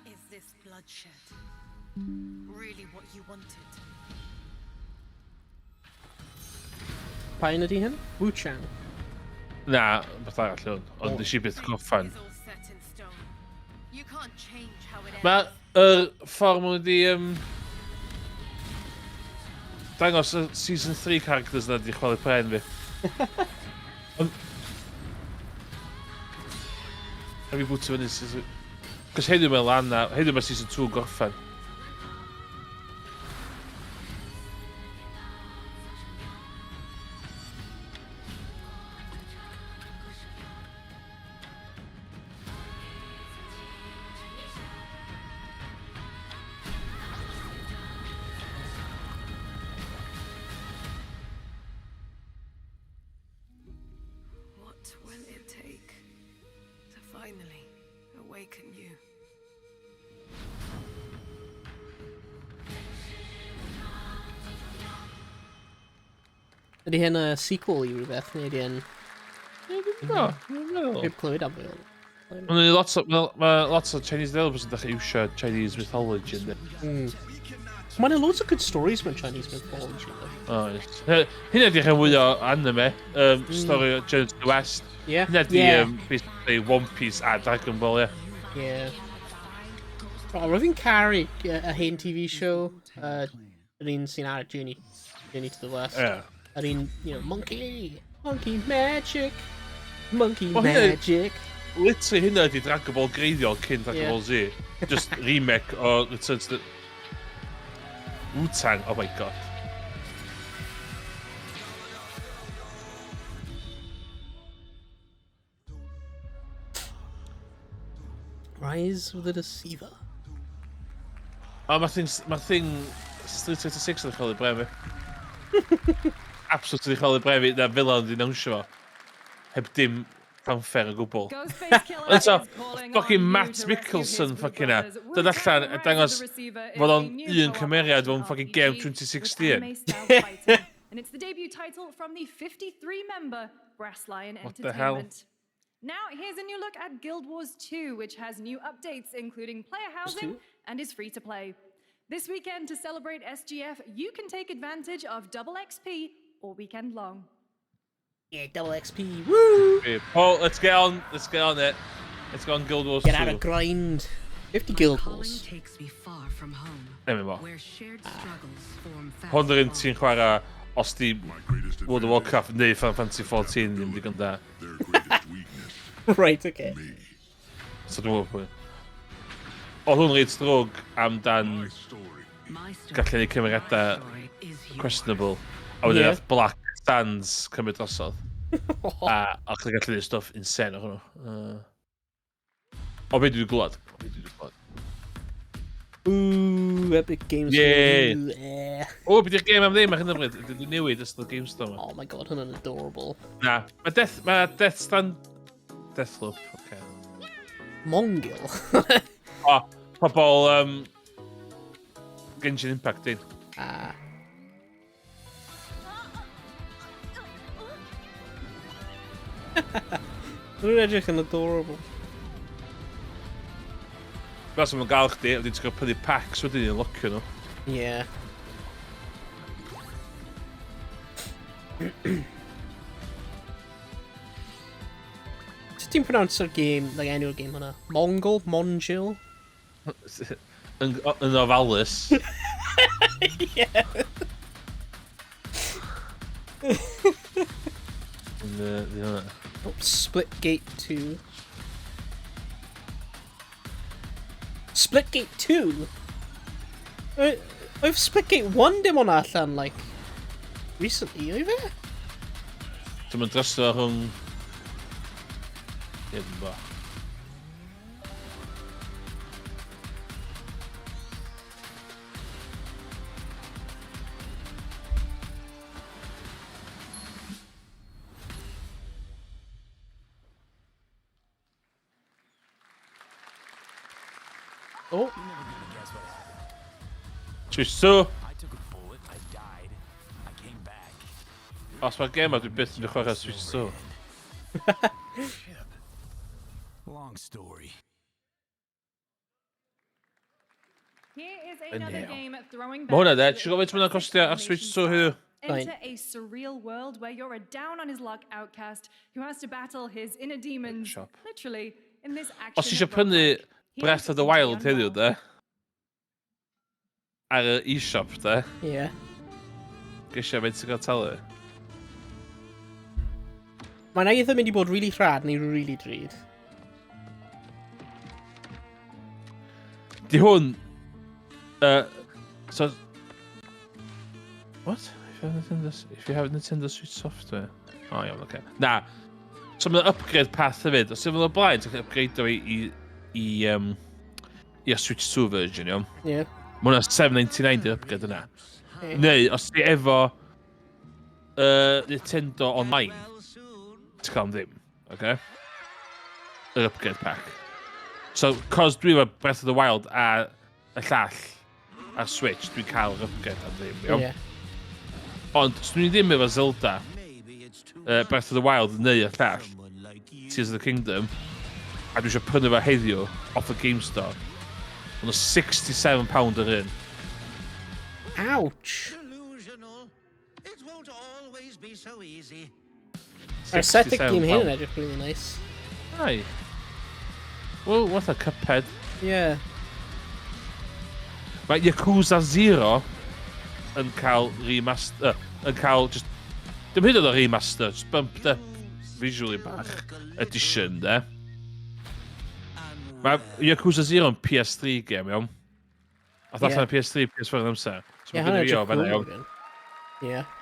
Is this bloodshed really what you wanted? Pa un ydi hyn? Wuchang. Na, beth arall hwn, ond nes i byth gorffen. Is all set in stone. You can't change how it ends. Mae yr ffordd maen nhw wedi dangos y season 3 characters na wedi chwalu pren fi. Ond... A fi bwtio fyny season... Cos heddiw mae'n lan na, heddiw mae season 2 yn gorffen. What will it take to finally awaken you? Ydy hyn y sequel i rhywbeth, neu ydy hyn... No, dwi'n meddwl. Heb clywed am fwy. Mae'n lot o, ma lot o Chinese developers yn dechrau iwsio Chinese mythology ynddi. Mae'n loads of good stories mewn Chinese mythology. though. Oes. Hynna di rhan fwy o anime, stori o Journey to the West. Yeah. Hynna di Yeah. basically One Piece a Dragon Ball, ie. Yeah. O, roedd fi'n caru y hen TV show, yr un sy'n ar Journey, Journey to the West. Yeah. Yr un, you know, monkey, monkey magic, monkey Wel, hynna- magic. Literally hynna ydi Dragon Ball greiddiol cyn Dragon Yeah. Ball Z. Just remake o Return to the... Wu-Tang, oh my god. Rise of the Deceiver. O, mae thing, mae thing Street Fighter 6 yn chwalu bren fi. Absolutely chwalu bren fi, na fel o'n di nawnsio fo. Heb dim fanfare o gwbl. Ghostface Killah Eto, is calling fucking on you Matt to rescue his Mikkelsen blue fucking na. brothers. Dod Wu-Tang allan a Rise of dangos the Receiver is fod a o'n new un co-op cymeriad action mewn fucking game RPG with 2016. anime-style fighting. And it's the debut title from the 53-member Brass Lion What the hell? Entertainment. Now, here's a new look at Guild Wars 2, which has new updates, including player housing 2? and is free to play. This weekend, to celebrate SGF, you can take advantage of double XP all weekend long. Yeah, double XP, woo! Okay, Paul, let's get on, let's get on it. Let's go on Guild Wars Get out 2. of grind. 50 guild Calling wars. takes me far from home, MMO. where shared struggles form fast Hwn yr un ti'n chwarae os di World of Warcraft neu Final Fantasy 14 ddim digon da. Right, okay. So dwi'n meddwl pwy. Oedd hwn reit drwg amdan gallu neud cymeriadau questionable. A wedyn Ie. nath Black Sands cymryd drosodd. A chdi gallu neud stwff insane o hwnnw. O be dwi wedi glwad. O be dwi wedi glwad. Ooh, Epic Games. Yay. Ooh, eh. O, beth yw'r game am ddim ar hyn o bryd? Dwi wedi newid ystod y GameStop yma. Oh my god, hwnna'n adorable. Na, mae Death, mae Death Stand... Deathloop, oce. Mongil. O, pobol Genshin Impact din. Ah. Nhw'n edrych yn adorable. Fel sy'n gael chdi, wedyn ti'n cael prynu packs wedyn i locio nhw. Yeah. Sut ti'n pronounce o'r game, like enw'r game hwnna? Mongol? Mongil? Yn, yn ofalus. Yeah. Yn, di hwnna. Oh, Splitgate 2. Splitgate 2? Oedd Splitgate 1 dim ond allan, like, recently, oedd e? Dwi'n mynd drosto rhwng... Ie, dwi'n bo. Oh. Switch 2. Os mae'r gêm a dwi byth yn chwarae Switch 2. Long story. Here is another game throwing Mae hwnna back de, to ti'n gwybod faint mae'n costio ar Switch 2 heddiw? Enter a surreal world where you're a down on his luck outcast who has to battle his inner demons, Shop. literally, in this action. Os ti eisiau prynu Breath of the Wild heddiw de, ar y e-shop de, Yeah. Geisio faint ti'n gael talu. Mae'n either mynd i bod really rhad neu really drud. Di hwn... So... What? If you have Nintendo, if you have Nintendo Switch software... Oh, iawn, oce. Okay. Na. So mae'n upgrade path hefyd. Os yw'n o'r blaen, ti'n upgrade o i Switch 2 version, iawn. Yeah. Mae hwnna 799 di'r upgrade yna. Ie. Neu, os ti efo Nintendo Online, ti'n cael am ddim, oce? Yr upgrade pack. So, cos dwi efo Breath of the Wild a y llall ar Switch, dwi'n cael yr upgrade am ddim, iawn? Ie. Ond, os dwi'n ddim efo Zelda, Breath of the Wild neu y llall, Tears of the Kingdom, a dwi eisiau prynu fo heddiw off y Game Store, ond o £67 yr un. Ouch. It won't always be so easy. Mae'r aesthetic game hyn yn £67. edrych really nice. Ai. Well, what a Cuphead. Yeah. Mae Yakuza Zero yn cael remaster, yn cael just... Dim hyd yn oed o remaster, just bumped up visually bach edition, de. Mae Yakuza Zero yn PS3 game, iawn. Ath allan PS3, PS4 yn amser. So Ie, mae hwnna'n gen i fi o edrych fan'na, cool. iawn. wedyn. Yeah.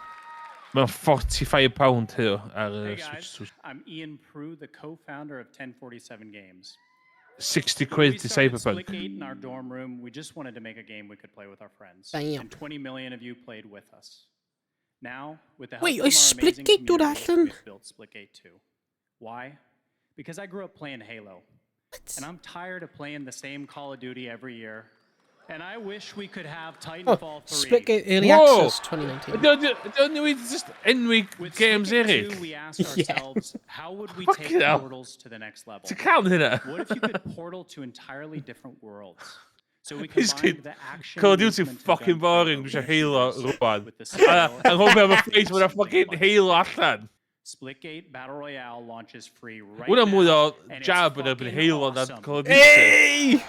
Mae'n £45 heddiw ar y Hey Switch guys, 2. I'm Ian Prue, the co-founder of 1047 Games. 60 When quid we to started Cyberpunk. Splitgate in our dorm room, we just wanted to make a game we could play with our friends. Damn. And 20 million of you played with us. Now, with the help Wait, from oes our amazing Splitgate dod community, allan? we've built Splitgate 2. Why? Because I grew up playing Halo. And I'm tired of playing the same Call of Duty every year. And I wish we could have Oh, Titanfall 3. Splitgate Early Whoa! Access 2019. Ydy o'n newid just enwi games Splitgate eraill? 2, we asked Yeah. ourselves, how would we Fucking take hell. portals to the next level? Ti'n cael hynna? What if you could portal to entirely different worlds? So we He's combined the action, Call of Duty movement, and fucking gunplay boring, dwi eisiau Halo rwan. with the scale A anghofio am y ffeis mae'n fucking Halo allan. Splitgate Battle Royale launches free right Hwna mwy now, o and it's jab yn erbyn fucking Halo na awesome. Call of Duty. Hey!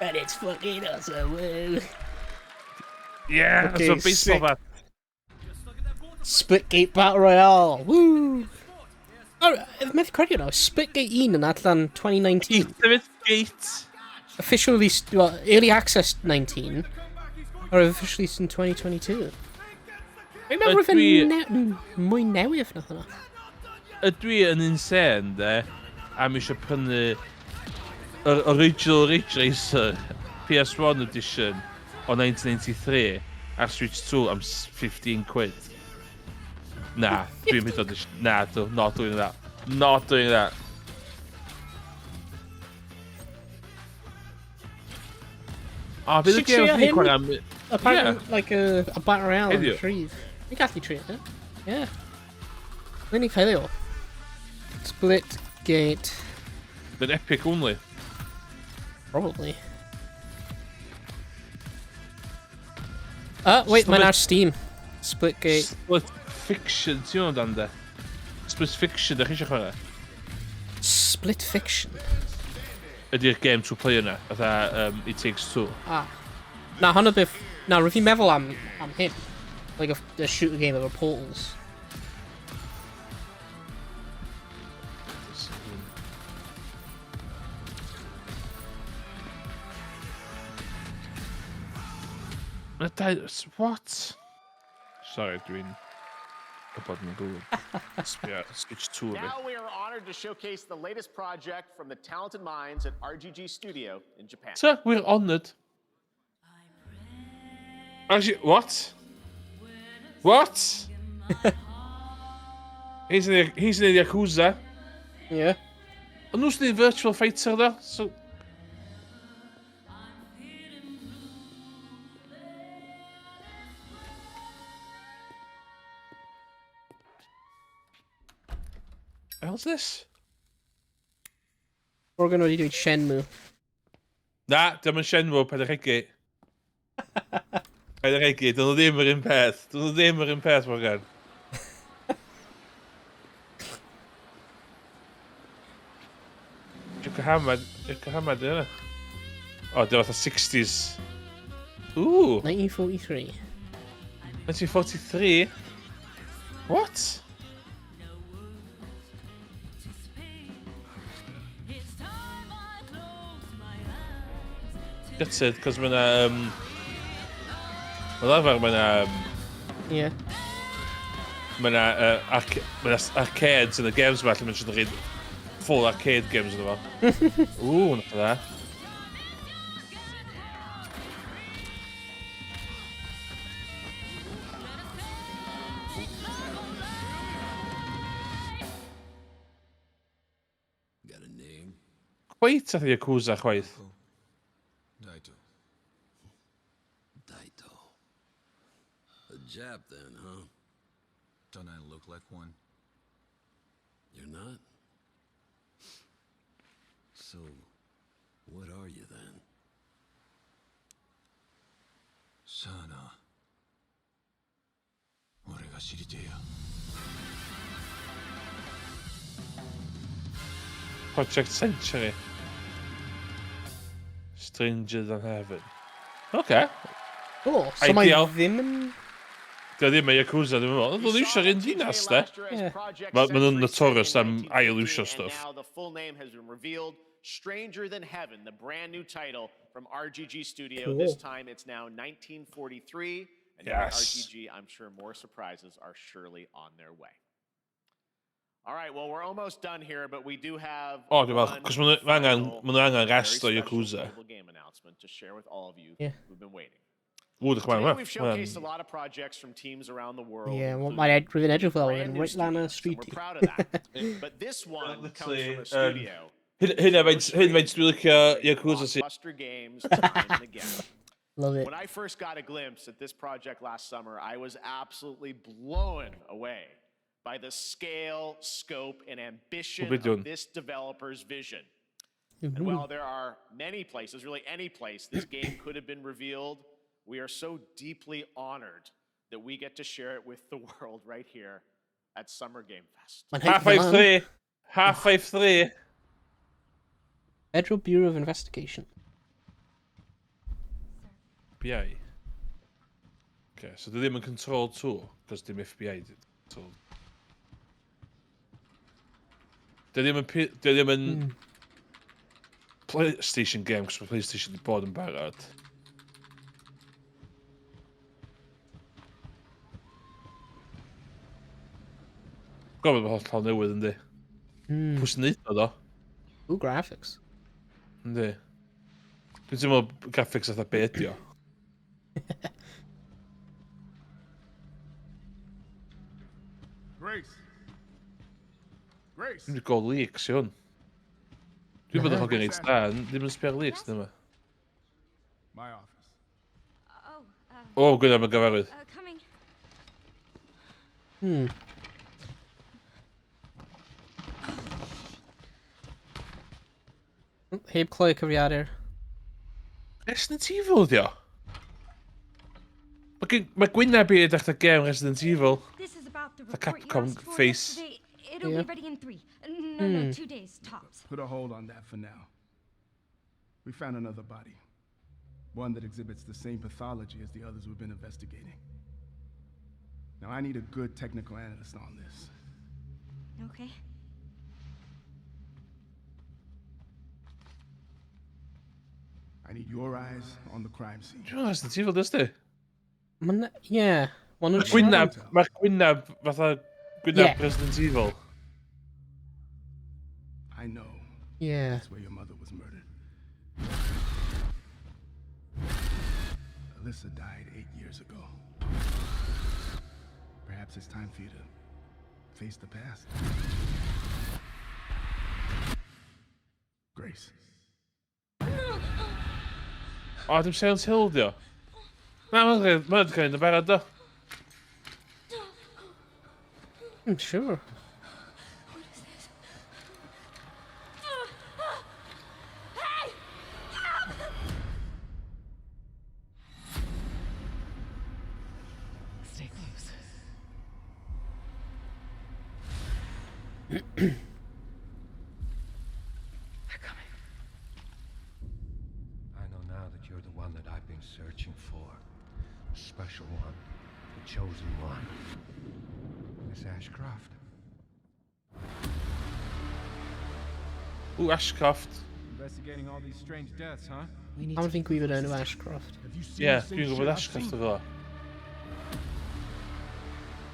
And it's fucking awesome. Woo. Yeah, Okay, so baseball sick. bat. Splitgate Battle Royale. Woo! Oh, methu credu nawr, Splitgate 1 yn allan 2019. Hefyd Gate. Official release, well, early access 19, or official release in 2022. Dwi'n meddwl roedd e'n mwy newydd na hwnna. Ydw i yn insane, de, am eisiau prynu yr original Ridge Racer PS1 edition o 1993 ar Switch 2 am 15 quid. Na, dwi'n mynd oed. Na, dw, not doing that. Not doing that. O, bydd y Should gêm trio chdi hyn? chwarae am... Apparently, Yeah. like a Battle Royale yn Heddiw. rhydd. Ni'n gallu trio hyn. Yeah. Dwi'n ni cael ei o. Split Gate. Mae'n epic only. Probably. Wait, mae'n ar Steam. Splitgate. Split Fiction, ti'n meddwl amdano de? Split Fiction, da chi eisiau chwarae? Split Fiction? Ydy'r game two player na, fatha It Takes Two. Ah. Na, hwnna beth... Na, rwy'n fi'n meddwl am hyn. Like a shooter game efo portals. Mae dau... What? Sorry, dwi'n gwybod yn Google. Sbio, Switch 2 fi. Now we are honored to showcase the latest project from the talented minds at RGG Studio in Japan. So, we're honoured. Actually, what? What? He's in the Yakuza. Yeah. Ond nhw'n sy'n Virtual Fighter, though, so... The hell's this? Morgan wedi dweud Shenmue. Na, dim yn Shenmue, paid â rhegu. Paid â rhegu, dyn nhw ddim yr un peth. Dyn nhw ddim yr un peth, Morgan. Yokohama, Yokohama, di hynna. O, di fatha 60s. Ooh. 1943. 1943? What? Gutted, cos mae yna... Fel arfer mae yna... Mae yna ma arcades yn y games yma lle mae'n siarad yn full arcade games yn efo. Ww, na dda. Got a name? Cweit atho Yakuza chwaith. Daito. Daito. A Jap then, huh? Don't I look like one? You're not? So, what are you then? さあな。俺が知りてえや。 Project Century. Stranger Than Heaven. Okay. Cool. So mae Ideal. ddim yn... Dio ddim yn Yakuza, dwi'n meddwl. Dwi'n iwsio'r un dinas, de. Yeah. Ma nhw'n notorious am ail-iwsio stuff. Now the full name has been revealed. Stranger Than Heaven, the brand new title from RGG Studio. Cool. This time it's now 1943. And now at Yes. RGG, I'm sure more surprises are surely on their way. All right, well, we're almost done here, but we do have O, dwi'n meddwl, one cos ma' nhw angen very rest o special Yakuza. mobile game announcement to share with all of you who've been waiting. Ww, dych Today chi'n we've showcased a lot of projects from teams around the world. Yeah, well, including mae'n rwy'n edrych fel brand yn new reit lan y studios, and street. we're proud of that. But this one comes from a studio Hynna faint dwi'n licio Yakuza si. Blockbuster Games time and again. Love it. When I first got a glimpse at this project last summer, I was absolutely blown away by the scale, scope, and ambition Be of doing? this developer's vision. And while there are many places, really any place, this game could have been revealed, we are so deeply honored that we get to share it with the world right here at Summer Game Fest. Mae'n Half-Life 3. Half-Life 3. Federal Bureau of Investigation. FBI. Okay, so dwi ddim yn Control 2, cos dim FBI. So... Dwi ddim yn... Dwi ddim yn PlayStation game, cos mae PlayStation wedi bod yn barod. Gofyn bod hollol newydd, yndi? Pwy sy'n neud o, ddo? Ooh, graphics. Yndi. Dwi'n teimlo graphics fatha be ydi o. Grace. Grace. Dwi'n go leaks i hwn. Dwi'n bod yn hogyn reit da, ddim yn sbio ar leaks ddim yma. My office. Oh, O, gwyd am y gyfarwydd. Coming. Heb cloi cyfrifiadur. Resident Evil ydi o? Mae gen- mae gwyneb i edrych fatha gêm Resident Evil. This is about the The report you Capcom asked for face. yesterday. It'll Yeah. be ready in 3. No, no, Hmm. 2 days tops. Put a hold on that for now. We found another body. One that exhibits the same pathology as the others we've been investigating. Now, I need a good technical analyst on this. Okay. I need your eyes on the crime scene. Dwi'n Resident Evil, does di? Mae'n... Ie. Maen nhw'n Mae'r gwyneb, mae'r gwyneb fatha gwyneb Yeah. Resident Evil. I know. Yeah. That's where your mother was murdered. Alyssa died 8 years ago. Perhaps it's time for you to face the past. Grace. O, dim Silent Hill di o. Na, mae'n ma cael ei barod do. I'm sure. Stay close. I know now that you're the one that I've been searching for. The special one. The chosen one. Miss Ashcroft. Ooh, Ashcroft. Investigating all these strange deaths, huh? I don't think we would know Ashcroft. Ie, dwi'n gwybod Ashcroft o fel.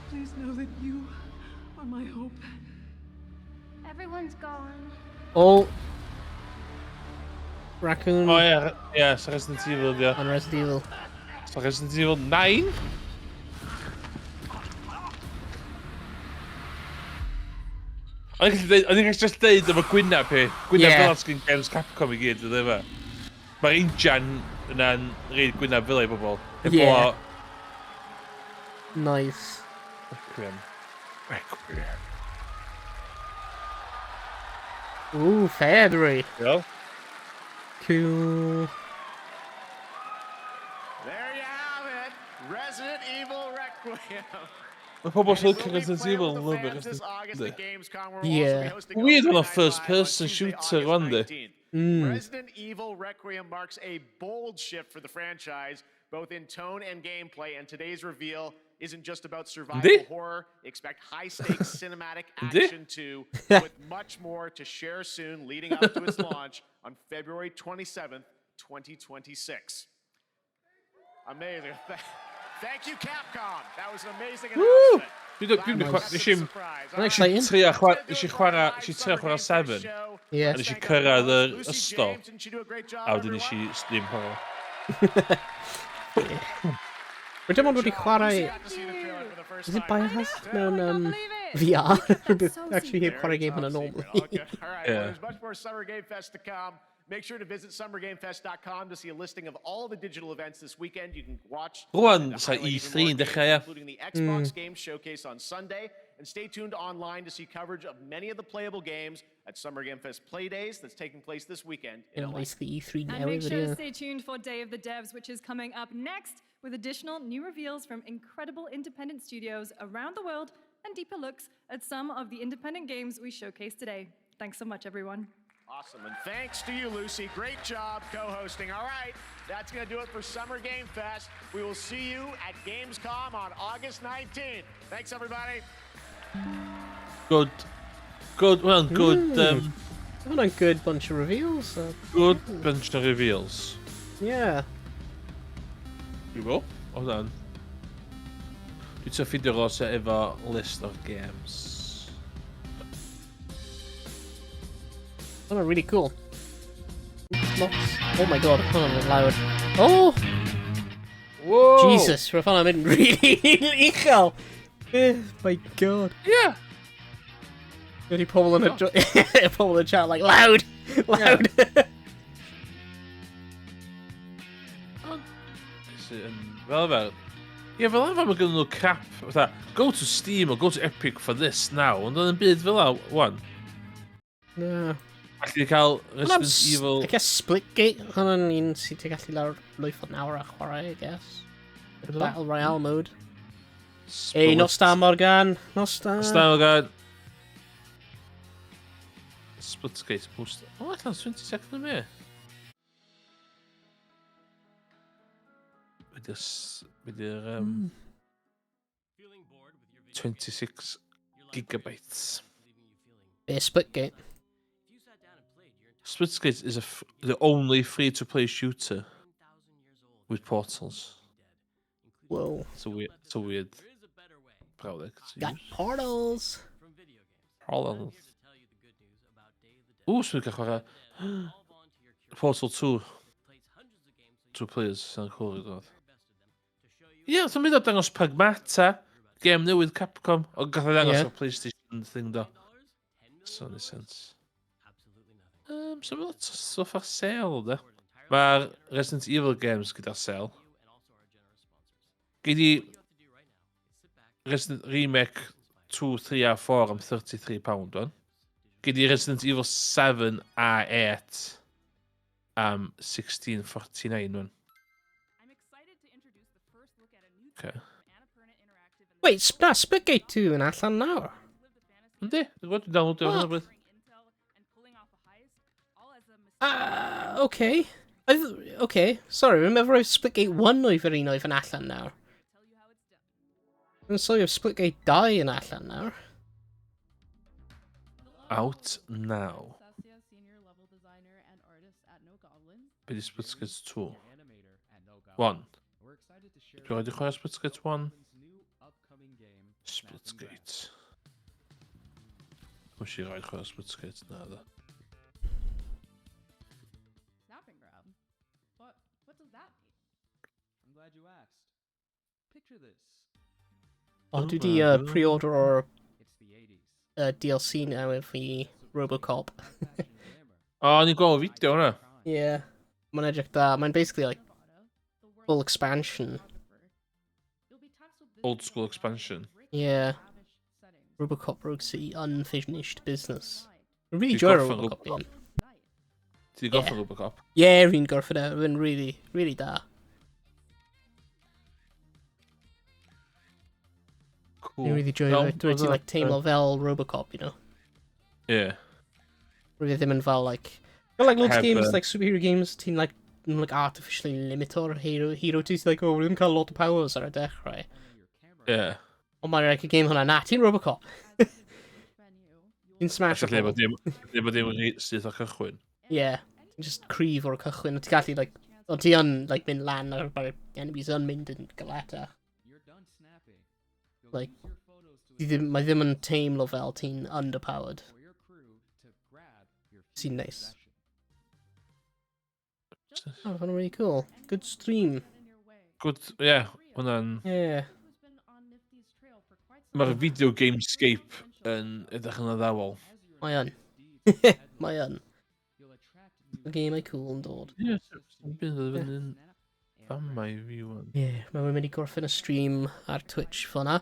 Please know that you are my hope. Everyone's gone. Oh. Raccoon. O ie, ie, so Resident Evil di o. On Resident Evil. So Resident Evil 9? O'n i'n gallu deud, o'n i'n gallu just deud efo gwyneb hi. Gwyneb Ie. fel sgyn games Capcom i gyd, ydy fe. Mae'r injan yna'n reid gwyneb fel i bobl. Ie. Heblaw... Nice. Requiem. Requiem. Ooh, February. Yeah. Cool. There you have it. Resident Evil Requiem. Mae pobl sy'n licio Resident Evil yn lyfio This Resident August Evil. at Gamescom, where we'll also be Yeah. hosting Weird opening one o night first live on person Tuesday, shooter August rwan di. 19th. Resident Evil Requiem marks a bold shift for the franchise, both in tone and gameplay, and today's reveal isn't just about survival Yndi? horror. Expect high-stakes cinematic Yndi? action too, with much more to share soon leading up to its launch on February 27th, 2026. Amazing. Thank you, Capcom. That was an amazing Woo! announcement. Dwi'n dwi'n Glad we kept nes it a i'm... surprise. Nes i trio chwarae, nes i chwarae, nes i trio chwarae 7. Ie. A nes i cyrraedd yr ystol. A wedyn nes i ddim chwarae. Rwy dim ond wedi chwarae... Is it Biohazard mewn VR? Rhywbeth actually heb chwarae game hwnna normally. All right, well, Yeah. there's much more Summer Game Fest to come. Make sure to visit summergamefest.com to see a listing of all the digital events this weekend. You can watch Rwan, and sa highlight even E3 more yn games, dechrau, ie. including the Xbox Game Showcase on Sunday. And stay tuned online to see coverage of many of the playable games at Summer Game Fest Play Days that's taking place this weekend in You know, LA. basically E3 And make newydd, sure to yeah. stay tuned for Day of the Devs, which is coming up next, with additional new reveals from incredible independent studios around the world and deeper looks at some of the independent games we showcased today. Thanks so much, everyone. Awesome. And thanks to you, Lucy. Great job co hosting. All right, that's going to do it for Summer Game Fest. We will see you at Gamescom on August 19th. Thanks, everybody. Good. Good, well, good, Hwnna'n good bunch of reveals. Good bunch of reveals. Yeah. Dwi'n gwybod, o hwnna'n. Dwi'n trio ffindio ros efo list of games. Hwnna'n really cool. Lots. Oh my god, hwnna'n loud. Oh! Whoa! Jesus, roedd hwnna'n mynd really uchel! Eh, my god. Yeah. Ydy pobl yn y pobl yn chat like, loud! Loud! Fel arfer... Ie, fel arfer mae gen nhw crap, fatha, go to Steam or go to Epic for this now, ond oedd yn byd fel la, wan. Na. Alli di cael Hwnna'n Resident Evil... I guess Splitgate, hwnna'n un sydd ti'n gallu lawr lwyth o nawr a chwarae, I guess. Ydw? Battle Royale mode. Ei, nos da Morgan, nos da. Nos da Morgan. Splitgate post. O, allan 22nd of May. Be di'r... Be di'r... 26 gigabytes. Be Splitgate? Splitgate is the only free-to-play shooter with portals. Whoa. It's a weird brawddeg to Got use. portals. Portals. Ww, swn i'n cael chwarae Portal 2. Two players sy'n cool i ddod. Ie, yeah, mynd o dangos Pragmata. Game newydd Capcom. Ond gath o ddangos Ie. o'r PlayStation thing do. So, in a sense. So mae lot o stuff ar sale, de. Mae'r Resident Evil games gyda sale. Gei di Resident Remake 2, 3 a 4 am £33 wan. Gei di Resident Evil 7 a 8 am £16.49 wan. Okay. Wait, na, Splitgate 2 yn allan nawr. Yndi, dwi'n gwybod, dwi'n downloadio hwnna bryd. Okay. Okay, sorry, remember roedd Splitgate 1 oedd yr un oedd yn allan nawr. Yn sylwi Splitgate 2 yn allan nawr. Out now. Be di Splitgate 2? 1. Dwi'n rhaid i chwarae Splitgate 1? Splitgate. Mwys i rhaid chwarae Splitgate na dda. Snapping grab? What does that mean? I'm glad you asked. Picture this. O, dwi di pre-order o'r DLC newydd i Robocop. O, ni'n gweld fideo hwnna. Yeah. Mae'n edrych da. Mae'n basically like full expansion. Old school expansion. Yeah. Robocop Rogue City Unfinished Business. Dwi'n really Ti joio gorffen Robocop Robocop? game. Ti di gorffen Robocop? Yeah, fi'n gorffen e. Fi'n really, really da. Cool. Fi'n really joio Iawn, fe. Dwi ti oedd like teimlo fel Robocop, you know? Yeah. Rwy ddim yn fel like... Got like loads of Heb, games, like superhero games, ti'n like, yn, like artificially limito'r hero ti, ti'n like, oh, rwy'n cael lot o powers ar y dechrau. Yeah. Ond mae'n like, y game hwnna, na, ti'n Robocop. Ti'n smash Lle bod dim yn syth o cychwyn. Yeah, ti'n just cryf o'r cychwyn, ond ti'n gallu, like, ond ti yn, like, mynd lan ar mae'r enemies yn mynd yn galetach. Like, ti ddim, mae ddim yn teimlo fel ti'n underpowered. Sy'n nice. Oh, hwnna'n really cool. Good stream. Good, yeah, hwnna'n... Yeah. Mae'r video gamescape yn edrych yn addawol. Mae yn. Mae yn. Y gemau cool yn dod. Ie, sy'n bydd yn fynd yn fama i fi wan. Ie, yeah, mae'n mynd i gorffen y stream ar Twitch fyna.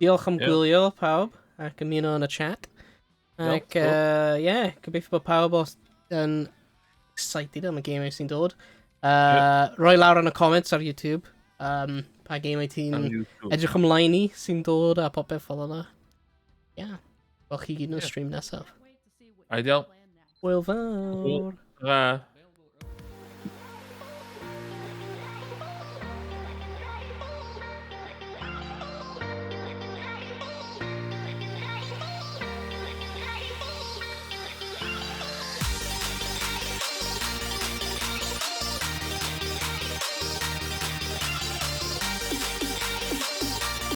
Diolch am Ie. gwylio pawb ac ymuno yn y chat. Iawn, Ac, ie, gobeithio bod pawb os yn excited am y gemau sy'n dod. Roi lawr yn y comments ar YouTube pa gemau ti'n Ar YouTube. edrych ymlaen i sy'n dod a popeth fel yna. Ie, yeah. Wel chi gyd yn y Ie. stream nesaf. Ideal. Hwyl fawr. Ra.